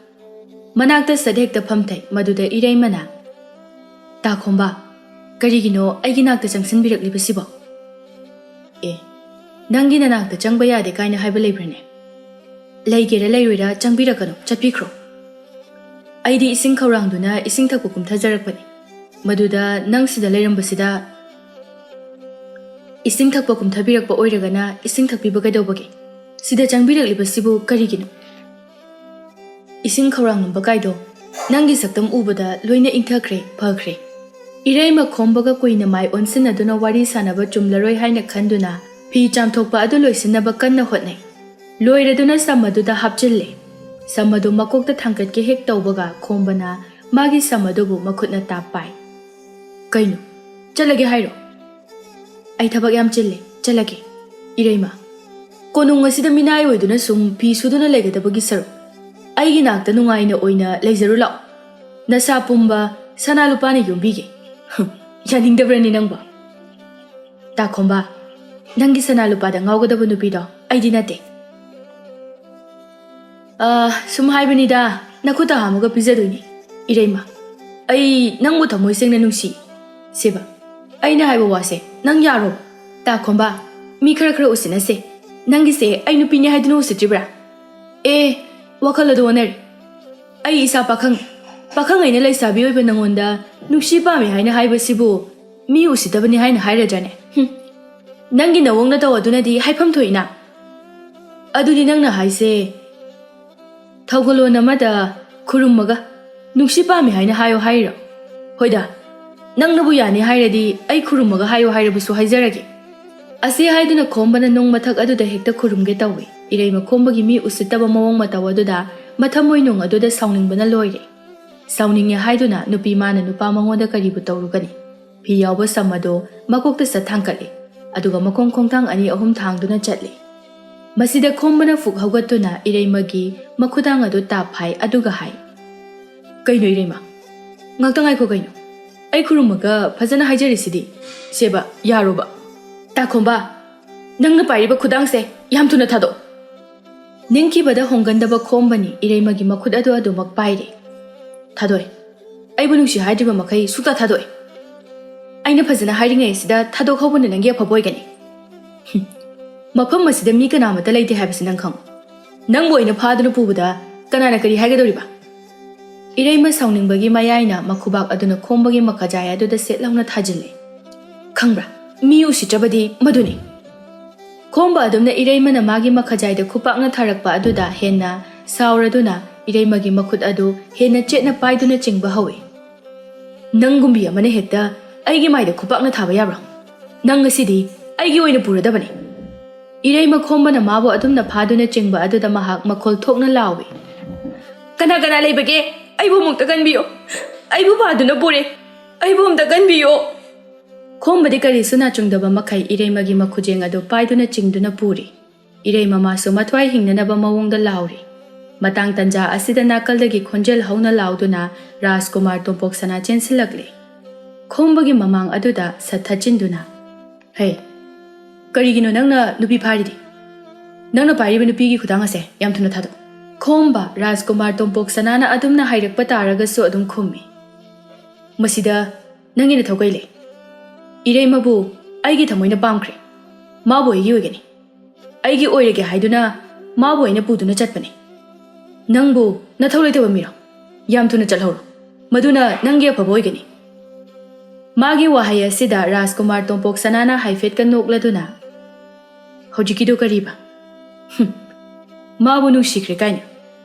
ꯃꯅꯥꯛꯇ ꯁꯠ ꯍꯦꯛꯇ ꯐꯝꯊꯩ꯫ ꯃꯗꯨꯗ ꯏꯔꯩꯃꯅ, "ꯇꯥꯈꯣꯝꯕ, ꯀꯔꯤꯒꯤꯅꯣ ꯑꯩꯒꯤ ꯅꯥꯛꯇ ꯆꯪꯁꯤꯟꯕꯤꯔꯛꯂꯤꯕꯁꯤꯕꯣ?" "ꯑꯦ, ꯅꯪꯒꯤ ꯅꯅꯥꯛꯇ ꯆꯪꯕ ꯌꯥꯗꯦ ꯀꯥꯏꯅ ꯍꯥꯏꯕ ꯂꯩꯕ꯭ꯔꯅꯦ? ꯂꯩꯒꯦꯔꯥ ꯂꯩꯔꯣꯏꯔꯥ ꯆꯪꯕꯤꯔꯛꯀꯅꯨ, ꯆꯠꯄꯤꯈ꯭ꯔꯣ꯫ ꯑꯩꯗꯤ ꯏꯁꯤꯡ ꯈꯧꯔꯥꯡꯗꯨꯅ ꯏꯁꯤꯡ ꯊꯛꯄ ꯀꯨꯝꯊꯖꯔꯛꯄꯅꯤ꯫ ꯃꯗꯨꯗ ꯅꯪ ꯁꯤꯗ ꯂꯩꯔꯝꯕꯁꯤꯗ ꯏꯁꯤꯡ ꯊꯛꯄ ꯀꯨꯝꯊꯕꯤꯔꯛꯄ ꯑꯣꯏꯔꯒꯅ ꯏꯁꯤꯡ ꯊꯛꯄꯤꯕ ꯀꯩꯗꯧꯕꯒꯦ? ꯁꯤꯗ ꯆꯪꯕꯤꯔꯛꯂꯤꯕꯁꯤꯕꯨ ꯀꯔꯤꯒꯤꯅꯣ?" ꯏꯁꯤꯡ ꯈꯧꯔꯥꯡꯂꯝꯕ ꯀꯥꯏꯗꯣ ꯅꯪꯒꯤ ꯁꯛꯇꯝ ꯎꯕꯗ ꯂꯣꯏꯅ ꯏꯪꯊꯈ꯭ꯔꯦ, ꯐꯈ꯭ꯔꯦ꯫ ꯏꯔꯩꯃ ꯈꯣꯝꯕꯒ ꯀꯨꯏꯅ ꯃꯥꯏ ꯑꯣꯟꯁꯤꯟꯅꯗꯨꯅ ꯋꯥꯔꯤ ꯁꯥꯟꯅꯕ ꯆꯨꯝꯂꯔꯣꯏ ꯍꯥꯏꯅ ꯈꯟꯗꯨꯅ ꯐꯤ ꯆꯥꯝꯊꯣꯛꯄ ꯑꯗꯨ ꯂꯣꯏꯁꯤꯟꯅꯕ ꯀꯟꯅ ꯍꯣꯠꯅꯩ꯫ ꯂꯣꯏꯔꯗꯨꯅ ꯁꯝ ꯑꯗꯨꯗ ꯍꯥꯞꯆꯤꯜꯂꯦ꯫ ꯁꯝ ꯑꯗꯨ ꯃꯀꯣꯛꯇ ꯊꯥꯡꯒꯠꯀꯦ ꯍꯦꯛ ꯇꯧꯕꯒ ꯈꯣꯝꯕꯅ ꯃꯥꯒꯤ ꯁꯝ ꯑꯗꯨꯕꯨ ꯃꯈꯨꯠꯅ ꯇꯥꯞ ꯄꯥꯏ꯫ "ꯀꯩꯅꯣ? ꯆꯠꯂꯒꯦ ꯍꯥꯏꯔꯣ?" "ꯑꯩ ꯊꯕꯛ ꯌꯥꯝ ꯆꯤꯜꯂꯦ, ꯆꯠꯂꯒꯦ꯫" "ꯏꯔꯩꯃ, ꯀꯣꯅꯨꯡ ꯑꯁꯤꯗ ꯃꯤꯅꯥꯏ ꯑꯣꯏꯗꯨꯅ ꯁꯨꯝ ꯐꯤ ꯁꯨꯗꯨꯅ ꯂꯩꯒꯗꯕꯒꯤ ꯁꯔꯨꯛ, ꯑꯩꯒꯤ ꯅꯥꯛꯇ ꯅꯨꯡꯉꯥꯏꯅ ꯑꯣꯏꯅ ꯂꯩꯖꯔꯨ ꯂꯥꯛꯑꯣ꯫ ꯅꯁꯥ ꯄꯨꯝꯕ ꯁꯅꯥ ꯂꯨꯄꯥꯅ ꯌꯣꯝꯕꯤꯒꯦ꯫" "ꯍꯨꯝ, ꯌꯥꯅꯤꯡꯗꯕ꯭ꯔꯅꯤ ꯅꯪꯕꯣ? ꯇꯥꯈꯣꯝꯕ, ꯅꯪꯒꯤ ꯁꯅꯥ ꯂꯨꯄꯥꯗ ꯉꯥꯎꯒꯗꯕ ꯅꯨꯄꯤꯗꯣ ꯑꯩꯗꯤ ꯅꯠꯇꯦ꯫ ꯑ, ꯁꯨꯝ ꯍꯥꯏꯕꯅꯤꯗ, ꯅꯈꯨꯠꯇ ꯍꯥꯝꯃꯒ ꯄꯤꯖꯗꯣꯏꯅꯤ꯫ ꯏꯔꯩꯃ, ꯑꯩ ꯅꯪꯕꯨ ꯊꯃꯣꯏ ꯁꯦꯡꯅ ꯅꯨꯡꯁꯤ꯫ ꯁꯦꯕ, ꯑꯩꯅ ꯍꯥꯏꯕ ꯋꯥꯁꯦ ꯅꯪ ꯌꯥꯔꯣ? ꯇꯥꯈꯣꯝꯕ, ꯃꯤ ꯈꯔ ꯈꯔ ꯎꯁꯤꯠꯅꯁꯦ꯫ ꯅꯪꯒꯤꯁꯦ ꯑꯩ ꯅꯨꯄꯤꯅꯦ ꯍꯥꯏꯗꯨꯅ ꯎꯁꯤꯠꯇ꯭ꯔꯤꯕ꯭ꯔꯥ? ꯑꯦ, ꯋꯥꯈꯜ ꯑꯗꯨ ꯑꯣꯟꯅꯔꯦ꯫ ꯑꯩ ꯏꯁꯥ ꯄꯥꯈꯪ, ꯄꯥꯈꯪ ꯑꯩꯅ ꯂꯩꯁꯥꯕꯤ ꯑꯣꯏꯕ ꯅꯉꯣꯟꯗ ꯅꯨꯡꯁꯤ ꯄꯥꯝꯃꯤ ꯍꯥꯏꯅ ꯍꯥꯏꯕꯁꯤꯕꯨ ꯃꯤ ꯎꯁꯤꯠꯇꯕꯅꯤ ꯍꯥꯏꯅ ꯍꯥꯏꯔꯗ꯭ꯔꯅꯦ? ꯍꯨꯝ꯫ ꯅꯪꯒꯤ ꯅꯋꯣꯡ ꯅꯇꯧ ꯑꯗꯨꯅꯗꯤ ꯍꯥꯏꯐꯝ ꯊꯣꯛꯏꯅ꯫ ꯑꯗꯨꯗꯤ ꯅꯪꯅ ꯍꯥꯏꯁꯦ ꯊꯧꯒꯜꯂꯣꯟ ꯑꯃꯗ ꯈꯨꯔꯨꯝꯃꯒ ꯅꯨꯡꯁꯤ ꯄꯥꯝꯃꯤ ꯍꯥꯏꯅ ꯍꯥꯏꯌꯣ ꯍꯥꯏꯔꯤꯔꯣ? ꯍꯣꯏꯗ, ꯅꯪꯅꯕꯨ ꯌꯥꯅꯤ ꯍꯥꯏꯔꯗꯤ ꯑꯩ ꯈꯨꯔꯨꯝꯃꯒ ꯍꯥꯏꯌꯣ ꯍꯥꯏꯔꯕꯁꯨ ꯍꯥꯏꯖꯔꯒꯦ꯫ ꯑꯁꯤ ꯍꯥꯏꯗꯨꯅ ꯈꯣꯝꯕꯅ ꯅꯨꯡ ꯃꯊꯛ ꯑꯗꯨꯗ ꯍꯦꯛꯇ ꯈꯨꯔꯨꯝꯒꯦ ꯇꯧꯏ꯫ ꯏꯔꯩꯃ ꯈꯣꯝꯕꯒꯤ ꯃꯤ ꯎꯁꯤꯠꯇꯕ ꯃꯑꯣꯡ ꯃꯇꯧ ꯑꯗꯨꯗ ꯃꯊꯃꯣꯏꯅꯨꯡ ꯑꯗꯨꯗ ꯁꯥꯎꯅꯤꯡꯕꯅ ꯂꯣꯏꯔꯦ꯫ ꯁꯥꯎꯅꯤꯡꯉꯦ ꯍꯥꯏꯗꯨꯅ ꯅꯨꯄꯤ ꯃꯥꯅ ꯅꯨꯄꯥ ꯃꯉꯣꯟꯗ ꯀꯔꯤꯕꯨ ꯇꯧꯔꯨꯒꯅꯤ? ꯐꯤ ꯌꯥꯎꯕ ꯁꯝ ꯑꯗꯨ ꯃꯀꯣꯛꯇ ꯆꯠ ꯊꯥꯡꯀꯠꯂꯤ, ꯑꯗꯨꯒ ꯃꯈꯣꯡ ꯈꯣꯡꯊꯥꯡ ꯑꯅꯤ ꯑꯍꯨꯝ ꯊꯥꯡꯗꯨꯅ ꯆꯠꯂꯤ꯫ ꯃꯁꯤꯗ ꯈꯣꯝꯕꯅ ꯐꯨꯛ ꯍꯧꯒꯠꯇꯨꯅ ꯏꯔꯩꯃꯒꯤ ꯃꯈꯨꯗꯥꯡ ꯑꯗꯨ ꯇꯥꯞ ꯐꯥꯏ, ꯑꯗꯨꯒ ꯍꯥꯏ, "ꯀꯩꯅꯣ ꯏꯔꯩꯃ? ꯉꯥꯛꯇ ꯉꯥꯏꯈꯣ ꯀꯩꯅꯣ? ꯑꯩ ꯈꯨꯔꯨꯝꯃꯒ ꯐꯖꯅ ꯍꯥꯏꯖꯔꯤꯁꯤꯗꯤ꯫ ꯁꯦꯕ, ꯌꯥꯔꯣꯕ?" "ꯇꯥꯈꯣꯝꯕ, ꯅꯪꯅ ꯄꯥꯏꯔꯤꯕ ꯈꯨꯗꯥꯡꯁꯦ ꯌꯥꯝ ꯊꯨꯅ ꯊꯥꯗꯣꯛ!" ꯅꯤꯡꯈꯤꯕꯗ ꯍꯣꯡꯒꯟꯗꯕ ꯈꯣꯝꯕꯅꯤ ꯏꯔꯩꯃꯒꯤ ꯃꯈꯨꯠ ꯑꯗꯨ ꯑꯗꯨꯃꯛ ꯄꯥꯏꯔꯦ꯫ "ꯊꯥꯗꯣꯛꯑꯦ꯫ ꯑꯩꯕꯨ ꯅꯨꯡꯁꯤ ꯍꯥꯏꯗ꯭ꯔꯤꯕ ꯃꯈꯩ ꯁꯨꯛꯊꯥ ꯊꯥꯗꯣꯛꯑꯦ꯫ ꯑꯩꯅ ꯐꯖꯅ ꯍꯥꯏꯔꯤꯉꯩ ꯑꯁꯤꯗ ꯊꯥꯗꯣꯛꯍꯧꯕꯅ ꯅꯪꯒꯤ ꯑꯐꯕ ꯑꯣꯏꯒꯅꯤ꯫ ꯍꯨꯝ꯫ ꯃꯐꯝ ꯑꯁꯤꯗ ꯃꯤ ꯀꯅꯥꯃꯠꯇ ꯂꯩꯇꯦ ꯍꯥꯏꯕꯁꯤ ꯅꯪ ꯈꯪꯉꯨ꯫ ꯅꯪꯕꯨ ꯑꯩꯅ ꯐꯥꯗꯨꯅ ꯄꯨꯕꯗ ꯀꯅꯥꯅ ꯀꯔꯤ ꯍꯥꯏꯒꯗꯧꯔꯤꯕ?" ꯏꯔꯩꯃ ꯁꯥꯎꯅꯤꯡꯕꯒꯤ ꯃꯌꯥꯏꯅ ꯃꯈꯨꯕꯥꯛ ꯑꯗꯨꯅ ꯈꯣꯝꯕꯒꯤ ꯃꯈꯖꯥꯏ ꯑꯗꯨꯗ ꯁꯦꯠ ꯂꯥꯎꯅ ꯊꯥꯖꯤꯜꯂꯦ꯫ "ꯈꯪꯕ꯭ꯔꯥ? ꯃꯤ ꯎꯁꯤꯠꯇ꯭ꯔꯕꯗꯤ ꯃꯗꯨꯅꯤ꯫" ꯈꯣꯝꯕ ꯑꯗꯨꯝꯅ ꯏꯔꯩꯃꯅ ꯃꯥꯒꯤ ꯃꯈꯖꯥꯏꯗ ꯈꯨꯄꯥꯛꯅ ꯊꯥꯔꯛꯄ ꯑꯗꯨꯗ ꯍꯦꯟꯅ ꯁꯥꯎꯔꯗꯨꯅ ꯏꯔꯩꯃꯒꯤ ꯃꯈꯨꯠ ꯑꯗꯨ ꯍꯦꯟꯅ ꯆꯦꯠꯅ ꯄꯥꯏꯗꯨꯅ ꯆꯤꯡꯕ ꯍꯧꯏ꯫ "ꯅꯪꯒꯨꯝꯕꯤ ꯑꯃꯅ ꯍꯦꯛꯇ ꯑꯩꯒꯤ ꯃꯥꯏꯗ ꯈꯨꯄꯥꯛꯅ ꯊꯥꯕ ꯌꯥꯕ꯭ꯔꯥ? ꯅꯪ ꯉꯁꯤꯗꯤ ꯑꯩꯒꯤ ꯑꯣꯏꯅ ꯄꯨꯔꯗꯕꯅꯤ꯫" ꯏꯔꯩꯃ ꯈꯣꯝꯕꯅ ꯃꯥꯕꯨ ꯑꯗꯨꯝꯅ ꯐꯥꯗꯨꯅ ꯆꯤꯡꯕ ꯑꯗꯨꯗ ꯃꯍꯥꯛ ꯃꯈꯣꯜ ꯊꯣꯛꯅ ꯂꯥꯎꯏ, "ꯀꯅꯥ ꯀꯅꯥ ꯂꯩꯕꯒꯦ? ꯑꯩꯕꯨ ꯑꯃꯨꯛꯇ ꯀꯟꯕꯤꯌꯨ꯫ ꯑꯩꯕꯨ ꯐꯥꯗꯨꯅ ꯄꯨꯔꯦ꯫ ꯑꯩꯕꯨ ꯑꯃꯨꯛꯇ ꯀꯟꯕꯤꯌꯨ꯫" ꯈꯣꯝꯕꯗꯤ ꯀꯔꯤꯁꯨ ꯅꯥꯆꯨꯡꯗꯕ ꯃꯈꯩ ꯏꯔꯩꯃꯒꯤ ꯃꯈꯨꯖꯦꯡ ꯑꯗꯨ ꯄꯥꯏꯗꯨꯅ ꯆꯤꯡꯗꯨꯅ ꯄꯨꯔꯤ꯫ ꯏꯔꯩꯃ ꯃꯥꯁꯨ ꯃꯊ꯭ꯋꯥꯏ ꯍꯤꯡꯅꯅꯕ ꯃꯑꯣꯡꯗ ꯂꯥꯎꯔꯤ꯫ ꯃꯇꯥꯡ ꯇꯟꯖꯥ ꯑꯁꯤꯗ ꯅꯥꯀꯜꯗꯒꯤ ꯈꯣꯟꯖꯦꯜ ꯍꯧꯅ ꯂꯥꯎꯗꯨꯅ ꯔꯥꯖꯀꯨꯃꯥꯔ ꯇꯣꯝꯄꯣꯛ ꯁꯅꯥ ꯆꯦꯟꯁꯤꯜꯂꯛꯂꯦ꯫ ꯈꯣꯝꯕꯒꯤ ꯃꯃꯥꯡ ꯑꯗꯨꯗ ꯁꯠ ꯊꯠꯆꯤꯟꯗꯨꯅ, "ꯍꯦ, ꯀꯔꯤꯒꯤꯅꯣ ꯅꯪꯅ ꯅꯨꯄꯤ ꯐꯥꯔꯤꯗꯤ? ꯅꯪꯅ ꯄꯥꯏꯔꯤꯕ ꯅꯨꯄꯤꯒꯤ ꯈꯨꯗꯥꯡ ꯑꯁꯦ ꯌꯥꯝ ꯊꯨꯅ ꯊꯥꯗꯣꯛ꯫" ꯈꯣꯝꯕ ꯔꯥꯖꯀꯨꯃꯥꯔ ꯇꯣꯝꯄꯣꯛ ꯁꯅꯥꯅ ꯑꯗꯨꯝꯅ ꯍꯥꯏꯔꯛꯄ ꯇꯥꯔꯒꯁꯨ ꯑꯗꯨꯝ ꯈꯨꯝꯃꯤ, "ꯃꯁꯤꯗ ꯅꯪꯒꯤ ꯅꯊꯧ ꯀꯩ ꯂꯩ? ꯏꯔꯩꯃꯕꯨ ꯑꯩꯒꯤ ꯊꯃꯣꯏꯅ ꯄꯥꯝꯈ꯭ꯔꯦ꯫ ꯃꯥꯕꯨ ꯑꯩꯒꯤ ꯑꯣꯏꯒꯅꯤ꯫ ꯑꯩꯒꯤ ꯑꯣꯏꯔꯒꯦ ꯍꯥꯏꯗꯨꯅ ꯃꯥꯕꯨ ꯑꯩꯅ ꯄꯨꯗꯨꯅ ꯆꯠꯄꯅꯤ꯫ ꯅꯪꯕꯨ ꯅꯊꯧ ꯂꯩꯇꯕ ꯃꯤꯔꯣ? ꯌꯥꯝ ꯊꯨꯅ ꯆꯠꯍꯧꯔꯣ꯫ ꯃꯗꯨꯅ ꯅꯪꯒꯤ ꯑꯐꯕ ꯑꯣꯏꯒꯅꯤ꯫" ꯃꯥꯒꯤ ꯋꯥꯍꯩ ꯑꯁꯤꯗ ꯔꯥꯖꯀꯨꯃꯥꯔ ꯇꯣꯝꯄꯣꯛ ꯁꯅꯥꯅ ꯍꯥꯏꯐꯦꯠꯀ ꯅꯣꯛꯂꯗꯨꯅ, "ꯍꯧꯖꯤꯛꯀꯤꯗꯣ ꯀꯔꯤꯕ? ꯍꯨꯝ, ꯃꯥꯕꯨ ꯅꯨꯡꯁꯤꯈ꯭ꯔꯦ ꯀꯥꯏꯅ?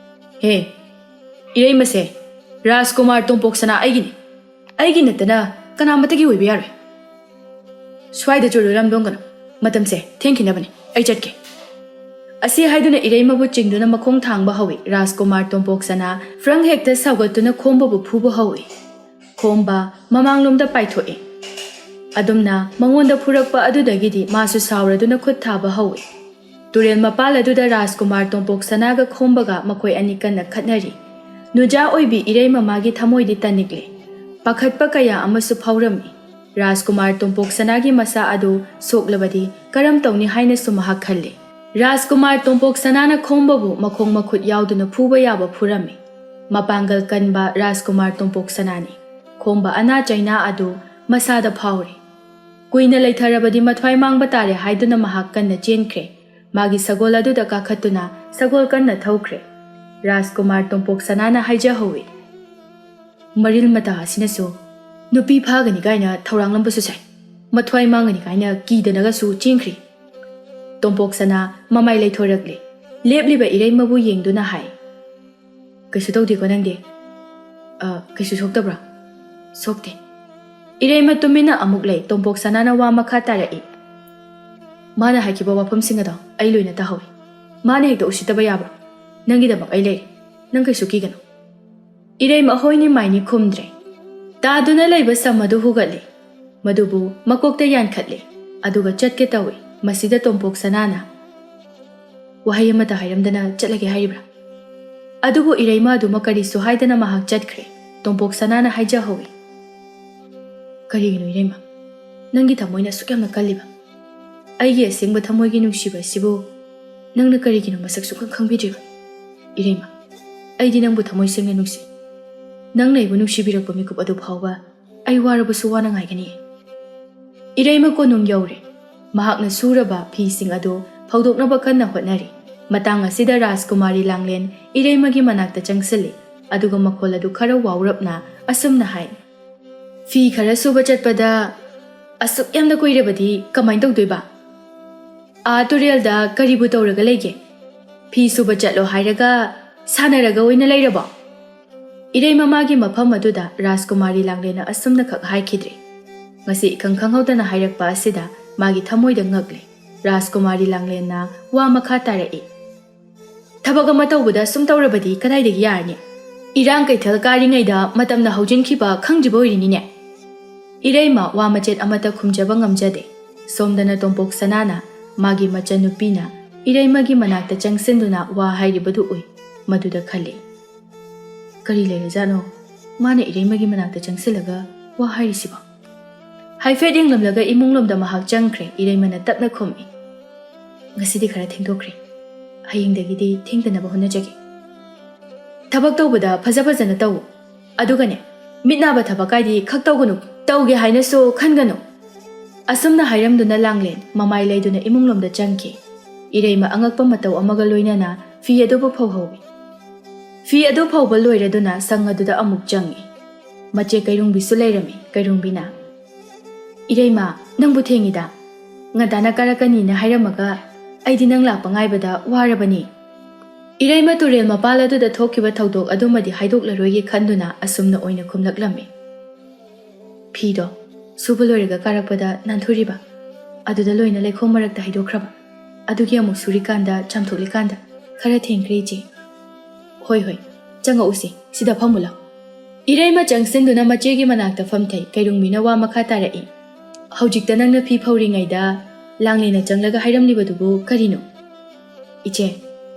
ꯍꯦ, ꯏꯔꯩꯃꯁꯦ, ꯔꯥꯖꯀꯨꯃꯥꯔ ꯇꯣꯝꯄꯣꯛ ꯁꯅꯥ ꯑꯩꯒꯤꯅꯤ꯫ ꯑꯩꯒꯤ ꯅꯠꯇꯅ ꯀꯅꯥꯃꯠꯇꯒꯤ ꯑꯣꯏꯕ ꯌꯥꯔꯣꯏ꯫ ꯁ꯭ꯋꯥꯏꯗ ꯆꯨꯔꯨ ꯂꯝꯗꯣꯡꯒꯅꯨ꯫ ꯃꯇꯝꯁꯦ ꯊꯦꯡꯈꯤꯅꯕꯅꯤ꯫ ꯑꯩ ꯆꯠꯀꯦ꯫" ꯑꯁꯤ ꯍꯥꯏꯗꯨꯅ ꯏꯔꯩꯃꯕꯨ ꯆꯤꯡꯗꯨꯅ ꯃꯈꯣꯡ ꯊꯥꯡꯕ ꯍꯧꯏ꯫ ꯔꯥꯖꯀꯨꯃꯥꯔ ꯇꯣꯝꯄꯣꯛ ꯁꯅꯥ ꯐ꯭ꯔꯪ ꯍꯦꯛꯇ ꯁꯥꯎꯒꯠꯇꯨꯅ ꯈꯣꯝꯕꯕꯨ ꯐꯨꯕ ꯍꯧꯏ꯫ ꯈꯣꯝꯕ ꯃꯃꯥꯡꯂꯣꯝꯗ ꯄꯥꯏꯊꯣꯛꯏ꯫ ꯑꯗꯨꯝꯅ ꯃꯉꯣꯟꯗ ꯐꯨꯔꯛꯄ ꯑꯗꯨꯗꯒꯤꯗꯤ ꯃꯥꯁꯨ ꯁꯥꯎꯔꯗꯨꯅ ꯈꯨꯠ ꯊꯥꯕ ꯍꯧꯏ꯫ ꯇꯨꯔꯦꯜ ꯃꯄꯥꯜ ꯑꯗꯨꯗ ꯔꯥꯖꯀꯨꯃꯥꯔ ꯇꯣꯝꯄꯣꯛ ꯁꯅꯥꯒ ꯈꯣꯝꯕꯒ ꯃꯈꯣꯏ ꯑꯅꯤ ꯀꯟꯅ ꯈꯠꯅꯔꯤ꯫ ꯅꯨꯖꯥ ꯑꯣꯏꯕꯤ ꯏꯔꯩꯃ ꯃꯥꯒꯤ ꯊꯃꯣꯏꯗꯤ ꯇꯅꯤꯛꯂꯦ꯫ ꯄꯥꯈꯠꯄ ꯀꯌꯥ ꯑꯃꯁꯨ ꯐꯥꯎꯔꯝꯃꯤ꯫ ꯔꯥꯖꯀꯨꯃꯥꯔ ꯇꯣꯝꯄꯣꯛ ꯁꯅꯥꯒꯤ ꯃꯁꯥ ꯑꯗꯨ ꯁꯣꯛꯂꯕꯗꯤ ꯀꯔꯝ ꯇꯧꯅꯤ ꯍꯥꯏꯅꯁꯨ ꯃꯍꯥꯛ ꯈꯜꯂꯤ꯫ ꯔꯥꯖꯀꯨꯃꯥꯔ ꯇꯣꯝꯄꯣꯛ ꯁꯅꯥꯅ ꯈꯣꯝꯕꯕꯨ ꯃꯈꯣꯡ ꯃꯈꯨꯠ ꯌꯥꯎꯗꯨꯅ ꯐꯨꯕ ꯌꯥꯕ ꯐꯨꯔꯝꯃꯤ꯫ ꯃꯄꯥꯡꯒꯜ ꯀꯟꯕ ꯔꯥꯖꯀꯨꯃꯥꯔ ꯇꯣꯝꯄꯣꯛ ꯁꯅꯥꯅꯤ꯫ ꯈꯣꯝꯕ ꯑꯅꯥ ꯆꯩꯅꯥ ꯑꯗꯨ ꯃꯁꯥꯗ ꯐꯥꯎꯔꯤ꯫ ꯀꯨꯏꯅ ꯂꯩꯊꯔꯕꯗꯤ ꯃꯊ꯭ꯋꯥꯏ ꯃꯥꯡꯕ ꯇꯥꯔꯦ ꯍꯥꯏꯗꯨꯅ ꯃꯍꯥꯛ ꯀꯟꯅ ꯆꯦꯟꯈ꯭ꯔꯦ꯫ ꯃꯥꯒꯤ ꯁꯒꯣꯜ ꯑꯗꯨꯗ ꯀꯥꯈꯠꯇꯨꯅ ꯁꯒꯣꯜ ꯀꯟꯅ ꯊꯧꯈ꯭ꯔꯦ꯫ ꯔꯥꯖꯀꯨꯃꯥꯔ ꯇꯣꯝꯄꯣꯛ ꯁꯅꯥꯅ ꯍꯥꯏꯖꯍꯧꯏ, "ꯃꯔꯤꯜ ꯃꯇꯥ ꯑꯁꯤꯅꯁꯨ ꯅꯨꯄꯤ ꯐꯥꯒꯅꯤ ꯀꯥꯏꯅ ꯊꯧꯔꯥꯡꯂꯝꯕꯁꯨ ꯁꯥꯏ, ꯃꯊ꯭ꯋꯥꯏ ꯃꯥꯡꯒꯅꯤ ꯀꯥꯏꯅ ꯀꯤꯗꯅꯒꯁꯨ ꯆꯦꯟꯈ꯭ꯔꯤ꯫" ꯇꯣꯝꯄꯣꯛ ꯁꯅꯥ ꯃꯃꯥꯏ ꯂꯩꯊꯣꯔꯛꯂꯦ꯫ ꯂꯦꯞꯂꯤꯕ ꯏꯔꯩꯃꯕꯨ ꯌꯦꯡꯗꯨꯅ ꯍꯥꯏ, "ꯀꯩꯁꯨ ꯇꯧꯗꯦꯀꯣ ꯅꯪꯗꯤ? ꯑ, ꯀꯩꯁꯨ ꯁꯣꯛꯇꯕ꯭ꯔꯣ?" "ꯁꯣꯛꯇꯦ꯫" ꯏꯔꯩꯃ ꯇꯨꯃꯤꯟꯅ ꯑꯃꯨꯛ ꯂꯩ꯫ ꯇꯣꯝꯄꯣꯛ ꯁꯅꯥꯅ ꯋꯥ ꯃꯈꯥ ꯇꯥꯔꯛꯏ, "ꯃꯥꯅ ꯍꯥꯏꯈꯤꯕ ꯋꯥꯐꯝꯁꯤꯡ ꯑꯗꯣ ꯑꯩ ꯂꯣꯏꯅ ꯇꯥꯍꯧꯏ꯫ ꯃꯥꯅ ꯍꯦꯛꯇ ꯎꯁꯤꯠꯇꯕ ꯌꯥꯕ꯭ꯔꯣ? ꯅꯪꯒꯤꯗꯃꯛ ꯑꯩ ꯂꯩꯔꯤ꯫ ꯅꯪ ꯀꯩꯁꯨ ꯀꯤꯒꯅꯨ꯫" ꯏꯔꯩꯃ ꯍꯣꯏꯅꯤ ꯃꯥꯏꯅꯤ ꯈꯨꯝꯗ꯭ꯔꯦ꯫ ꯇꯥꯗꯨꯅ ꯂꯩꯕ ꯁꯝ ꯑꯗꯨ ꯍꯨꯒꯠꯂꯤ꯫ ꯃꯗꯨꯕꯨ ꯃꯀꯣꯛꯇ ꯌꯥꯟꯈꯠꯂꯤ꯫ ꯑꯗꯨꯒ ꯆꯠꯀꯦ ꯇꯧꯏ꯫ ꯃꯁꯤꯗ ꯇꯣꯝꯄꯣꯛ ꯁꯅꯥꯅ, "ꯋꯥꯍꯩ ꯑꯃꯠꯇ ꯍꯥꯏꯔꯝꯗꯅ ꯆꯠꯂꯒꯦ ꯍꯥꯏꯔꯤꯕ꯭ꯔꯥ?" ꯑꯗꯨꯕꯨ ꯏꯔꯩꯃ ꯑꯗꯨꯃꯛ ꯀꯔꯤꯁꯨ ꯍꯥꯏꯗꯅ ꯃꯍꯥꯛ ꯆꯠꯈ꯭ꯔꯦ꯫ ꯇꯣꯝꯄꯣꯛ ꯁꯅꯥꯅ ꯍꯥꯏꯖꯍꯧꯏ, "ꯀꯔꯤꯒꯤꯅꯣ ꯏꯔꯩꯃ? ꯅꯪꯒꯤ ꯊꯃꯣꯏꯅ ꯑꯁꯨꯛ ꯌꯥꯝꯅ ꯀꯜꯂꯤꯕ? ꯑꯩꯒꯤ ꯑꯁꯦꯡꯕ ꯊꯃꯣꯏꯒꯤ ꯅꯨꯡꯁꯤꯕ ꯑꯁꯤꯕꯨ ꯅꯪꯅ ꯀꯔꯤꯒꯤꯅꯣ ꯃꯁꯛ ꯁꯨꯛꯈꯪ ꯈꯪꯕꯤꯗ꯭ꯔꯤꯕ? ꯏꯔꯩꯃ, ꯑꯩꯗꯤ ꯅꯪꯕꯨ ꯊꯃꯣꯏ ꯁꯦꯡꯅ ꯅꯨꯡꯁꯤ꯫ ꯅꯪꯅ ꯑꯩꯕꯨ ꯅꯨꯡꯁꯤꯕꯤꯔꯛꯄ ꯃꯤꯀꯨꯞ ꯑꯗꯨ ꯐꯥꯎꯕ ꯑꯩ ꯋꯥꯔꯕꯁꯨ ꯋꯥꯅ ꯉꯥꯏꯒꯅꯤ꯫" ꯏꯔꯩꯃ ꯀꯣꯅꯨꯡ ꯌꯧꯔꯦ꯫ ꯃꯍꯥꯛꯅ ꯁꯨꯔꯕ ꯐꯤꯁꯤꯡ ꯑꯗꯨ ꯐꯧꯗꯣꯛꯅꯕ ꯀꯟꯅ ꯍꯣꯠꯅꯔꯤ꯫ ꯃꯇꯥꯡ ꯑꯁꯤꯗ ꯔꯥꯖꯀꯨꯃꯥꯔꯤ ꯂꯥꯡꯂꯦꯟ ꯏꯔꯩꯃꯒꯤ ꯃꯅꯥꯛꯇ ꯆꯪꯁꯤꯜꯂꯤ, ꯑꯗꯨꯒ ꯃꯈꯣꯜ ꯑꯗꯨ ꯈꯔ ꯋꯥꯎꯔꯞꯅ ꯑꯁꯨꯝꯅ ꯍꯥꯏ, "ꯐꯤ ꯈꯔ ꯁꯨꯕ ꯆꯠꯄꯗ ꯑꯁꯨꯛ ꯌꯥꯝꯅ ꯀꯨꯏꯔꯕꯗꯤ ꯀꯃꯥꯏꯅ ꯇꯧꯗꯣꯏꯕ? ꯑꯥ ꯇꯨꯔꯦꯜꯗ ꯀꯔꯤꯕꯨ ꯇꯧꯔꯒ ꯂꯩꯒꯦ? ꯐꯤ ꯁꯨꯕ ꯆꯠꯂꯣ ꯍꯥꯏꯔꯒ ꯁꯥꯟꯅꯔꯒ ꯑꯣꯏꯅ ꯂꯩꯔꯕꯣ?" ꯏꯔꯩꯃ ꯃꯥꯒꯤ ꯃꯐꯝ ꯑꯗꯨꯗ ꯔꯥꯖꯀꯨꯃꯥꯔꯤ ꯂꯥꯡꯂꯦꯟꯅ ꯑꯁꯨꯝꯅ ꯈꯛ ꯍꯥꯏꯈꯤꯗ꯭ꯔꯦ꯫ ꯉꯁꯤ ꯏꯈꯪ ꯈꯪꯍꯧꯗꯅ ꯍꯥꯏꯔꯛꯄ ꯑꯁꯤꯗ ꯃꯥꯒꯤ ꯊꯃꯣꯏꯗ ꯉꯛꯂꯦ꯫ ꯔꯥꯖꯀꯨꯃꯥꯔꯤ ꯂꯥꯡꯂꯦꯟꯅ ꯋꯥ ꯃꯈꯥ ꯇꯥꯔꯛꯏ, "ꯊꯕꯛ ꯑꯃ ꯇꯧꯕꯗ ꯁꯨꯝ ꯇꯧꯔꯕꯗꯤ ꯀꯗꯥꯏꯗꯒꯤ ꯌꯥꯔꯅꯤ? ꯏꯔꯥꯡ ꯀꯩꯊꯦꯜ ꯀꯥꯔꯤꯉꯩꯗ ꯃꯇꯝꯅ ꯍꯧꯖꯤꯟꯈꯤꯕ ꯈꯪꯗ꯭ꯔꯤꯕ ꯑꯣꯏꯔꯤꯅꯤꯅꯦ꯫" ꯏꯔꯩꯃ ꯋꯥ ꯃꯆꯦꯠ ꯑꯃꯠꯇ ꯈꯨꯝꯖꯕ ꯉꯝꯖꯗꯦ꯫ ꯁꯣꯝꯗꯅ ꯇꯣꯝꯄꯣꯛ ꯁꯅꯥꯅ ꯃꯥꯒꯤ ꯃꯆꯟꯅꯨꯄꯤꯅ ꯏꯔꯩꯃꯒꯤ ꯃꯅꯥꯛꯇ ꯆꯪꯁꯤꯟꯗꯨꯅ ꯋꯥ ꯍꯥꯏꯔꯤꯕꯗꯨ ꯎꯏ꯫ ꯃꯗꯨꯗ ꯈꯜꯂꯤ, "ꯀꯔꯤ ꯂꯩꯔꯖꯥꯠꯅꯣ ꯃꯥꯅ ꯏꯔꯩꯃꯒꯤ ꯃꯅꯥꯛꯇ ꯆꯪꯁꯤꯜꯂꯒ ꯋꯥ ꯍꯥꯏꯔꯤꯁꯤꯕꯣ?" ꯍꯥꯏꯐꯦꯠ ꯌꯦꯡꯂꯝꯂꯒ ꯏꯃꯨꯡꯂꯣꯝꯗ ꯃꯍꯥꯛ ꯆꯪꯈ꯭ꯔꯦ꯫ ꯏꯔꯩꯃꯅ ꯇꯞꯅ ꯈꯨꯝꯃꯤ, "ꯉꯁꯤꯗꯤ ꯈꯔ ꯊꯦꯡꯗꯣꯛꯈ꯭ꯔꯦ꯫ ꯍꯌꯦꯡꯗꯒꯤꯗꯤ ꯊꯦꯡꯗꯅꯕ ꯍꯣꯠꯅꯖꯒꯦ꯫ ꯊꯕꯛ ꯇꯧꯕꯗ ꯐꯖ ꯐꯖꯅ ꯇꯧ꯫ ꯑꯗꯨꯒꯅꯦ, ꯃꯤꯠ ꯅꯥꯕ ꯊꯕꯛ ꯀꯥꯏꯗꯤ ꯈꯛ ꯇꯧꯒꯅꯨ꯫ ꯇꯧꯒꯦ ꯍꯥꯏꯅꯁꯨ ꯈꯟꯒꯅꯨ꯫" ꯑꯁꯨꯝꯅ ꯍꯥꯏꯔꯝꯗꯨꯅ ꯂꯥꯡꯂꯦꯟ ꯃꯃꯥꯏ ꯂꯩꯗꯨꯅ ꯏꯃꯨꯡꯂꯣꯝꯗ ꯆꯪꯈꯤ꯫ ꯏꯔꯩꯃ ꯑꯉꯛꯄ ꯃꯇꯧ ꯑꯃꯒ ꯂꯣꯏꯅꯅ ꯐꯤ ꯑꯗꯨꯕꯨ ꯐꯧꯍꯧꯏ꯫ ꯐꯤ ꯑꯗꯨ ꯐꯧꯕ ꯂꯣꯏꯔꯗꯨꯅ ꯁꯪ ꯑꯗꯨꯗ ꯑꯃꯨꯛ ꯆꯪꯉꯤ꯫ ꯃꯆꯦ ꯀꯩꯔꯨꯡꯕꯤꯁꯨ ꯂꯩꯔꯝꯃꯤ꯫ ꯀꯩꯔꯨꯡꯕꯤꯅ, "ꯏꯔꯩꯃ, ꯅꯪꯕꯨ ꯊꯦꯡꯉꯤꯗ꯫ ꯉꯟꯇꯥꯅ ꯀꯥꯔꯛꯀꯅꯤꯅ ꯍꯥꯏꯔꯝꯃꯒ ꯑꯩꯗꯤ ꯅꯪ ꯂꯥꯛꯄ ꯉꯥꯏꯕꯗ ꯋꯥꯔꯕꯅꯤ꯫" ꯏꯔꯩꯃ ꯇꯨꯔꯦꯜ ꯃꯄꯥꯜ ꯑꯗꯨꯗ ꯊꯣꯛꯈꯤꯕ ꯊꯧꯗꯣꯛ ꯑꯗꯨꯃꯗꯤ ꯍꯥꯏꯗꯣꯛꯂꯔꯣꯏꯒꯦ ꯈꯟꯗꯨꯅ ꯑꯁꯨꯝꯅ ꯑꯣꯏꯅ ꯈꯨꯝꯂꯛꯂꯝꯃꯤ꯫ "ꯐꯤꯗꯣ ꯁꯨꯕ ꯂꯣꯏꯔꯒ ꯀꯥꯔꯛꯄꯗ ꯅꯥꯟꯊꯨꯔꯤꯕ, ꯑꯗꯨꯗ ꯂꯣꯏꯅ ꯂꯩꯈꯣꯝ ꯃꯔꯛꯇ ꯍꯩꯗꯣꯛꯈ꯭ꯔꯕ꯫ ꯑꯗꯨꯒꯤ ꯑꯃꯨꯛ ꯁꯨꯔꯤꯀꯥꯟꯗ ꯆꯥꯝꯊꯣꯛꯂꯤꯀꯥꯟꯗ ꯈꯔ ꯊꯦꯡꯈ꯭ꯔꯦ, ꯏꯆꯦ꯫" "ꯍꯣꯏ, ꯍꯣꯏ, ꯆꯪꯉꯛꯎꯁꯤ, ꯁꯤꯗ ꯐꯝꯃꯨ ꯂꯥꯎ꯫" ꯏꯔꯩꯃ ꯆꯪꯁꯤꯟꯗꯨꯅ ꯃꯆꯦꯒꯤ ꯃꯅꯥꯛꯇ ꯐꯝꯊꯩ꯫ ꯀꯩꯔꯨꯡꯕꯤꯅ ꯋꯥ ꯃꯈꯥ ꯇꯥꯔꯛꯏ, "ꯍꯧꯖꯤꯛꯇ ꯅꯪꯅ ꯐꯤ ꯐꯧꯔꯤꯉꯩꯗ ꯂꯥꯡꯂꯦꯟꯅ ꯆꯪꯂꯒ ꯍꯥꯏꯔꯝꯂꯤꯕꯗꯨꯕꯨ ꯀꯔꯤꯅꯣ?" "ꯏꯆꯦ,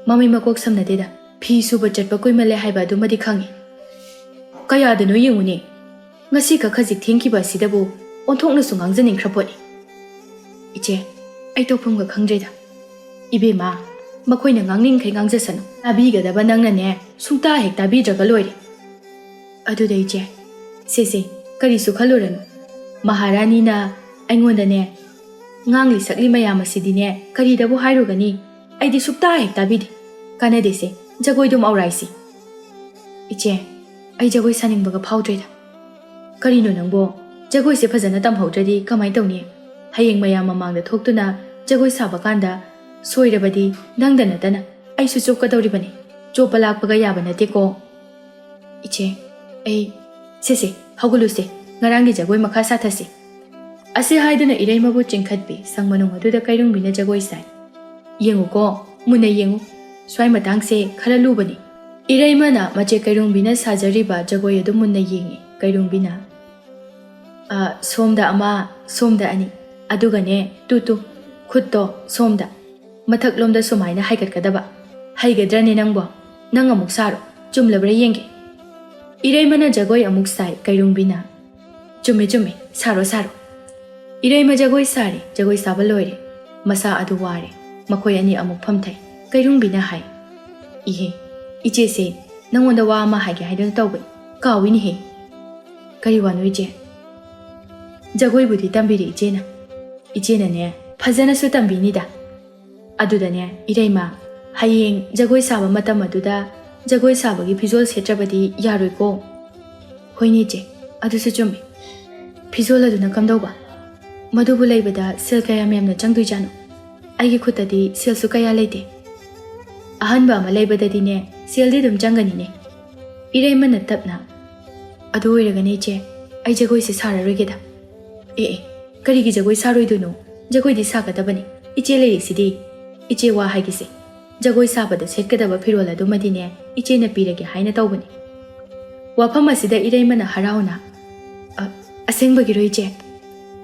ꯃꯃꯩ ꯃꯀꯣꯛ ꯁꯝꯅꯗꯦꯗ, ꯐꯤ ꯁꯨꯕ ꯆꯠꯄ ꯀꯨꯏꯃꯜꯂꯦ ꯍꯥꯏꯕ ꯑꯗꯨꯃꯗꯤ ꯈꯪꯉꯤ꯫" "ꯀꯌꯥꯗꯅꯣ ꯌꯦꯡꯉꯨꯅꯦ꯫" ꯉꯁꯤꯈꯛ ꯈꯖꯤꯛ ꯊꯦꯡꯈꯤꯕ ꯑꯁꯤꯗꯕꯨ ꯑꯣꯟꯊꯣꯛꯅꯁꯨ ꯉꯥꯡꯖꯅꯤꯡꯈ꯭ꯔ ꯄꯣꯠꯅꯤ꯫ ꯏꯆꯦ, ꯑꯩ ꯇꯧꯐꯝꯒ ꯈꯪꯗ꯭ꯔꯦꯗ꯫ ꯏꯕꯦꯝꯃ, ꯃꯈꯣꯏꯅ ꯉꯥꯡꯅꯤꯡꯈꯩ ꯉꯥꯡꯖꯁꯅꯨ, ꯇꯥꯕꯤꯒꯗꯕ ꯅꯪꯅꯅꯦ ꯁꯨꯡꯇꯥ ꯍꯦꯛ ꯇꯥꯕꯤꯗ꯭ꯔꯒ ꯂꯣꯏꯔꯦ꯫ ꯑꯗꯨꯗ ꯏꯆꯦ, ꯁꯦ ꯁꯦ, ꯀꯔꯤꯁꯨ ꯈꯜꯂꯨꯔꯅꯨ꯫ ꯃꯍꯥꯔꯥꯅꯤꯅ ꯑꯩꯉꯣꯟꯗꯅꯦ ꯉꯥꯡꯂꯤ ꯁꯛꯂꯤ ꯃꯌꯥꯝ ꯑꯁꯤꯗꯤꯅꯦ ꯀꯔꯤꯗꯕꯨ ꯍꯥꯏꯔꯨꯒꯅꯤ? ꯑꯩꯗꯤ ꯁꯨꯛꯇꯥ ꯍꯦꯛ ꯇꯥꯕꯤꯗꯦ꯫ ꯀꯥꯟꯅꯗꯦꯁꯦ, ꯖꯒꯣꯏꯗꯨꯝ ꯑꯧꯔꯥꯏꯁꯤ꯫ ꯏꯆꯦ, ꯑꯩ ꯖꯒꯣꯏ ꯁꯥꯅꯤꯡꯕꯒ ꯐꯥꯎꯗ꯭ꯔꯦꯗ꯫ ꯀꯔꯤꯅꯣ ꯅꯪꯕꯣ? ꯖꯒꯣꯏꯁꯦ ꯐꯖꯅ ꯇꯝꯍꯧꯗ꯭ꯔꯗꯤ ꯀꯃꯥꯏ ꯇꯧꯅꯤ? ꯍꯌꯦꯡ ꯃꯌꯥꯝ ꯃꯃꯥꯡꯗ ꯊꯣꯛꯇꯨꯅ ꯖꯒꯣꯏ ꯁꯥꯕ ꯀꯥꯟꯗ ꯁꯣꯏꯔꯕꯗꯤ ꯅꯪꯗ ꯅꯠꯇꯅ ꯑꯩꯁꯨ ꯆꯣꯞꯀꯗꯧꯔꯤꯕꯅꯤ꯫ ꯆꯣꯞꯄ ꯂꯥꯛꯄꯒ ꯌꯥꯕ ꯅꯠꯇꯦꯀꯣ꯫ ꯏꯆꯦ, ꯑꯩ, ꯁꯦ ꯁꯦ, ꯍꯧꯒꯠꯂꯨꯁꯦ, ꯉꯔꯥꯡꯒꯤ ꯖꯒꯣꯏ ꯃꯈꯥ ꯁꯥꯊꯁꯤ꯫ ꯑꯁꯤ ꯍꯥꯏꯗꯨꯅ ꯏꯔꯩꯃꯕꯨ ꯆꯤꯡꯈꯠꯄꯤ ꯁꯪ ꯃꯅꯨꯡ ꯑꯗꯨꯗ ꯀꯩꯔꯨꯡꯕꯤꯅ ꯖꯒꯣꯏ ꯁꯥꯏ꯫ ꯌꯦꯡꯉꯨꯀꯣ, ꯃꯨꯟꯅ ꯌꯦꯡꯉꯨ꯫ ꯁ꯭ꯋꯥꯏ ꯃꯇꯥꯡꯁꯦ ꯈꯔ ꯂꯨꯕꯅꯤ꯫ ꯏꯔꯩꯃꯅ ꯃꯆꯦ ꯀꯩꯔꯨꯡꯕꯤꯅ ꯁꯥꯖꯔꯤꯕ ꯖꯒꯣꯏ ꯑꯗꯨ ꯃꯨꯟꯅ ꯌꯦꯡꯉꯤ꯫ ꯀꯩꯔꯨꯡꯕꯤꯅ, "ꯑ, ꯁꯣꯝꯗ ꯑꯃ, ꯁꯣꯝꯗ ꯑꯅꯤ, ꯑꯗꯨꯒꯅꯦ, ꯇꯨ, ꯇꯨ, ꯈꯨꯠꯇꯣ ꯁꯣꯝꯗ, ꯃꯊꯛꯂꯣꯝꯗ ꯁꯨꯃꯥꯏꯅ ꯍꯥꯏꯒꯠꯀꯗꯕ꯫ ꯍꯩꯒꯗ꯭ꯔꯅꯦ ꯅꯪꯕꯣ? ꯅꯪ ꯑꯃꯨꯛ ꯁꯥꯔꯣ, ꯆꯨꯝꯂꯕ꯭ꯔꯥ ꯌꯦꯡꯒꯦ꯫" ꯏꯔꯩꯃꯅ ꯖꯒꯣꯏ ꯑꯃꯨꯛ ꯁꯥꯏ꯫ ꯀꯩꯔꯨꯡꯕꯤꯅ, "ꯆꯨꯝꯃꯦ, ꯆꯨꯝꯃꯦ, ꯁꯥꯔꯣ, ꯁꯥꯔꯣ꯫" ꯏꯔꯩꯃ ꯖꯒꯣꯏ ꯁꯥꯔꯦ꯫ ꯖꯒꯣꯏ ꯁꯥꯕ ꯂꯣꯏꯔꯦ꯫ ꯃꯁꯥ ꯑꯗꯨ ꯋꯥꯔꯦ꯫ ꯃꯈꯣꯏ ꯑꯅꯤ ꯑꯃꯨꯛ ꯐꯝꯊꯩ꯫ ꯀꯩꯔꯨꯡꯕꯤꯅ ꯍꯥꯏ, "ꯏꯍꯦ, ꯏꯆꯦꯁꯦ, ꯅꯪꯉꯣꯟꯗ ꯋꯥ ꯑꯃ ꯍꯥꯏꯒꯦ ꯍꯥꯏꯗꯨꯅ ꯇꯧꯕꯅꯤ, ꯀꯥꯎꯏꯅꯦꯍꯦ꯫" "ꯀꯔꯤ ꯋꯥꯅꯣ ꯏꯆꯦ?" "ꯖꯒꯣꯏꯕꯨꯗꯤ ꯇꯝꯕꯤꯔꯦ ꯏꯆꯦꯅ꯫ ꯏꯆꯦꯅꯅꯦ, ꯐꯖꯅꯁꯨ ꯇꯝꯕꯤꯅꯤꯗ꯫ ꯑꯗꯨꯗꯅꯦ, ꯏꯔꯩꯃ, ꯍꯌꯦꯡ ꯖꯒꯣꯏ ꯁꯥꯕ ꯃꯇꯝ ꯑꯗꯨꯗ ꯖꯒꯣꯏ ꯁꯥꯕꯒꯤ ꯐꯤꯖꯣꯜ ꯁꯦꯠꯇ꯭ꯔꯕꯗꯤ ꯌꯥꯔꯣꯏꯀꯣ꯫" "ꯍꯣꯏꯅꯦ ꯏꯆꯦ, ꯑꯗꯨꯁꯨ ꯆꯨꯝꯃꯤ꯫ ꯐꯤꯖꯣꯜ ꯑꯗꯨꯅ ꯀꯝꯗꯧꯕ? ꯃꯗꯨꯕꯨ ꯂꯩꯕꯗ ꯁꯦꯜ ꯀꯌꯥꯝ ꯌꯥꯝꯅ ꯆꯪꯗꯣꯏꯖꯥꯠꯅꯣ? ꯑꯩꯒꯤ ꯈꯨꯠꯇꯗꯤ ꯁꯦꯜꯁꯨ ꯀꯌꯥ ꯂꯩꯇꯦ꯫ ꯑꯍꯟꯕ ꯑꯃ ꯂꯩꯕꯗꯗꯤꯅꯦ, ꯁꯦꯜꯗꯤ ꯑꯗꯨꯝ ꯆꯪꯒꯅꯤꯅꯦ꯫" ꯏꯔꯩꯃꯅ ꯇꯞꯅ, "ꯑꯗꯨ ꯑꯣꯏꯔꯒꯅꯦ ꯏꯆꯦ, ꯑꯩ ꯖꯒꯣꯏꯁꯦ ꯁꯥꯔꯔꯣꯏꯒꯦꯗ꯫" "ꯑꯦ ꯑꯦ, ꯀꯔꯤꯒꯤ ꯖꯒꯣꯏ ꯁꯥꯔꯣꯏꯗꯣꯏꯅꯣ? ꯖꯒꯣꯏꯗꯤ ꯁꯥꯒꯗꯕꯅꯤ꯫ ꯏꯆꯦ ꯂꯩꯔꯤꯁꯤꯗꯤ꯫ ꯏꯆꯦ, ꯋꯥ ꯍꯥꯏꯒꯦꯁꯦ, ꯖꯒꯣꯏ ꯁꯥꯕꯗ ꯁꯦꯠꯀꯗꯕ ꯐꯤꯔꯣꯜ ꯑꯗꯨꯃꯗꯤꯅꯦ, ꯏꯆꯦꯅ ꯄꯤꯔꯒꯦ ꯍꯥꯏꯅ ꯇꯧꯕꯅꯤ꯫" ꯋꯥꯐꯝ ꯑꯁꯤꯗ ꯏꯔꯩꯃꯅ ꯍꯔꯥꯎꯅ, "ꯑ, ꯑꯁꯦꯡꯕꯒꯤꯔꯣ ꯏꯆꯦ?"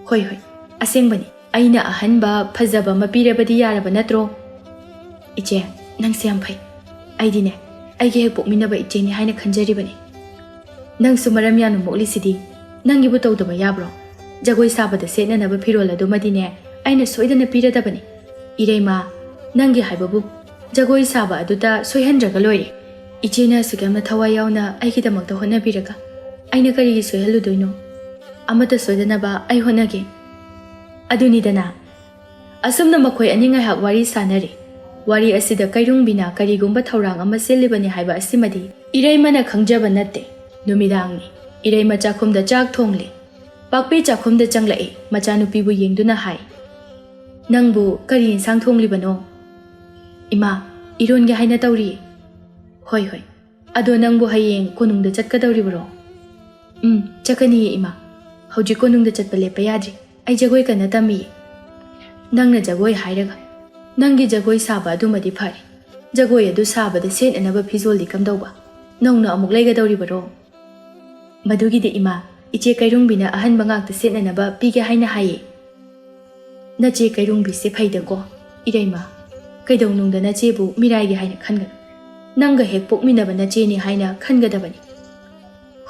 "ꯍꯣꯏ, ꯍꯣꯏ, ꯑꯁꯦꯡꯕꯅꯤ꯫ ꯑꯩꯅ ꯑꯍꯟꯕ ꯐꯖꯕ ꯑꯃ ꯄꯤꯔꯕꯗꯤ ꯌꯥꯔꯕ ꯅꯠꯇ꯭ꯔꯣ?" "ꯏꯆꯦ, ꯅꯪꯁꯦ ꯌꯥꯝ ꯐꯩ꯫ ꯑꯩꯗꯤꯅꯦ, ꯑꯩꯒꯤ ꯍꯦꯛ ꯄꯣꯛꯃꯤꯟꯅꯕ ꯏꯆꯦꯅꯤ ꯍꯥꯏꯅ ꯈꯟꯖꯔꯤꯕꯅꯤ꯫ ꯅꯪꯁꯨ ꯃꯔꯝ ꯌꯥꯝꯅ ꯃꯣꯛꯂꯤꯁꯤꯗꯤ꯫ ꯅꯪꯒꯤꯕꯨ ꯇꯧꯗꯕ ꯌꯥꯕ꯭ꯔꯣ? ꯖꯒꯣꯏ ꯁꯥꯕꯗ ꯁꯦꯠꯅꯅꯕ ꯐꯤꯔꯣꯜ ꯑꯗꯨꯃꯗꯤꯅꯦ, ꯑꯩꯅ ꯁꯣꯏꯗꯅ ꯄꯤꯔꯗꯕꯅꯤ꯫ ꯏꯔꯩꯃ, ꯅꯪꯒꯤ ꯍꯥꯏꯕꯕꯨ, ꯖꯒꯣꯏ ꯁꯥꯕ ꯑꯗꯨꯗ ꯁꯣꯏꯍꯟꯗ꯭ꯔꯒ ꯂꯣꯏꯔꯦ꯫ ꯏꯆꯦꯅ ꯑꯁꯨꯛ ꯌꯥꯝꯅ ꯊꯋꯥꯏ ꯌꯥꯎꯅ ꯑꯩꯒꯤꯗꯃꯛꯇ ꯍꯣꯠꯅꯕꯤꯔꯒ ꯑꯩꯅ ꯀꯔꯤꯒꯤ ꯁꯣꯏꯍꯜꯂꯨꯗꯣꯏꯅꯣ? ꯑꯃꯠꯇ ꯁꯣꯏꯗꯅꯕ ꯑꯩ ꯍꯣꯠꯅꯒꯦ꯫ ꯑꯗꯨꯅꯤꯗꯅ꯫ ꯑꯁꯨꯝꯅ ꯃꯈꯣꯏ ꯑꯅꯤ ꯉꯥꯏꯍꯥꯛ ꯋꯥꯔꯤ ꯁꯥꯅꯔꯤ꯫ ꯋꯥꯔꯤ ꯑꯁꯤꯗ ꯀꯩꯔꯨꯡꯕꯤꯅ ꯀꯔꯤꯒꯨꯝꯕ ꯊꯧꯔꯥꯡ ꯑꯃ ꯁꯤꯜꯂꯤꯕꯅꯤ ꯍꯥꯏꯕ ꯑꯁꯤꯃꯗꯤ ꯏꯔꯩꯃꯅ ꯈꯪꯖꯕ ꯅꯠꯇꯦ꯫ ꯅꯨꯃꯤꯗꯥꯡꯅꯤ꯫ ꯏꯔꯩꯃ ꯆꯥꯛꯈꯨꯝꯗ ꯆꯥꯛ ꯊꯣꯡꯂꯤ꯫ ꯄꯥꯛꯄꯤ ꯆꯥꯛꯈꯨꯝꯗ ꯆꯪꯂꯛꯏ꯫ ꯃꯆꯥꯅꯨꯄꯤꯕꯨ ꯌꯦꯡꯗꯨꯅ ꯍꯥꯏ, "ꯅꯪꯕꯨ ꯀꯔꯤ ꯏꯟꯁꯥꯡ ꯊꯣꯡꯂꯤꯕꯅꯣ?" "ꯏꯃꯥ, ꯏꯔꯣꯟꯒꯦ ꯍꯥꯏꯅ ꯇꯧꯔꯤꯌꯦ꯫" "ꯍꯣꯏ, ꯍꯣꯏ꯫ ꯑꯗꯣ ꯅꯪꯕꯨ ꯍꯌꯦꯡ ꯀꯣꯅꯨꯡꯗ ꯆꯠꯀꯗꯧꯔꯤꯕꯔꯣ?" "ꯎꯝ, ꯆꯠꯀꯅꯤꯌꯦ, ꯏꯃꯥ꯫ ꯍꯧꯖꯤꯛ ꯀꯣꯅꯨꯡꯗ ꯆꯠꯄ ꯂꯦꯞꯄ ꯌꯥꯗ꯭ꯔꯤ꯫ ꯑꯩ ꯖꯒꯣꯏ ꯀꯟꯅ ꯇꯝꯃꯤꯌꯦ꯫" "ꯅꯪꯅ ꯖꯒꯣꯏ ꯍꯥꯏꯔꯒ, ꯅꯪꯒꯤ ꯖꯒꯣꯏ ꯁꯥꯕ ꯑꯗꯨꯃꯗꯤ ꯐꯔꯦ꯫ ꯖꯒꯣꯏ ꯑꯗꯨ ꯁꯥꯕꯗ ꯁꯦꯠꯅꯅꯕ ꯐꯤꯖꯣꯜꯗꯤ ꯀꯝꯗꯧꯕ? ꯅꯧꯅ ꯑꯃꯨꯛ ꯂꯩꯒꯗꯧꯔꯤꯕꯔꯣ?" "ꯃꯗꯨꯒꯤꯗꯤ, ꯏꯃꯥ, ꯏꯆꯦ ꯀꯩꯔꯨꯡꯕꯤꯅ ꯑꯍꯟꯕ ꯉꯥꯛꯇ ꯁꯦꯠꯅꯅꯕ ꯄꯤꯒꯦ ꯍꯥꯏꯅ ꯍꯥꯏꯌꯦ꯫" "ꯅꯆꯦ ꯀꯩꯔꯨꯡꯕꯤꯁꯦ ꯐꯩꯗꯀꯣ, ꯏꯔꯩꯃ꯫ ꯀꯩꯗꯧꯅꯨꯡꯗ ꯅꯆꯦꯕꯨ ꯃꯤꯔꯥꯏꯒꯦ ꯍꯥꯏꯅ ꯈꯟꯒꯅꯨ꯫ ꯅꯪꯒ ꯍꯦꯛ ꯄꯣꯛꯃꯤꯟꯅꯕ ꯅꯆꯦꯅꯤ ꯍꯥꯏꯅ ꯈꯟꯒꯗꯕꯅꯤ꯫"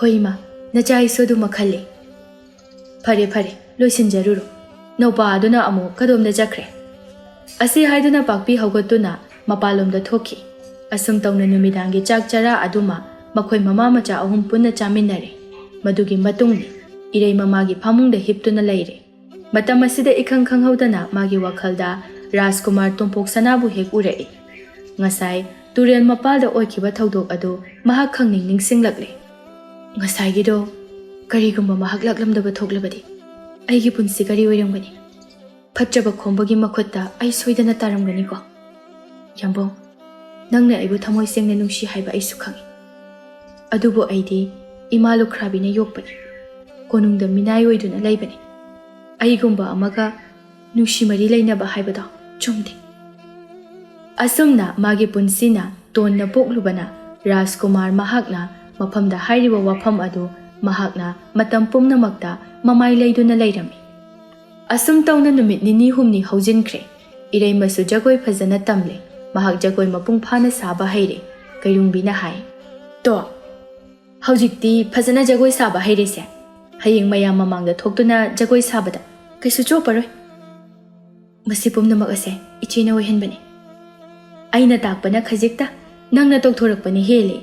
"ꯍꯣꯏ, ꯏꯃꯥ, ꯅꯆꯥ ꯑꯩꯁꯨ ꯑꯗꯨꯃꯛ ꯈꯜꯂꯤ꯫" "ꯐꯔꯦ, ꯐꯔꯦ, ꯂꯣꯏꯁꯤꯟꯖꯔꯨꯔꯣ꯫" ꯅꯧꯄꯥ ꯑꯗꯨꯅ ꯑꯃꯨꯛ ꯀꯗꯣꯝꯗ ꯆꯠꯈ꯭ꯔꯦ? ꯑꯁꯤ ꯍꯥꯏꯗꯨꯅ ꯄꯥꯛꯄꯤ ꯍꯧꯒꯠꯇꯨꯅ ꯃꯄꯥꯟꯂꯣꯝꯗ ꯊꯣꯛꯈꯤ꯫ ꯑꯁꯨꯝ ꯇꯧꯅ ꯅꯨꯃꯤꯗꯥꯡꯒꯤ ꯆꯥꯛ ꯆꯔꯥ ꯑꯗꯨꯃ ꯃꯈꯣꯏ ꯃꯃꯥ ꯃꯆꯥ ꯑꯍꯨꯝ ꯄꯨꯟꯅ ꯆꯥꯃꯤꯟꯅꯔꯦ꯫ ꯃꯗꯨꯒꯤ ꯃꯇꯨꯡꯗꯤ ꯏꯔꯩ ꯃꯃꯥꯒꯤ ꯐꯃꯨꯡꯗ ꯍꯤꯞꯇꯨꯅ ꯂꯩꯔꯦ꯫ ꯃꯇꯝ ꯑꯁꯤꯗ ꯏꯈꯪ ꯈꯪꯍꯧꯗꯅ ꯃꯥꯒꯤ ꯋꯥꯈꯜꯗ ꯔꯥꯖꯀꯨꯃꯥꯔ ꯇꯣꯝꯄꯣꯛ ꯁꯅꯥꯕꯨ ꯍꯦꯛ ꯎꯔꯛꯏ꯫ ꯉꯁꯥꯏ ꯇꯨꯔꯦꯜ ꯃꯄꯥꯜꯗ ꯑꯣꯏꯈꯤꯕ ꯊꯧꯗꯣꯛ ꯑꯗꯨ ꯃꯍꯥꯛ ꯈꯪꯅꯤꯡ ꯅꯤꯡꯁꯤꯡꯂꯛꯂꯦ꯫ "ꯉꯁꯥꯏꯒꯤꯗꯣ ꯀꯔꯤꯒꯨꯝꯕ ꯃꯍꯥꯛ ꯂꯥꯛꯂꯝꯗꯕ ꯊꯣꯛꯂꯕꯗꯤ ꯑꯩꯒꯤ ꯄꯨꯟꯁꯤ ꯀꯔꯤ ꯑꯣꯏꯔꯝꯒꯅꯤ? ꯐꯠꯇ꯭ꯔꯕ ꯈꯣꯝꯕꯒꯤ ꯃꯈꯨꯠꯇ ꯑꯩ ꯁꯣꯏꯗꯅ ꯇꯥꯔꯝꯒꯅꯤꯀꯣ꯫ ꯌꯥꯝꯕꯨꯡ, ꯅꯪꯅ ꯑꯩꯕꯨ ꯊꯃꯣꯏ ꯁꯦꯡꯅ ꯅꯨꯡꯁꯤ ꯍꯥꯏꯕ ꯑꯩꯁꯨ ꯈꯪꯏ꯫ ꯑꯗꯨꯕꯨ ꯑꯩꯗꯤ ꯏꯃꯥ ꯂꯨꯈ꯭ꯔꯥꯕꯤꯅ ꯌꯣꯛꯄꯅꯤ꯫ ꯀꯣꯅꯨꯡꯗ ꯃꯤꯅꯥꯏ ꯑꯣꯏꯗꯨꯅ ꯂꯩꯕꯅꯤ꯫ ꯑꯩꯒꯨꯝꯕ ꯑꯃꯒ ꯅꯨꯡꯁꯤ ꯃꯔꯤ ꯂꯩꯅꯕ ꯍꯥꯏꯕꯗꯣ ꯆꯨꯝꯗꯦ꯫" ꯑꯁꯨꯝꯅ ꯃꯥꯒꯤ ꯄꯨꯟꯁꯤꯅ ꯇꯣꯟꯅ ꯄꯣꯛꯂꯨꯕꯅ ꯔꯥꯖꯀꯨꯃꯥꯔ ꯃꯍꯥꯛꯅ ꯃꯐꯝꯗ ꯍꯥꯏꯔꯤꯕ ꯋꯥꯐꯝ ꯑꯗꯨ ꯃꯍꯥꯛꯅ ꯃꯇꯝ ꯄꯨꯝꯅꯃꯛꯇ ꯃꯃꯥꯏ ꯂꯩꯗꯨꯅ ꯂꯩꯔꯝꯃꯤ꯫ ꯑꯁꯨꯝ ꯇꯧꯅ ꯅꯨꯃꯤꯠ ꯅꯤꯅꯤ ꯍꯨꯝꯅꯤ ꯍꯧꯖꯤꯟꯈ꯭ꯔꯦ꯫ ꯏꯔꯩꯃꯁꯨ ꯖꯒꯣꯏ ꯐꯖꯅ ꯇꯝꯂꯦ꯫ ꯃꯍꯥꯛ ꯖꯒꯣꯏ ꯃꯄꯨꯡ ꯐꯥꯅ ꯁꯥꯕ ꯍꯩꯔꯦ꯫ ꯀꯩꯔꯨꯡꯕꯤꯅ ꯍꯥꯏ, "ꯇꯣ, ꯍꯧꯖꯤꯛꯇꯤ ꯐꯖꯅ ꯖꯒꯣꯏ ꯁꯥꯕ ꯍꯩꯔꯦꯁꯦ꯫ ꯍꯌꯦꯡ ꯃꯌꯥꯝ ꯃꯃꯥꯡꯗ ꯊꯣꯛꯇꯨꯅ ꯖꯒꯣꯏ ꯁꯥꯕꯗ ꯀꯩꯁꯨ ꯆꯣꯞꯄꯔꯣꯏ꯫ ꯃꯁꯤ ꯄꯨꯝꯅꯃꯛ ꯑꯁꯦ ꯏꯆꯦꯅ ꯑꯣꯏꯍꯟꯕꯅꯤ꯫ ꯑꯩꯅ ꯇꯥꯛꯄꯅ ꯈꯖꯤꯛꯇ, ꯅꯪꯅ ꯇꯧꯊꯣꯔꯛꯄꯅ ꯍꯦꯜꯂꯤ꯫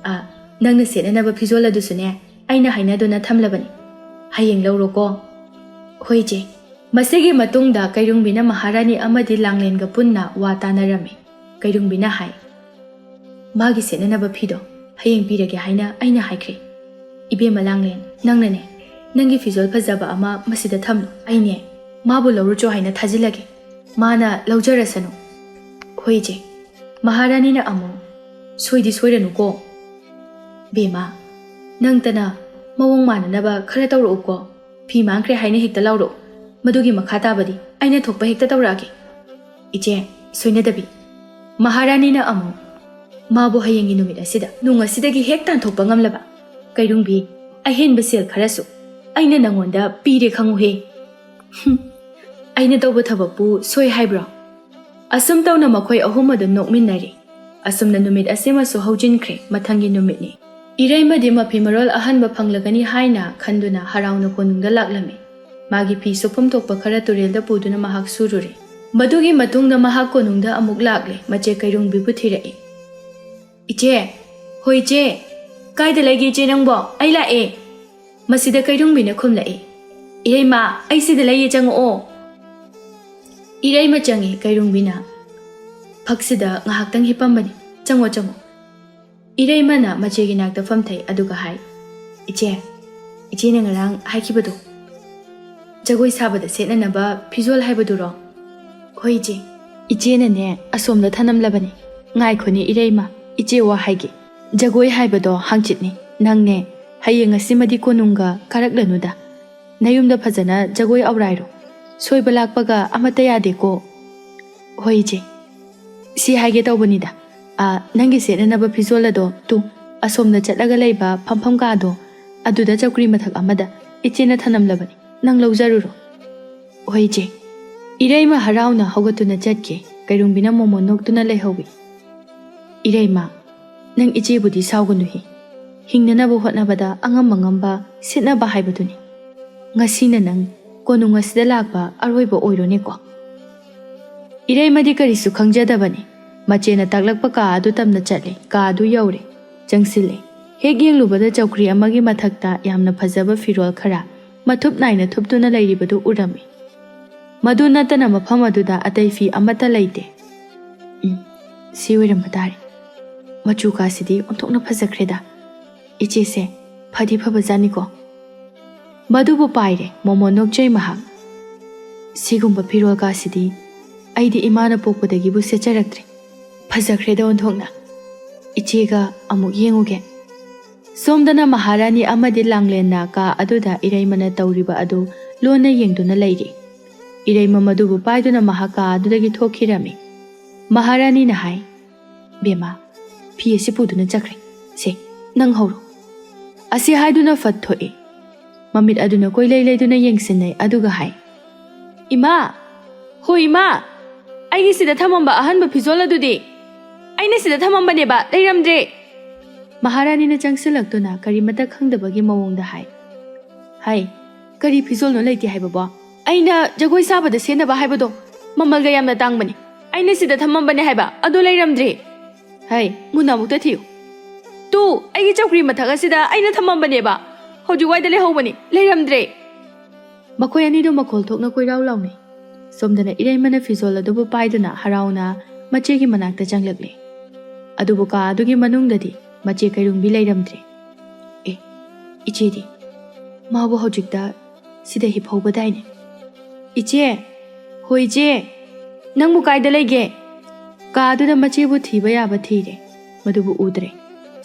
ꯑ, ꯅꯪꯅ ꯁꯦꯠꯅꯅꯕ ꯐꯤꯖꯣꯜ ꯑꯗꯨꯁꯨꯅꯦ, ꯑꯩꯅ ꯍꯥꯏꯅꯗꯨꯅ ꯊꯝꯂꯕꯅꯤ꯫ ꯍꯌꯦꯡ ꯂꯧꯔꯣꯀꯣ꯫ ꯍꯣꯏ ꯏꯆꯦ꯫ ꯃꯁꯤꯒꯤ ꯃꯇꯨꯡꯗ ꯀꯩꯔꯨꯡꯕꯤꯅ ꯃꯍꯥꯔꯥꯅꯤ ꯑꯃꯗꯤ ꯂꯥꯡꯂꯦꯟꯒ ꯄꯨꯟꯅ ꯋꯥ ꯇꯥꯅꯔꯝꯃꯤ꯫ ꯀꯩꯔꯨꯡꯕꯤꯅ ꯍꯥꯏ, "ꯃꯥꯒꯤ ꯁꯦꯠꯅꯅꯕ ꯐꯤꯗꯣ ꯍꯌꯦꯡ ꯄꯤꯔꯒꯦ ꯍꯥꯏꯅ ꯑꯩꯅ ꯍꯥꯏꯈ꯭ꯔꯦ꯫ ꯏꯕꯦꯝꯃ ꯂꯥꯡꯂꯦꯟ, ꯅꯪꯅꯅꯦ, ꯅꯪꯒꯤ ꯐꯤꯖꯣꯜ ꯐꯖꯕ ꯑꯃ ꯃꯁꯤꯗ ꯊꯝꯂꯨ꯫ ꯑꯩꯅꯦ, ꯃꯥꯕꯨ ꯂꯧꯔꯨꯆꯣ ꯍꯥꯏꯅ ꯊꯥꯖꯤꯜꯂꯒꯦ꯫ ꯃꯥꯅ ꯂꯧꯖꯔꯁꯅꯨ꯫" "ꯍꯣꯏ ꯏꯆꯦ꯫" ꯃꯍꯥꯔꯥꯅꯤꯅ ꯑꯃꯨꯛ, "ꯁꯣꯏꯗꯤ ꯁꯣꯏꯔꯅꯨꯀꯣ꯫ ꯕꯦꯝꯃ, ꯅꯪꯇꯅ ꯃꯑꯣꯡ ꯃꯥꯟꯅꯅꯕ ꯈꯔ ꯇꯧꯔꯛꯎꯀꯣ꯫ ꯐꯤ ꯃꯥꯡꯈ꯭ꯔꯦ ꯍꯥꯏꯅ ꯍꯦꯛꯇ ꯂꯥꯎꯔꯛꯎ꯫ ꯃꯗꯨꯒꯤ ꯃꯈꯥ ꯇꯥꯕꯗꯤ ꯑꯩꯅ ꯊꯣꯛꯄ ꯍꯦꯛꯇ ꯇꯧꯔꯛꯑꯒꯦ꯫" "ꯏꯆꯦ, ꯁꯣꯏꯅꯗꯕꯤ꯫" ꯃꯍꯥꯔꯥꯅꯤꯅ ꯑꯃꯨꯛ, "ꯃꯥꯕꯨ ꯍꯌꯦꯡꯒꯤ ꯅꯨꯃꯤꯠ ꯑꯁꯤꯗ, ꯅꯨꯡ ꯑꯁꯤꯗꯒꯤ ꯍꯦꯛ ꯇꯥꯟꯊꯣꯛꯄ ꯉꯝꯂꯕ, ꯀꯩꯔꯨꯡꯕꯤ, ꯑꯍꯦꯟꯕ ꯁꯦꯜ ꯈꯔꯁꯨ ꯑꯩꯅ ꯅꯪꯉꯣꯟꯗ ꯄꯤꯔꯦ ꯈꯪꯉꯨꯍꯦ꯫" "ꯍꯨꯝ, ꯑꯩꯅ ꯇꯧꯕ ꯊꯕꯛꯄꯨ ꯁꯣꯏ ꯍꯥꯏꯕ꯭ꯔꯣ?" ꯑꯁꯨꯝ ꯇꯧꯅ ꯃꯈꯣꯏ ꯑꯍꯨꯝ ꯑꯗꯨꯝ ꯅꯣꯛꯃꯤꯟꯅꯔꯤ꯫ ꯑꯁꯨꯝꯅ ꯅꯨꯃꯤꯠ ꯑꯁꯤꯃꯁꯨ ꯍꯧꯖꯤꯟꯈ꯭ꯔꯦ꯫ ꯃꯊꯪꯒꯤ ꯅꯨꯃꯤꯠꯅꯤ꯫ ꯏꯔꯩꯃꯗꯤ ꯃꯐꯤ ꯃꯔꯣꯜ ꯑꯍꯟꯕ ꯐꯪꯂꯒꯅꯤ ꯍꯥꯏꯅ ꯈꯟꯗꯨꯅ ꯍꯔꯥꯎꯅ ꯀꯣꯅꯨꯡꯗ ꯂꯥꯛꯂꯝꯃꯤ꯫ ꯃꯥꯒꯤ ꯐꯤ ꯁꯨꯐꯝ ꯊꯣꯛꯄ ꯈꯔ ꯇꯨꯔꯦꯜꯗ ꯄꯨꯗꯨꯅ ꯃꯍꯥꯛ ꯁꯨꯔꯨꯔꯦ꯫ ꯃꯗꯨꯒꯤ ꯃꯇꯨꯡꯗ ꯃꯍꯥꯛ ꯀꯣꯅꯨꯡꯗ ꯑꯃꯨꯛ ꯂꯥꯛꯂꯦ꯫ ꯃꯆꯦ ꯀꯩꯔꯨꯡꯕꯤꯕꯨ ꯊꯤꯔꯛꯏ꯫ "ꯏꯆꯦ! ꯍꯣꯏ ꯏꯆꯦ! ꯀꯥꯏꯗ ꯂꯩꯒꯦ ꯏꯆꯦ ꯅꯪꯕꯣ? ꯑꯩ ꯂꯥꯛꯑꯦ꯫ ꯃꯁꯤꯗ ꯀꯩꯔꯨꯡꯕꯤꯅ ꯈꯨꯝꯂꯛꯏ꯫ "ꯏꯔꯩꯃ, ꯑꯩ ꯁꯤꯗ ꯂꯩꯌꯦ, ꯆꯪꯉꯛꯑꯣ꯫" ꯏꯔꯩꯃ ꯆꯪꯉꯤ꯫ ꯀꯩꯔꯨꯡꯕꯤꯅ ꯐꯛꯁꯤꯗ ꯉꯥꯏꯍꯥꯛꯇꯪ ꯍꯤꯞꯄꯝꯕꯅꯤ꯫ "ꯆꯪꯉꯣ, ꯆꯪꯉꯣ꯫" ꯏꯔꯩꯃꯅ ꯃꯆꯦꯒꯤ ꯅꯥꯛꯇ ꯐꯝꯊꯩ, ꯑꯗꯨꯒ ꯍꯥꯏ, "ꯏꯆꯦ, ꯏꯆꯦꯅ ꯉꯔꯥꯡ ꯍꯥꯏꯈꯤꯕꯗꯣ, ꯖꯒꯣꯏ ꯁꯥꯕꯗ ꯁꯦꯠꯅꯅꯕ ꯐꯤꯖꯣꯜ ꯍꯥꯏꯕꯗꯨꯔꯣ?" "ꯍꯣꯏ ꯏꯆꯦ, ꯏꯆꯦꯅꯅꯦ ꯑꯁꯣꯝꯗ ꯊꯅꯝꯂꯕꯅꯤ꯫ ꯉꯥꯏꯈꯣꯅꯦ ꯏꯔꯩꯃ, ꯏꯆꯦ ꯋꯥ ꯍꯥꯏꯒꯦ꯫ ꯖꯒꯣꯏ ꯍꯥꯏꯕꯗꯣ ꯍꯥꯡꯆꯤꯠꯅꯤ꯫ ꯅꯪꯅꯦ ꯍꯌꯦꯡ ꯑꯁꯤꯃꯗꯤ ꯀꯣꯅꯨꯡꯒ ꯀꯥꯔꯛꯂꯅꯨꯗ꯫ ꯅꯌꯨꯝꯗ ꯐꯖꯅ ꯖꯒꯣꯏ ꯑꯧꯔꯥꯏꯔꯣ꯫ ꯁꯣꯏꯕ ꯂꯥꯛꯄꯒ ꯑꯃꯠꯇ ꯌꯥꯗꯦꯀꯣ꯫" "ꯍꯣꯏ ꯏꯆꯦ꯫ ꯁꯤ ꯍꯥꯏꯒꯦ ꯇꯧꯕꯅꯤꯗ꯫ ꯑ, ꯅꯪꯒꯤ ꯁꯦꯠꯅꯅꯕ ꯐꯤꯖꯣꯜ ꯑꯗꯣ ꯇꯨ, ꯑꯁꯣꯝꯗ ꯆꯠꯂꯒ ꯂꯩꯕ ꯐꯝꯐꯝ ꯀꯥꯗꯣ, ꯑꯗꯨꯗ ꯆꯧꯀ꯭ꯔꯤ ꯃꯊꯛ ꯑꯃꯗ ꯏꯆꯦꯅ ꯊꯅꯝꯂꯕꯅꯤ꯫ ꯅꯪ ꯂꯧꯖꯔꯨꯔꯣ꯫" "ꯍꯣꯏ ꯏꯆꯦ꯫" ꯏꯔꯩꯃ ꯍꯔꯥꯎꯅ ꯍꯧꯒꯠꯇꯨꯅ ꯆꯠꯈꯤ꯫ ꯀꯩꯔꯨꯡꯕꯤꯅ ꯃꯣꯃꯣꯟ ꯅꯣꯛꯇꯨꯅ ꯂꯩꯍꯧꯏ꯫ "ꯏꯔꯩꯃ, ꯅꯪ ꯏꯆꯦꯕꯨꯗꯤ ꯁꯥꯎꯒꯅꯨꯍꯦ꯫ ꯍꯤꯡꯅꯅꯕ ꯍꯣꯠꯅꯕꯗ ꯑꯉꯝ ꯑꯉꯝꯕ ꯁꯤꯠꯅꯕ ꯍꯥꯏꯕꯗꯨꯅꯤ꯫ ꯉꯁꯤꯅ ꯅꯪ ꯀꯣꯅꯨꯡ ꯑꯁꯤꯗ ꯂꯥꯛꯄ ꯑꯔꯣꯏꯕ ꯑꯣꯏꯔꯣꯅꯦꯀꯣ꯫ ꯏꯔꯩꯃꯗꯤ ꯀꯔꯤꯁꯨ ꯈꯪꯖꯗꯕꯅꯤ꯫ ꯃꯆꯦꯅ ꯇꯥꯛꯂꯛꯄ ꯀꯥ ꯑꯗꯨ ꯇꯝꯅ ꯆꯠꯂꯦ꯫ ꯀꯥ ꯑꯗꯨ ꯌꯧꯔꯦ꯫ ꯆꯪꯁꯤꯜꯂꯦ꯫ ꯍꯦꯛ ꯌꯦꯡꯂꯨꯕꯗ ꯆꯧꯀ꯭ꯔꯤ ꯑꯃꯒꯤ ꯃꯊꯛꯇ ꯌꯥꯝꯅ ꯐꯖꯕ ꯐꯤꯔꯣꯜ ꯈꯔ ꯃꯊꯨꯞ ꯅꯥꯏꯅ ꯊꯨꯞꯇꯨꯅ ꯂꯩꯔꯤꯕꯗꯨ ꯎꯔꯝꯃꯤ꯫ ꯃꯗꯨ ꯅꯠꯇꯅ ꯃꯐꯝ ꯑꯗꯨꯗ ꯑꯇꯩ ꯐꯤ ꯑꯃꯠꯇ ꯂꯩꯇꯦ꯫ ꯎꯝ, ꯁꯤ ꯑꯣꯏꯔꯝꯕ ꯇꯥꯔꯦ꯫ ꯃꯆꯨ ꯀꯥꯁꯤꯗꯤ ꯑꯣꯟꯊꯣꯛꯅ ꯐꯖꯈ꯭ꯔꯦꯗ꯫ ꯏꯆꯦꯁꯦ ꯐꯗꯤ ꯐꯕꯖꯥꯠꯅꯤꯀꯣ꯫ ꯃꯗꯨꯕꯨ ꯄꯥꯏꯔꯦ꯫ ꯃꯣꯃꯣꯟ ꯅꯣꯛꯆꯩ ꯃꯍꯥꯛ꯫ ꯁꯤꯒꯨꯝꯕ ꯐꯤꯔꯣꯜ ꯀꯥꯁꯤꯗꯤ ꯑꯩꯗꯤ ꯏꯃꯥꯅ ꯄꯣꯛꯄꯗꯒꯤꯕꯨ ꯁꯦꯠꯆꯔꯛꯇ꯭ꯔꯦ꯫ ꯐꯖꯈ꯭ꯔꯦꯗ ꯑꯣꯟꯊꯣꯛꯅ꯫ ꯏꯆꯦꯒ ꯑꯃꯨꯛ ꯌꯦꯡꯉꯨꯒꯦ꯫ ꯁꯣꯝꯗꯅ ꯃꯍꯥꯔꯥꯅꯤ ꯑꯃꯗꯤ ꯂꯥꯡꯂꯦꯟꯅ ꯀꯥ ꯑꯗꯨꯗ ꯏꯔꯩꯃꯅ ꯇꯧꯔꯤꯕ ꯑꯗꯨ ꯂꯣꯟꯅ ꯌꯦꯡꯗꯨꯅ ꯂꯩꯔꯤ꯫ ꯏꯔꯩꯃ ꯃꯗꯨꯕꯨ ꯄꯥꯏꯗꯨꯅ ꯃꯍꯥꯛ ꯀꯥ ꯑꯗꯨꯗꯒꯤ ꯊꯣꯛꯈꯤꯔꯝꯃꯤ꯫ ꯃꯍꯥꯔꯥꯅꯤꯅ ꯍꯥꯏ, "ꯕꯦꯝꯃ, ꯐꯤ ꯑꯁꯤ ꯄꯨꯗꯨꯅ ꯆꯠꯈ꯭ꯔꯦ꯫ ꯁꯦ, ꯅꯪ ꯍꯧꯔꯣ"꯫ ꯑꯁꯤ ꯍꯥꯏꯗꯨꯅ ꯐꯠ ꯊꯣꯛꯏ꯫ ꯃꯃꯤꯠ ꯑꯗꯨꯅ ꯀꯣꯏꯂꯩ ꯂꯩꯗꯨꯅ ꯌꯦꯡꯁꯤꯟꯅꯩ, ꯑꯗꯨꯒ ꯍꯥꯏ, "ꯏꯃꯥ! ꯍꯣ ꯏꯃꯥ! ꯑꯩꯒꯤ ꯁꯤꯗ ꯊꯝꯃꯝꯕ ꯑꯍꯟꯕ ꯐꯤꯖꯣꯜ ꯑꯗꯨꯗꯤ? ꯑꯩꯅ ꯁꯤꯗ ꯊꯝꯃꯝꯕꯅꯦꯕ, ꯂꯩꯔꯝꯗ꯭ꯔꯦ!" ꯃꯍꯥꯔꯥꯅꯤꯅ ꯆꯪꯁꯤꯜꯂꯛꯇꯨꯅ ꯀꯔꯤꯃꯠꯇ ꯈꯪꯗꯕꯒꯤ ꯃꯑꯣꯡꯗ ꯍꯥꯏ꯫ "ꯍꯥꯏ, ꯀꯔꯤ ꯐꯤꯖꯣꯜꯅꯣ ꯂꯩꯇꯦ ꯍꯥꯏꯕꯕꯣ? ꯑꯩꯅ ꯖꯒꯣꯏ ꯁꯥꯕꯗ ꯁꯦꯠꯅꯕ ꯍꯥꯏꯕꯗꯣ, ꯃꯃꯜꯒ ꯌꯥꯝꯅ ꯇꯥꯡꯕꯅꯤ꯫ ꯑꯩꯅ ꯁꯤꯗ ꯊꯝꯃꯝꯕꯅꯦ ꯍꯥꯏꯕ, ꯑꯗꯨ ꯂꯩꯔꯝꯗ꯭ꯔꯦ!" "ꯍꯥꯏ, ꯃꯨꯟꯅ ꯑꯃꯨꯛꯇ ꯊꯤꯌꯨ꯫ ꯇꯨ, ꯑꯩꯒꯤ ꯆꯧꯀ꯭ꯔꯤ ꯃꯊꯛ ꯑꯁꯤꯗ ꯑꯩꯅ ꯊꯝꯃꯝꯕꯅꯦꯕ꯫ ꯍꯧꯖꯤꯛ ꯋꯥꯏꯗ ꯂꯩꯍꯧꯕꯅꯤ, ꯂꯩꯔꯝꯗ꯭ꯔꯦ!" ꯃꯈꯣꯏ ꯑꯅꯤꯗꯨ ꯃꯈꯣꯜ ꯊꯣꯛꯅ ꯀꯣꯏꯔꯥꯎ ꯂꯥꯎꯅꯩ꯫ ꯁꯣꯝꯗꯅ ꯏꯔꯩꯃꯅ ꯐꯤꯖꯣꯜ ꯑꯗꯨꯕꯨ ꯄꯥꯏꯗꯨꯅ ꯍꯔꯥꯎꯅ ꯃꯆꯦꯒꯤ ꯃꯅꯥꯛꯇ ꯆꯪꯂꯛꯂꯦ꯫ ꯑꯗꯨꯕꯨ ꯀꯥ ꯑꯗꯨꯒꯤ ꯃꯅꯨꯡꯗꯗꯤ ꯃꯆꯦ ꯀꯩꯔꯨꯝꯕꯤ ꯂꯩꯔꯝꯗ꯭ꯔꯦ꯫ "ꯑꯦ, ꯏꯆꯦꯗꯤ? ꯃꯥꯕꯨ ꯍꯧꯖꯤꯛꯇ ꯁꯤꯗ ꯍꯤꯞꯍꯧꯕꯗꯥꯏꯅꯦ?" "ꯏꯆꯦ! ꯍꯣ ꯏꯆꯦ! ꯅꯪꯕꯨ ꯀꯥꯏꯗ ꯂꯩꯒꯦ?" ꯀꯥ ꯑꯗꯨꯗ ꯃꯆꯦꯕꯨ ꯊꯤꯕ ꯌꯥꯕ ꯊꯤꯔꯦ, ꯃꯗꯨꯕꯨ ꯎꯗ꯭ꯔꯦ꯫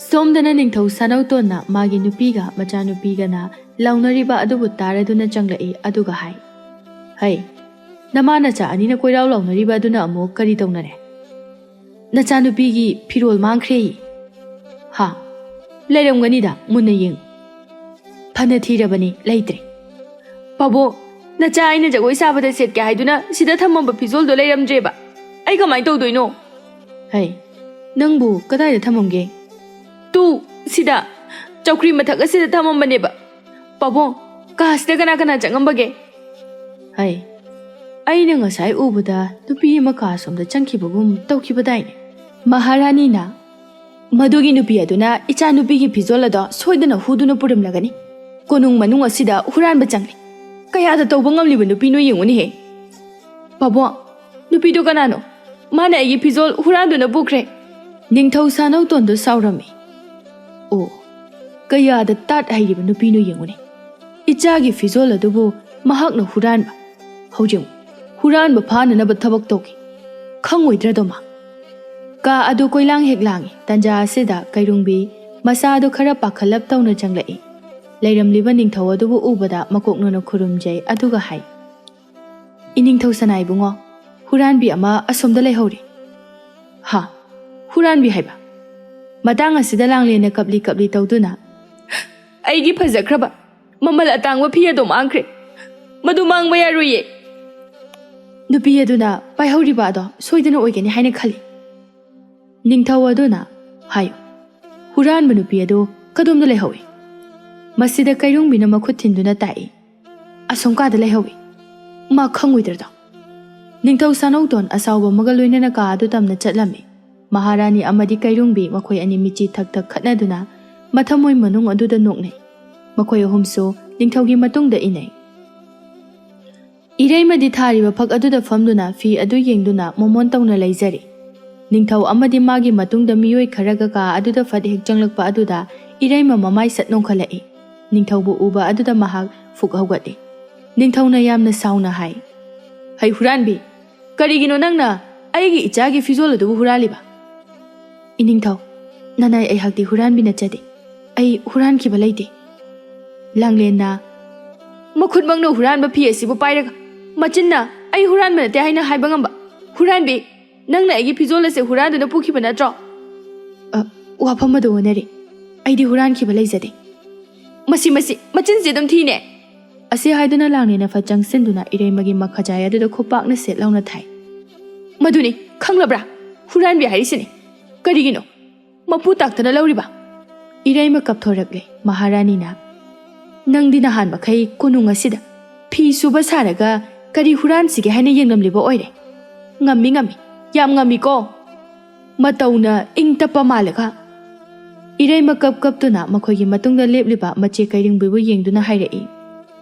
ꯁꯣꯝꯗꯅ ꯅꯤꯡꯊꯧ ꯁꯥꯅꯧꯇꯣꯟꯅ ꯃꯥꯒꯤ ꯅꯨꯄꯤꯒ ꯃꯆꯥꯅꯨꯄꯤꯒꯅ ꯂꯥꯎꯅꯔꯤꯕ ꯑꯗꯨꯕꯨ ꯇꯥꯔꯗꯨꯅ ꯆꯪꯂꯛꯏ, ꯑꯗꯨꯒ ꯍꯥꯏ, "ꯍꯩ, ꯅꯃꯥ ꯅꯆꯥ ꯑꯅꯤꯅ ꯀꯣꯏꯔꯥꯎ ꯂꯥꯎꯅꯔꯤꯕ ꯑꯗꯨꯅ ꯑꯃꯨꯛ ꯀꯔꯤ ꯇꯧꯅꯔꯦ?" "ꯅꯆꯥꯅꯨꯄꯤꯒꯤ ꯐꯤꯔꯣꯜ ꯃꯥꯡꯈ꯭ꯔꯦ"꯫ "ꯍꯥ? ꯂꯩꯔꯝꯒꯅꯤꯗ, ꯃꯨꯟꯅ ꯌꯦꯡꯉꯨ"꯫ ꯐꯅ ꯊꯤꯔꯕꯅꯤ, ꯂꯩꯇ꯭ꯔꯦ꯫ "ꯄꯥꯕꯣꯛ, ꯅꯆꯥ ꯑꯩꯅ ꯖꯒꯣꯏ ꯁꯥꯕꯗ ꯁꯦꯠꯀꯦ ꯍꯥꯏꯗꯨꯅ ꯁꯤꯗ ꯊꯝꯃꯝꯕ ꯐꯤꯖꯣꯜꯗꯣ ꯂꯩꯔꯝꯗ꯭ꯔꯦꯕ꯫ ꯑꯩ ꯀꯃꯥꯏꯅ ꯇꯧꯗꯣꯏꯅꯣ?" "ꯍꯩ, ꯅꯪꯕꯨ ꯀꯗꯥꯏꯗ ꯊꯝꯃꯝꯒꯦ?" "ꯇꯨ, ꯁꯤꯗ"꯫ ꯆꯧꯀ꯭ꯔꯤ ꯃꯊꯛ ꯑꯁꯤꯗ ꯊꯝꯃꯝꯕꯅꯦꯕ꯫ ꯄꯥꯕꯨꯡ, ꯀꯥꯁꯤꯗ ꯀꯅꯥ ꯀꯅꯥ ꯆꯪꯉꯝꯕꯒꯦ? ꯍꯩ, ꯑꯩꯅ ꯉꯁꯥꯏ ꯎꯕꯗ ꯅꯨꯄꯤ ꯑꯃ ꯀꯥ ꯑꯁꯣꯝꯗ ꯆꯪꯈꯤꯕꯒꯨꯝ ꯇꯧꯈꯤꯕꯗꯥꯏꯅꯦ꯫ ꯃꯍꯥꯔꯥꯅꯤꯅ, ꯃꯗꯨꯒꯤ ꯅꯨꯄꯤ ꯑꯗꯨꯅ ꯏꯆꯥꯅꯨꯄꯤꯒꯤ ꯐꯤꯖꯣꯜ ꯑꯗꯣ ꯁꯣꯏꯗꯅ ꯍꯨꯗꯨꯅ ꯄꯨꯔꯝꯂꯒꯅꯤ꯫ ꯀꯣꯅꯨꯡ ꯃꯅꯨꯡ ꯑꯁꯤꯗ ꯍꯨꯔꯥꯟꯕ ꯆꯪꯂꯤ꯫ ꯀꯌꯥꯗ ꯇꯧꯕ ꯉꯝꯂꯤꯕ ꯅꯨꯄꯤꯅꯣ ꯌꯦꯡꯉꯨꯅꯦꯍꯦ꯫ ꯄꯥꯕꯨꯡ, ꯅꯨꯄꯤꯗꯣ ꯀꯅꯥꯅꯣ? ꯃꯥꯅ ꯑꯩꯒꯤ ꯐꯤꯖꯣꯜ ꯍꯨꯔꯥꯟꯗꯨꯅ ꯄꯨꯈ꯭ꯔꯦ꯫ ꯅꯤꯡꯊꯧ ꯁꯥꯅꯧꯇꯣꯟꯗꯣ ꯁꯥꯎꯔꯝꯃꯤ꯫ ꯑꯣ, ꯀꯌꯥꯗ ꯇꯥꯠ ꯍꯩꯔꯤꯕ ꯅꯨꯄꯤꯅꯣ ꯌꯦꯡꯉꯨꯅꯦ꯫ ꯏꯆꯥꯒꯤ ꯐꯤꯖꯣꯜ ꯑꯗꯨꯕꯨ ꯃꯍꯥꯛꯅ ꯍꯨꯔꯥꯟꯕ꯫ ꯍꯧꯖꯤꯛ ꯍꯨꯔꯥꯟꯕ ꯐꯥꯅꯅꯕ ꯊꯕꯛ ꯇꯧꯈꯤ꯫ ꯈꯪꯉꯣꯏꯗ꯭ꯔꯗꯣ ꯃꯥ? ꯀꯥ ꯑꯗꯨ ꯀꯣꯏꯂꯥꯡ ꯍꯦꯛ ꯂꯥꯡꯏ꯫ ꯇꯟꯖꯥ ꯑꯁꯤꯗ ꯀꯩꯔꯨꯡꯕꯤ ꯃꯆꯥꯗꯨ ꯈꯔ ꯄꯥꯈꯠꯂꯞ ꯇꯧꯅ ꯆꯪꯂꯛꯏ꯫ ꯂꯩꯔꯝꯂꯤꯕ ꯅꯤꯡꯊꯧ ꯑꯗꯨꯕꯨ ꯎꯕꯗ ꯃꯀꯣꯛ ꯅꯣꯟꯅ ꯈꯨꯔꯨꯝꯖꯩ, ꯑꯗꯨꯒ ꯍꯥꯏ, "ꯏꯅꯤꯡꯊꯧ ꯁꯅꯥ ꯏꯕꯨꯡꯉꯣ, ꯍꯨꯔꯥꯟꯕꯤ ꯑꯃ ꯑꯁꯣꯝꯗ ꯂꯩꯍꯧꯔꯤ꯫" "ꯍꯥ? ꯍꯨꯔꯥꯟꯕꯤ ꯍꯥꯏꯕ?" ꯃꯇꯥꯡ ꯑꯁꯤꯗ ꯂꯥꯡꯂꯦꯟꯅ ꯀꯞꯂꯤ ꯀꯞꯂꯤ ꯇꯧꯗꯨꯅ, "ꯑꯩꯒꯤ ꯐꯖꯈ꯭ꯔꯕ ꯃꯃꯜ ꯑꯇꯥꯡꯕ ꯐꯤ ꯑꯗꯣ ꯃꯥꯡꯈ꯭ꯔꯦ꯫ ꯃꯗꯨ ꯃꯥꯡꯕ ꯌꯥꯔꯣꯏꯌꯦ꯫" ꯅꯨꯄꯤ ꯑꯗꯨꯅ ꯄꯥꯏꯍꯧꯔꯤꯕ ꯑꯗꯣ ꯁꯣꯏꯗꯅ ꯑꯣꯏꯒꯅꯤ ꯍꯥꯏꯅ ꯈꯜꯂꯤ꯫ ꯅꯤꯡꯊꯧ ꯑꯗꯨꯅ, "ꯍꯥꯏꯌꯨ, ꯍꯨꯔꯥꯟꯕ ꯅꯨꯄꯤ ꯑꯗꯨ ꯀꯗꯣꯝꯗ ꯂꯩꯍꯧꯏ?" ꯃꯁꯤꯗ ꯀꯩꯔꯨꯡꯕꯤꯅ ꯃꯈꯨꯠ ꯊꯤꯟꯗꯨꯅ ꯇꯥꯛꯏ, "ꯑꯁꯣꯝ ꯀꯥꯗ ꯂꯩꯍꯧꯏ꯫ ꯃꯥ ꯈꯪꯉꯣꯏꯗ꯭ꯔꯗꯣ?" ꯅꯤꯡꯊꯧ ꯁꯥꯅꯧꯇꯣꯟ ꯑꯁꯥꯎꯕ ꯑꯃꯒ ꯂꯣꯏꯅꯅ ꯀꯥ ꯑꯗꯨ ꯇꯝꯅ ꯆꯠꯂꯝꯃꯤ꯫ ꯃꯍꯥꯔꯥꯅꯤ ꯑꯃꯗꯤ ꯀꯩꯔꯨꯡꯕꯤ ꯃꯈꯣꯏ ꯑꯅꯤ ꯃꯤꯆꯤ ꯊꯛ ꯊꯛ ꯈꯠꯅꯗꯨꯅ ꯃꯊꯃꯣꯏ ꯃꯅꯨꯡ ꯑꯗꯨꯗ ꯅꯣꯛꯅꯩ꯫ ꯃꯈꯣꯏ ꯑꯍꯨꯝꯁꯨ ꯅꯤꯡꯊꯧꯒꯤ ꯃꯇꯨꯡꯗ ꯏꯟꯅꯩ꯫ ꯏꯔꯩꯃꯗꯤ ꯊꯥꯔꯤꯕ ꯐꯛ ꯑꯗꯨꯗ ꯐꯝꯗꯨꯅ ꯐꯤ ꯑꯗꯨ ꯌꯦꯡꯗꯨꯅ ꯃꯣꯃꯣꯟ ꯇꯧꯅ ꯂꯩꯖꯔꯤ꯫ ꯅꯤꯡꯊꯧ ꯑꯃꯗꯤ ꯃꯥꯒꯤ ꯃꯇꯨꯡꯗ ꯃꯤꯑꯣꯏ ꯈꯔꯒ ꯀꯥ ꯑꯗꯨꯗ ꯐꯠ ꯍꯦꯛ ꯆꯪꯂꯛꯄ ꯑꯗꯨꯗ ꯏꯔꯩꯃ ꯃꯃꯥꯏ ꯁꯠ ꯅꯣꯡꯈꯠꯂꯛꯏ꯫ ꯅꯤꯡꯊꯧꯕꯨ ꯎꯕ ꯑꯗꯨꯗ ꯃꯍꯥꯛ ꯐꯨꯛ ꯍꯧꯒꯠꯂꯤ꯫ ꯅꯤꯡꯊꯧꯅ ꯌꯥꯝꯅ ꯁꯥꯎꯅ ꯍꯥꯏ, "ꯍꯩ ꯍꯨꯔꯥꯟꯕꯤ, ꯀꯔꯤꯒꯤꯅꯣ ꯅꯪꯅ ꯑꯩꯒꯤ ꯏꯆꯥꯒꯤ ꯐꯤꯖꯣꯜ ꯑꯗꯨꯕꯨ ꯍꯨꯔꯥꯜꯂꯤꯕ?" "ꯏꯅꯤꯡꯊꯧ, ꯅꯅꯥꯏ ꯑꯩꯍꯥꯛꯇꯤ ꯍꯨꯔꯥꯟꯕꯤ ꯅꯠꯆꯗꯦ꯫ ꯑꯩ ꯍꯨꯔꯥꯟꯈꯤꯕ ꯂꯩꯇꯦ꯫" ꯂꯥꯡꯂꯦꯟꯅ, "ꯃꯈꯨꯠꯃꯛꯅ ꯍꯨꯔꯥꯟꯕ ꯐꯤ ꯑꯁꯤꯕꯨ ꯄꯥꯏꯔꯒ ꯃꯆꯤꯟꯅ ꯑꯩ ꯍꯨꯔꯥꯟꯕ ꯅꯠꯇꯦ ꯍꯥꯏꯅ ꯍꯥꯏꯕ ꯉꯝꯕ ꯍꯨꯔꯥꯟꯕꯤ, ꯅꯪꯅ ꯑꯩꯒꯤ ꯐꯤꯖꯣꯜ ꯑꯁꯦ ꯍꯨꯔꯥꯟꯗꯨꯅ ꯄꯨꯈꯤꯕ ꯅꯠꯇ꯭ꯔꯣ?" "ꯑ, ꯋꯥꯐꯝ ꯑꯗꯨ ꯑꯣꯟꯅꯔꯦ꯫ ꯑꯩꯗꯤ ꯍꯨꯔꯥꯟꯈꯤꯕ ꯂꯩꯖꯗꯦ꯫" "ꯃꯁꯤ, ꯃꯁꯤ, ꯃꯆꯤꯟꯁꯤ ꯑꯗꯨꯝ ꯊꯤꯅꯦ!" ꯑꯁꯤ ꯍꯥꯏꯗꯨꯅ ꯂꯥꯡꯂꯦꯟꯅ ꯐꯠ ꯆꯪꯁꯤꯟꯗꯨꯅ ꯏꯔꯩꯃꯒꯤ ꯃꯈꯖꯥꯏ ꯑꯗꯨꯗ ꯈꯨꯄꯥꯛꯅ ꯁꯦꯠ ꯂꯥꯎꯅ ꯊꯥꯏ꯫ "ꯃꯗꯨꯅꯤ, ꯈꯪꯂꯕ꯭ꯔꯥ? ꯍꯨꯔꯥꯟꯕꯤ ꯍꯥꯏꯔꯤꯁꯤꯅꯤ꯫ ꯀꯔꯤꯒꯤꯅꯣ ꯃꯄꯨ ꯇꯥꯛꯇꯅ ꯂꯧꯔꯤꯕ?" ꯏꯔꯩꯃ ꯀꯞꯊꯣꯔꯛꯂꯦ꯫ ꯃꯍꯥꯔꯥꯅꯤꯅ, "ꯅꯪꯗꯤ ꯅꯍꯥꯟ ꯃꯈꯩ ꯀꯣꯅꯨꯡ ꯑꯁꯤꯗ ꯐꯤ ꯁꯨꯕ ꯁꯥꯔꯒ ꯀꯔꯤ ꯍꯨꯔꯥꯟꯁꯤꯒꯦ ꯍꯥꯏꯅ ꯌꯦꯡꯂꯝꯂꯤꯕ ꯑꯣꯏꯔꯦ? ꯉꯝꯃꯤ, ꯉꯝꯃꯤ, ꯌꯥꯝ ꯉꯝꯃꯤꯀꯣ!" ꯃꯇꯧꯅ ꯏꯪ ꯇꯞꯄ ꯃꯥꯜꯂꯒ ꯏꯔꯩꯃ ꯀꯞ ꯀꯞꯇꯨꯅ ꯃꯈꯣꯏꯒꯤ ꯃꯇꯨꯡꯗ ꯂꯦꯞꯂꯤꯕ ꯃꯆꯦ ꯀꯩꯔꯤꯡꯕꯤꯕꯨ ꯌꯦꯡꯗꯨꯅ ꯍꯥꯏꯔꯛꯏ,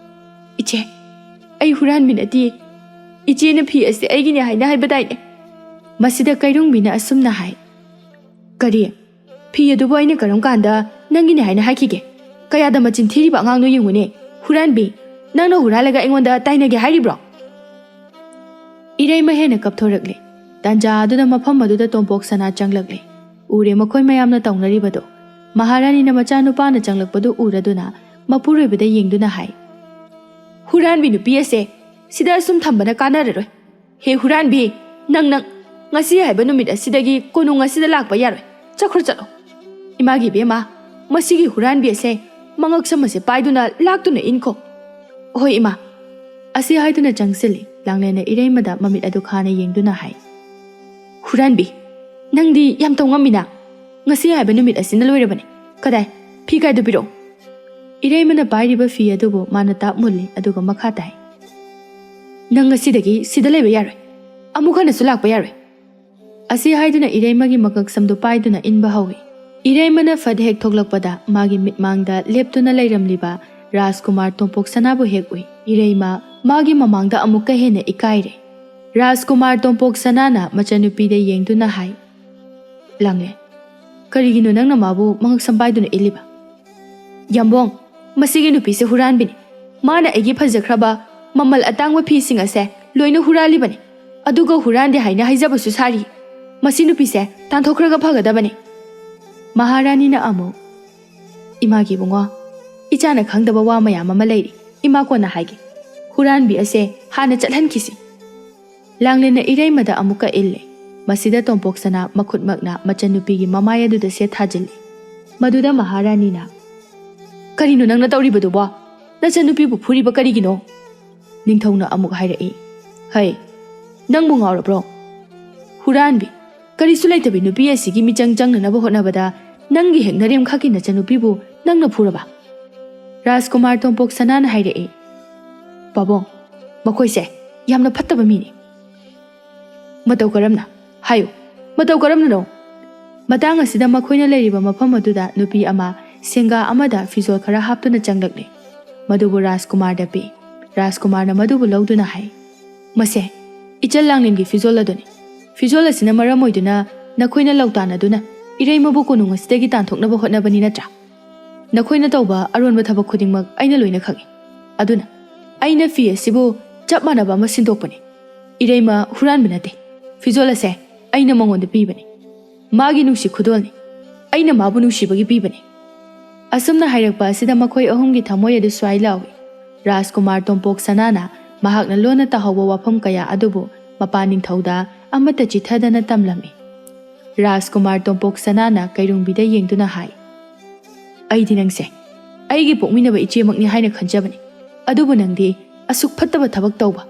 "ꯏꯆꯦ, ꯑꯩ ꯍꯨꯔꯥꯟꯕꯤ ꯅꯠꯇꯤꯌꯦ꯫ ꯏꯆꯦꯅ ꯐꯤ ꯑꯁꯤ ꯑꯩꯒꯤꯅꯦ ꯍꯥꯏꯅ ꯍꯥꯏꯕꯗꯥꯏꯅꯦ?" ꯃꯁꯤꯗ ꯀꯩꯔꯨꯡꯕꯤꯅ ꯑꯁꯨꯝꯅ ꯍꯥꯏ, "ꯀꯔꯤ? ꯐꯤ ꯑꯗꯨꯕꯨ ꯑꯩꯅ ꯀꯔꯝ ꯀꯥꯟꯗ ꯅꯪꯒꯤꯅꯦ ꯍꯥꯏꯅ ꯍꯥꯏꯈꯤꯒꯦ? ꯀꯌꯥꯗ ꯃꯆꯤꯟ ꯊꯤꯔꯤꯕ ꯑꯉꯥꯡꯅꯣ ꯌꯦꯡꯉꯨꯅꯦ꯫ ꯍꯨꯔꯥꯟꯕꯤ, ꯅꯪꯅ ꯍꯨꯔꯥꯜꯂꯒ ꯑꯩꯉꯣꯟꯗ ꯇꯥꯏꯅꯒꯦ ꯍꯥꯏꯔꯤꯕ꯭ꯔꯣ?" ꯏꯔꯩꯃ ꯍꯦꯟꯅ ꯀꯞꯊꯣꯔꯛꯂꯦ꯫ ꯇꯥꯟꯖꯥ ꯑꯗꯨꯗ ꯃꯐꯝ ꯑꯗꯨꯗ ꯇꯣꯝꯄꯣꯛ ꯁꯅꯥ ꯆꯪꯂꯛꯂꯦ꯫ ꯎꯔꯦ ꯃꯈꯣꯏ ꯃꯌꯥꯝꯅ ꯇꯧꯅꯔꯤꯕꯗꯣ꯫ ꯃꯍꯥꯔꯥꯅꯤꯅ ꯃꯆꯥꯅꯨꯄꯥꯅ ꯆꯪꯂꯛꯄꯗꯨ ꯎꯔꯗꯨꯅ ꯃꯄꯨꯔꯣꯏꯕꯗ ꯌꯦꯡꯗꯨꯅ ꯍꯥꯏ, "ꯍꯨꯔꯥꯟꯕꯤ ꯅꯨꯄꯤ ꯑꯁꯦ ꯁꯤꯗ ꯑꯁꯨꯝ ꯊꯝꯕꯅ ꯀꯥꯟꯅꯔꯔꯣꯏ꯫ ꯍꯦ ꯍꯨꯔꯥꯟꯕꯤ, ꯅꯪ, ꯅꯪ ꯉꯁꯤ ꯍꯥꯏꯕ ꯅꯨꯃꯤꯠ ꯑꯁꯤꯗꯒꯤ ꯀꯣꯅꯨꯡ ꯑꯁꯤꯗ ꯂꯥꯛꯄ ꯌꯥꯔꯣꯏ꯫ ꯆꯠꯈ꯭ꯔꯣ, ꯆꯠꯂꯣ꯫ ꯏꯃꯥꯒꯤ ꯏꯕꯦꯝꯃ, ꯃꯁꯤꯒꯤ ꯍꯨꯔꯥꯟꯕꯤ ꯑꯁꯦ ꯃꯉꯛꯁꯝ ꯑꯁꯦ ꯄꯥꯏꯗꯨꯅ ꯂꯥꯛꯇꯨꯅ ꯏꯟꯈꯣ꯫" "ꯍꯣꯏ ꯏꯃꯥ꯫" ꯑꯁꯤ ꯍꯥꯏꯗꯨꯅ ꯆꯪꯁꯤꯜꯂꯤ꯫ ꯂꯥꯡꯂꯦꯟꯅ ꯏꯔꯩꯃꯗ ꯃꯃꯤꯠ ꯑꯗꯨ ꯈꯥꯅ ꯌꯦꯡꯗꯨꯅ ꯍꯥꯏ, "ꯍꯨꯔꯥꯟꯕꯤ, ꯅꯪꯗꯤ ꯌꯥꯝ ꯇꯧꯉꯝꯃꯤꯅ꯫ ꯉꯁꯤ ꯍꯥꯏꯕ ꯅꯨꯃꯤꯠ ꯑꯁꯤꯅ ꯂꯣꯏꯔꯕꯅꯤ꯫ ꯀꯗꯥꯏ? ꯐꯤ ꯀꯥꯏꯗꯨ ꯄꯤꯔꯛꯑꯣ꯫" ꯏꯔꯩꯃꯅ ꯄꯥꯏꯔꯤꯕ ꯐꯤ ꯑꯗꯨꯕꯨ ꯃꯥꯅ ꯇꯥꯞ ꯃꯨꯜꯂꯤ, ꯑꯗꯨꯒ ꯃꯈꯥ ꯇꯥꯏ, "ꯅꯪ ꯉꯁꯤꯗꯒꯤ ꯁꯤꯗ ꯂꯩꯕ ꯌꯥꯔꯣꯏ꯫ ꯑꯃꯨꯛ ꯍꯟꯅꯁꯨ ꯂꯥꯛꯄ ꯌꯥꯔꯣꯏ꯫" ꯑꯁꯤ ꯍꯥꯏꯗꯨꯅ ꯏꯔꯩꯃꯒꯤ ꯃꯀꯛꯁꯝꯗꯨ ꯄꯥꯏꯗꯨꯅ ꯏꯟꯕ ꯍꯧꯏ꯫ ꯏꯔꯩꯃꯅ ꯐꯠ ꯍꯦꯛ ꯊꯣꯛꯂꯛꯄꯗ ꯃꯥꯒꯤ ꯃꯤꯠꯃꯥꯡꯗ ꯂꯦꯞꯇꯨꯅ ꯂꯩꯔꯝꯂꯤꯕ ꯔꯥꯖꯀꯨꯃꯥꯔ ꯇꯣꯝꯄꯣꯛ ꯁꯅꯥꯕꯨ ꯍꯦꯛ ꯎꯏ꯫ ꯏꯔꯩꯃ ꯃꯥꯒꯤ ꯃꯃꯥꯡꯗ ꯑꯃꯨꯛꯀ ꯍꯦꯟꯅ ꯏꯀꯥꯏꯔꯦ꯫ ꯔꯥꯖꯀꯨꯃꯥꯔ ꯇꯣꯝꯄꯣꯛ ꯁꯅꯥꯅ ꯃꯆꯟꯅꯨꯄꯤꯗ ꯌꯦꯡꯗꯨꯅ ꯍꯥꯏ, "ꯂꯥꯡꯂꯦꯟ, ꯀꯔꯤꯒꯤꯅꯣ ꯅꯪꯅ ꯃꯥꯕꯨ ꯃꯉꯛꯁꯝ ꯄꯥꯏꯗꯨꯅ ꯏꯜꯂꯤꯕ?" "ꯌꯥꯝꯕꯣꯡ, ꯃꯁꯤꯒꯤ ꯅꯨꯄꯤꯁꯦ ꯍꯨꯔꯥꯟꯕꯤꯅꯤ꯫ ꯃꯥꯅ ꯑꯩꯒꯤ ꯐꯖꯈ꯭ꯔꯕ ꯃꯃꯜ ꯑꯇꯥꯡꯕ ꯐꯤꯁꯤꯡ ꯑꯁꯦ ꯂꯣꯏꯅ ꯍꯨꯔꯥꯜꯂꯤꯕꯅꯤ꯫ ꯑꯗꯨꯒ ꯍꯨꯔꯥꯟꯗꯦ ꯍꯥꯏꯅ ꯍꯥꯏꯖꯕꯁꯨ ꯁꯥꯔꯤ꯫ ꯃꯁꯤ ꯅꯨꯄꯤꯁꯦ ꯇꯥꯟꯊꯣꯛꯈ꯭ꯔꯒ ꯐꯒꯗꯕꯅꯤ꯫" ꯃꯍꯥꯔꯥꯅꯤꯅ ꯑꯃꯨꯛ, "ꯏꯃꯥꯒꯤ ꯏꯕꯨꯡꯉꯣ, ꯏꯆꯥꯅ ꯈꯪꯗꯕ ꯋꯥ ꯃꯌꯥꯝ ꯑꯃ ꯂꯩꯔꯤ꯫ ꯏꯃꯥ ꯀꯣꯟꯅ ꯍꯥꯏꯒꯦ꯫ ꯍꯨꯔꯥꯟꯕꯤ ꯑꯁꯦ ꯍꯥꯟꯅ ꯆꯠꯍꯟꯈꯤꯁꯤ꯫" ꯂꯥꯡꯂꯦꯟꯅ ꯏꯔꯩꯃꯗ ꯑꯃꯨꯛꯀ ꯏꯜꯂꯦ꯫ ꯃꯁꯤꯗ ꯇꯣꯝꯄꯣꯛ ꯁꯅꯥ ꯃꯈꯨꯠꯃꯛꯅ ꯃꯆꯟꯅꯨꯄꯤꯒꯤ ꯃꯃꯥꯏ ꯑꯗꯨꯗ ꯁꯦꯠ ꯊꯥꯖꯤꯜꯂꯤ꯫ ꯃꯗꯨꯗ ꯃꯍꯥꯔꯥꯅꯤꯅ, "ꯀꯔꯤꯅꯣ ꯅꯪꯅ ꯇꯧꯔꯤꯕꯗꯨꯕꯣ? ꯅꯆꯟꯅꯨꯄꯤꯕꯨ ꯐꯨꯔꯤꯕ ꯀꯔꯤꯒꯤꯅꯣ?" ꯅꯤꯡꯊꯧꯅ ꯑꯃꯨꯛ ꯍꯥꯏꯔꯛꯏ, "ꯍꯩ, ꯅꯪꯕꯨ ꯉꯥꯎꯔꯕ꯭ꯔꯣ? ꯍꯨꯔꯥꯟꯕꯤ, ꯀꯔꯤꯁꯨ ꯂꯩꯇꯕꯤ ꯅꯨꯄꯤ ꯑꯁꯤꯒꯤ ꯃꯤꯆꯪ ꯆꯪꯅꯅꯕ ꯍꯣꯠꯅꯕꯗ "ꯅꯪꯒꯤ ꯍꯦꯛ ꯅꯔꯦꯝꯈꯥꯛꯀꯤ ꯅꯆꯟꯅꯨꯄꯤꯕꯨ ꯅꯪꯅ ꯐꯨꯔꯕ?" ꯔꯥꯖꯀꯨꯃꯥꯔ ꯇꯣꯝꯄꯣꯛ ꯁꯅꯥꯅ ꯍꯥꯏꯔꯛꯏ꯫ "ꯄꯥꯕꯨꯡ, ꯃꯈꯣꯏꯁꯦ ꯌꯥꯝꯅ ꯐꯠꯇꯕ ꯃꯤꯅꯤ꯫ ꯃꯇꯧ ꯀꯔꯝꯅ? ꯍꯥꯏꯌꯨ, ꯃꯇꯧ ꯀꯔꯝꯅꯅꯣ?" ꯃꯇꯥꯡ ꯑꯁꯤꯗ ꯃꯈꯣꯏꯅ ꯂꯩꯔꯤꯕ ꯃꯐꯝ ꯑꯗꯨꯗ ꯅꯨꯄꯤ ꯑꯃ ꯁꯦꯡꯒꯥ ꯑꯃꯗ ꯐꯤꯖꯣꯜ ꯈꯔ ꯍꯥꯞꯇꯨꯅ ꯆꯪꯂꯛꯂꯦ꯫ ꯃꯗꯨꯕꯨ ꯔꯥꯖꯀꯨꯃꯥꯔꯗ ꯄꯤ꯫ ꯔꯥꯖꯀꯨꯃꯥꯔꯅ ꯃꯗꯨꯕꯨ ꯂꯧꯗꯨꯅ ꯍꯥꯏ, "ꯃꯁꯦ ꯏꯆꯜ ꯂꯥꯡꯂꯦꯟꯒꯤ ꯐꯤꯖꯣꯜ ꯑꯗꯨꯅꯤ꯫ ꯐꯤꯖꯣꯜ ꯑꯁꯤꯅ ꯃꯔꯝ ꯑꯣꯏꯗꯨꯅ ꯅꯈꯣꯏꯅ ꯂꯧꯇꯥꯟꯅꯗꯨꯅ ꯏꯔꯩꯃꯕꯨ ꯀꯣꯅꯨꯡ ꯑꯁꯤꯗꯒꯤ ꯇꯥꯟꯊꯣꯛꯅꯕ ꯍꯣꯠꯅꯕꯅꯤ ꯅꯠꯇ꯭ꯔꯥ? ꯅꯈꯣꯏꯅ ꯇꯧꯕ ꯑꯔꯣꯟꯕ ꯊꯕꯛ ꯈꯨꯗꯤꯡꯃꯛ ꯑꯩꯅ ꯂꯣꯏꯅ ꯈꯪꯏ꯫ ꯑꯗꯨꯅ ꯑꯩꯅ ꯐꯤ ꯑꯁꯤꯕꯨ ꯆꯞ ꯃꯥꯟꯅꯕ ꯑꯃ ꯁꯤꯟꯗꯣꯛꯄꯅꯤ꯫ ꯏꯔꯩꯃ ꯍꯨꯔꯥꯟꯕ ꯅꯠꯇꯦ꯫ ꯐꯤꯖꯣꯜ ꯑꯁꯦ ꯑꯩꯅ ꯃꯉꯣꯟꯗ ꯄꯤꯕꯅꯤ꯫ ꯃꯥꯒꯤ ꯅꯨꯡꯁꯤ ꯈꯨꯗꯣꯜꯅꯤ꯫ ꯑꯩꯅ ꯃꯥꯕꯨ ꯅꯨꯡꯁꯤꯕꯒꯤ ꯄꯤꯕꯅꯤ꯫" ꯑꯁꯨꯝꯅ ꯍꯥꯏꯔꯛꯄ ꯑꯁꯤꯗ ꯃꯈꯣꯏ ꯑꯍꯨꯝꯒꯤ ꯊꯃꯣꯏ ꯑꯗꯨ ꯁ꯭ꯋꯥꯏ ꯂꯥꯎꯏ꯫ ꯔꯥꯖꯀꯨꯃꯥꯔ ꯇꯣꯝꯄꯣꯛ ꯁꯅꯥꯅ ꯃꯍꯥꯛꯅ ꯂꯣꯟꯅ ꯇꯥꯍꯧꯕ ꯋꯥꯐꯝ ꯀꯌꯥ ꯑꯗꯨꯕꯨ ꯃꯄꯥꯟ ꯅꯤꯡꯊꯧꯗ ꯑꯃꯠꯇ ꯆꯤꯊꯗꯅ ꯇꯝꯂꯝꯃꯤ꯫ ꯔꯥꯖꯀꯨꯃꯥꯔ ꯇꯣꯝꯄꯣꯛ ꯁꯅꯥꯅ ꯀꯩꯔꯨꯡꯕꯤꯗ ꯌꯦꯡꯗꯨꯅ ꯍꯥꯏ, "ꯑꯩꯗꯤ ꯅꯪꯁꯦ ꯑꯩꯒꯤ ꯄꯣꯛꯃꯤꯟꯅꯕ ꯏꯆꯦꯃꯛꯅꯤ ꯍꯥꯏꯅ ꯈꯟꯖꯕꯅꯤ꯫ ꯑꯗꯨꯕꯨ ꯅꯪꯗꯤ ꯑꯁꯨꯛ ꯐꯠꯇꯕ ꯊꯕꯛ ꯇꯧꯕ,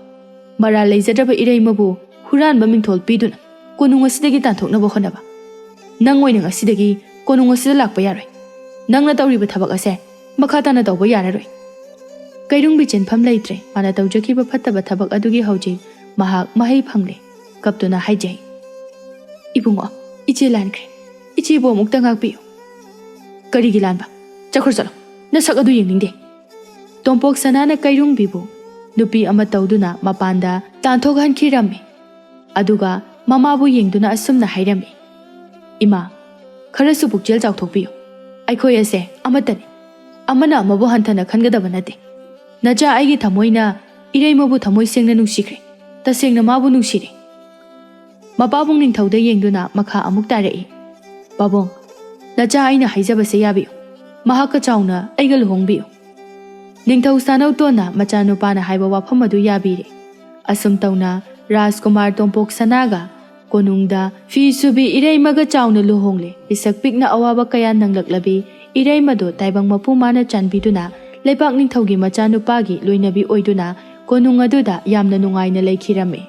ꯃꯔꯥꯜ ꯂꯩꯖꯗ꯭ꯔꯕ ꯏꯔꯩꯃꯕꯨ ꯍꯨꯔꯥꯟꯕ ꯃꯤꯡꯊꯣꯜ ꯄꯤꯗꯨꯅ ꯀꯣꯅꯨꯡ ꯑꯁꯤꯗꯒꯤ ꯇꯥꯟꯊꯣꯛꯅꯕ ꯍꯣꯠꯅꯕ꯫ ꯅꯪ ꯑꯣꯏꯅ ꯉꯁꯤꯗꯒꯤ ꯀꯣꯅꯨꯡ ꯑꯁꯤꯗ ꯂꯥꯛꯄ ꯌꯥꯔꯣꯏ꯫ ꯅꯪꯅ ꯇꯧꯔꯤꯕ ꯊꯕꯛ ꯑꯁꯦ ꯃꯈꯥ ꯇꯥꯅ ꯇꯧꯕ ꯌꯥꯔꯔꯣꯏ꯫" ꯀꯩꯔꯨꯡꯕꯤ ꯆꯦꯟꯐꯝ ꯂꯩꯇ꯭ꯔꯦ꯫ ꯃꯥꯅ ꯇꯧꯖꯈꯤꯕ ꯐꯠꯇꯕ ꯊꯕꯛ ꯑꯗꯨꯒꯤ ꯍꯧꯖꯤꯛ ꯃꯍꯥꯛ ꯃꯍꯩ ꯐꯪꯂꯦ꯫ ꯀꯞꯇꯨꯅ ꯍꯥꯏꯖꯩ, "ꯏꯕꯨꯡꯉꯣ, ꯏꯆꯦ ꯂꯥꯟꯈ꯭ꯔꯦ꯫ ꯏꯆꯦꯕꯨ ꯑꯃꯨꯛꯇ ꯉꯥꯛꯄꯤꯌꯨ꯫" "ꯀꯔꯤꯒꯤ ꯂꯥꯟꯕ? ꯆꯠꯈ꯭ꯔꯣ ꯆꯠꯂꯣ꯫ ꯅꯁꯛ ꯑꯗꯨ ꯌꯦꯡꯅꯤꯡꯗꯦ꯫" ꯇꯣꯝꯄꯣꯛ ꯁꯅꯥꯅ ꯀꯩꯔꯨꯡꯕꯤꯕꯨ ꯅꯨꯄꯤ ꯑꯃ ꯇꯧꯗꯨꯅ ꯃꯄꯥꯟꯗ ꯇꯥꯟꯊꯣꯛꯍꯟꯈꯤꯔꯝꯃꯤ꯫ ꯑꯗꯨꯒ ꯃꯃꯥꯕꯨ ꯌꯦꯡꯗꯨꯅ ꯑꯁꯨꯝꯅ ꯍꯥꯏꯔꯝꯃꯤ, "ꯏꯃꯥ, ꯈꯔꯁꯨ ꯄꯨꯛꯆꯦꯜ ꯆꯥꯎꯊꯣꯛꯄꯤꯌꯨ꯫ ꯑꯩꯈꯣꯏ ꯑꯁꯦ ꯑꯃꯠꯇꯅꯤ꯫ ꯑꯃꯅ ꯑꯃꯕꯨ ꯍꯟꯊꯅ ꯈꯟꯒꯗꯕ ꯅꯠꯇꯦ꯫ ꯅꯆꯥ ꯑꯩꯒꯤ ꯊꯃꯣꯏꯅ ꯏꯔꯩꯃꯕꯨ ꯊꯃꯣꯏ ꯁꯦꯡꯅ ꯅꯨꯡꯁꯤꯈ꯭ꯔꯦ꯫ ꯇꯁꯦꯡꯅ ꯃꯥꯕꯨ ꯅꯨꯡꯁꯤꯔꯦ꯫" ꯃꯄꯥꯕꯨꯡ ꯅꯤꯡꯊꯧꯗ ꯌꯦꯡꯗꯨꯅ ꯃꯈꯥ ꯑꯃꯨꯛ ꯇꯥꯔꯛꯏ, "ꯄꯥꯕꯨꯡ, ꯅꯆꯥ ꯑꯩꯅ ꯍꯥꯏꯖꯕꯁꯦ ꯌꯥꯕꯤꯌꯨ꯫ ꯃꯍꯥꯛꯀ ꯆꯥꯎꯅ ꯑꯩꯒ ꯂꯨꯍꯣꯡꯕꯤꯌꯨ꯫" ꯅꯤꯡꯊꯧ ꯁꯥꯅꯧꯇꯣꯟꯅ ꯃꯆꯥꯅꯨꯄꯥꯅ ꯍꯥꯏꯕ ꯋꯥꯐꯝ ꯑꯗꯨ ꯌꯥꯕꯤꯔꯦ꯫ ꯑꯁꯨꯝ ꯇꯧꯅ ꯔꯥꯖꯀꯨꯃꯥꯔ ꯇꯣꯝꯄꯣꯛ ꯁꯅꯥꯒ ꯀꯣꯅꯨꯡꯗ ꯐꯤ ꯁꯨꯕꯤ ꯏꯔꯩꯃꯒ ꯆꯥꯎꯅ ꯂꯨꯍꯣꯡꯂꯦ꯫ ꯄꯤꯁꯛ ꯄꯤꯛꯅ ꯑꯋꯥꯕ ꯀꯌꯥ ꯅꯪꯂꯛꯂꯕꯤ ꯏꯔꯩꯃꯗꯨ ꯇꯥꯏꯕꯪ ꯃꯄꯨ ꯃꯥꯅ ꯆꯥꯟꯕꯤꯗꯨꯅ ꯂꯩꯄꯥꯛ ꯅꯤꯡꯊꯧꯒꯤ ꯃꯆꯥꯅꯨꯄꯥꯒꯤ ꯂꯣꯏꯅꯕꯤ ꯑꯣꯏꯗꯨꯅ ꯀꯣꯅꯨꯡ ꯑꯗꯨꯗ ꯌꯥꯝꯅ ꯅꯨꯡꯉꯥꯏꯅ ꯂꯩꯈꯤꯔꯝꯃꯤ꯫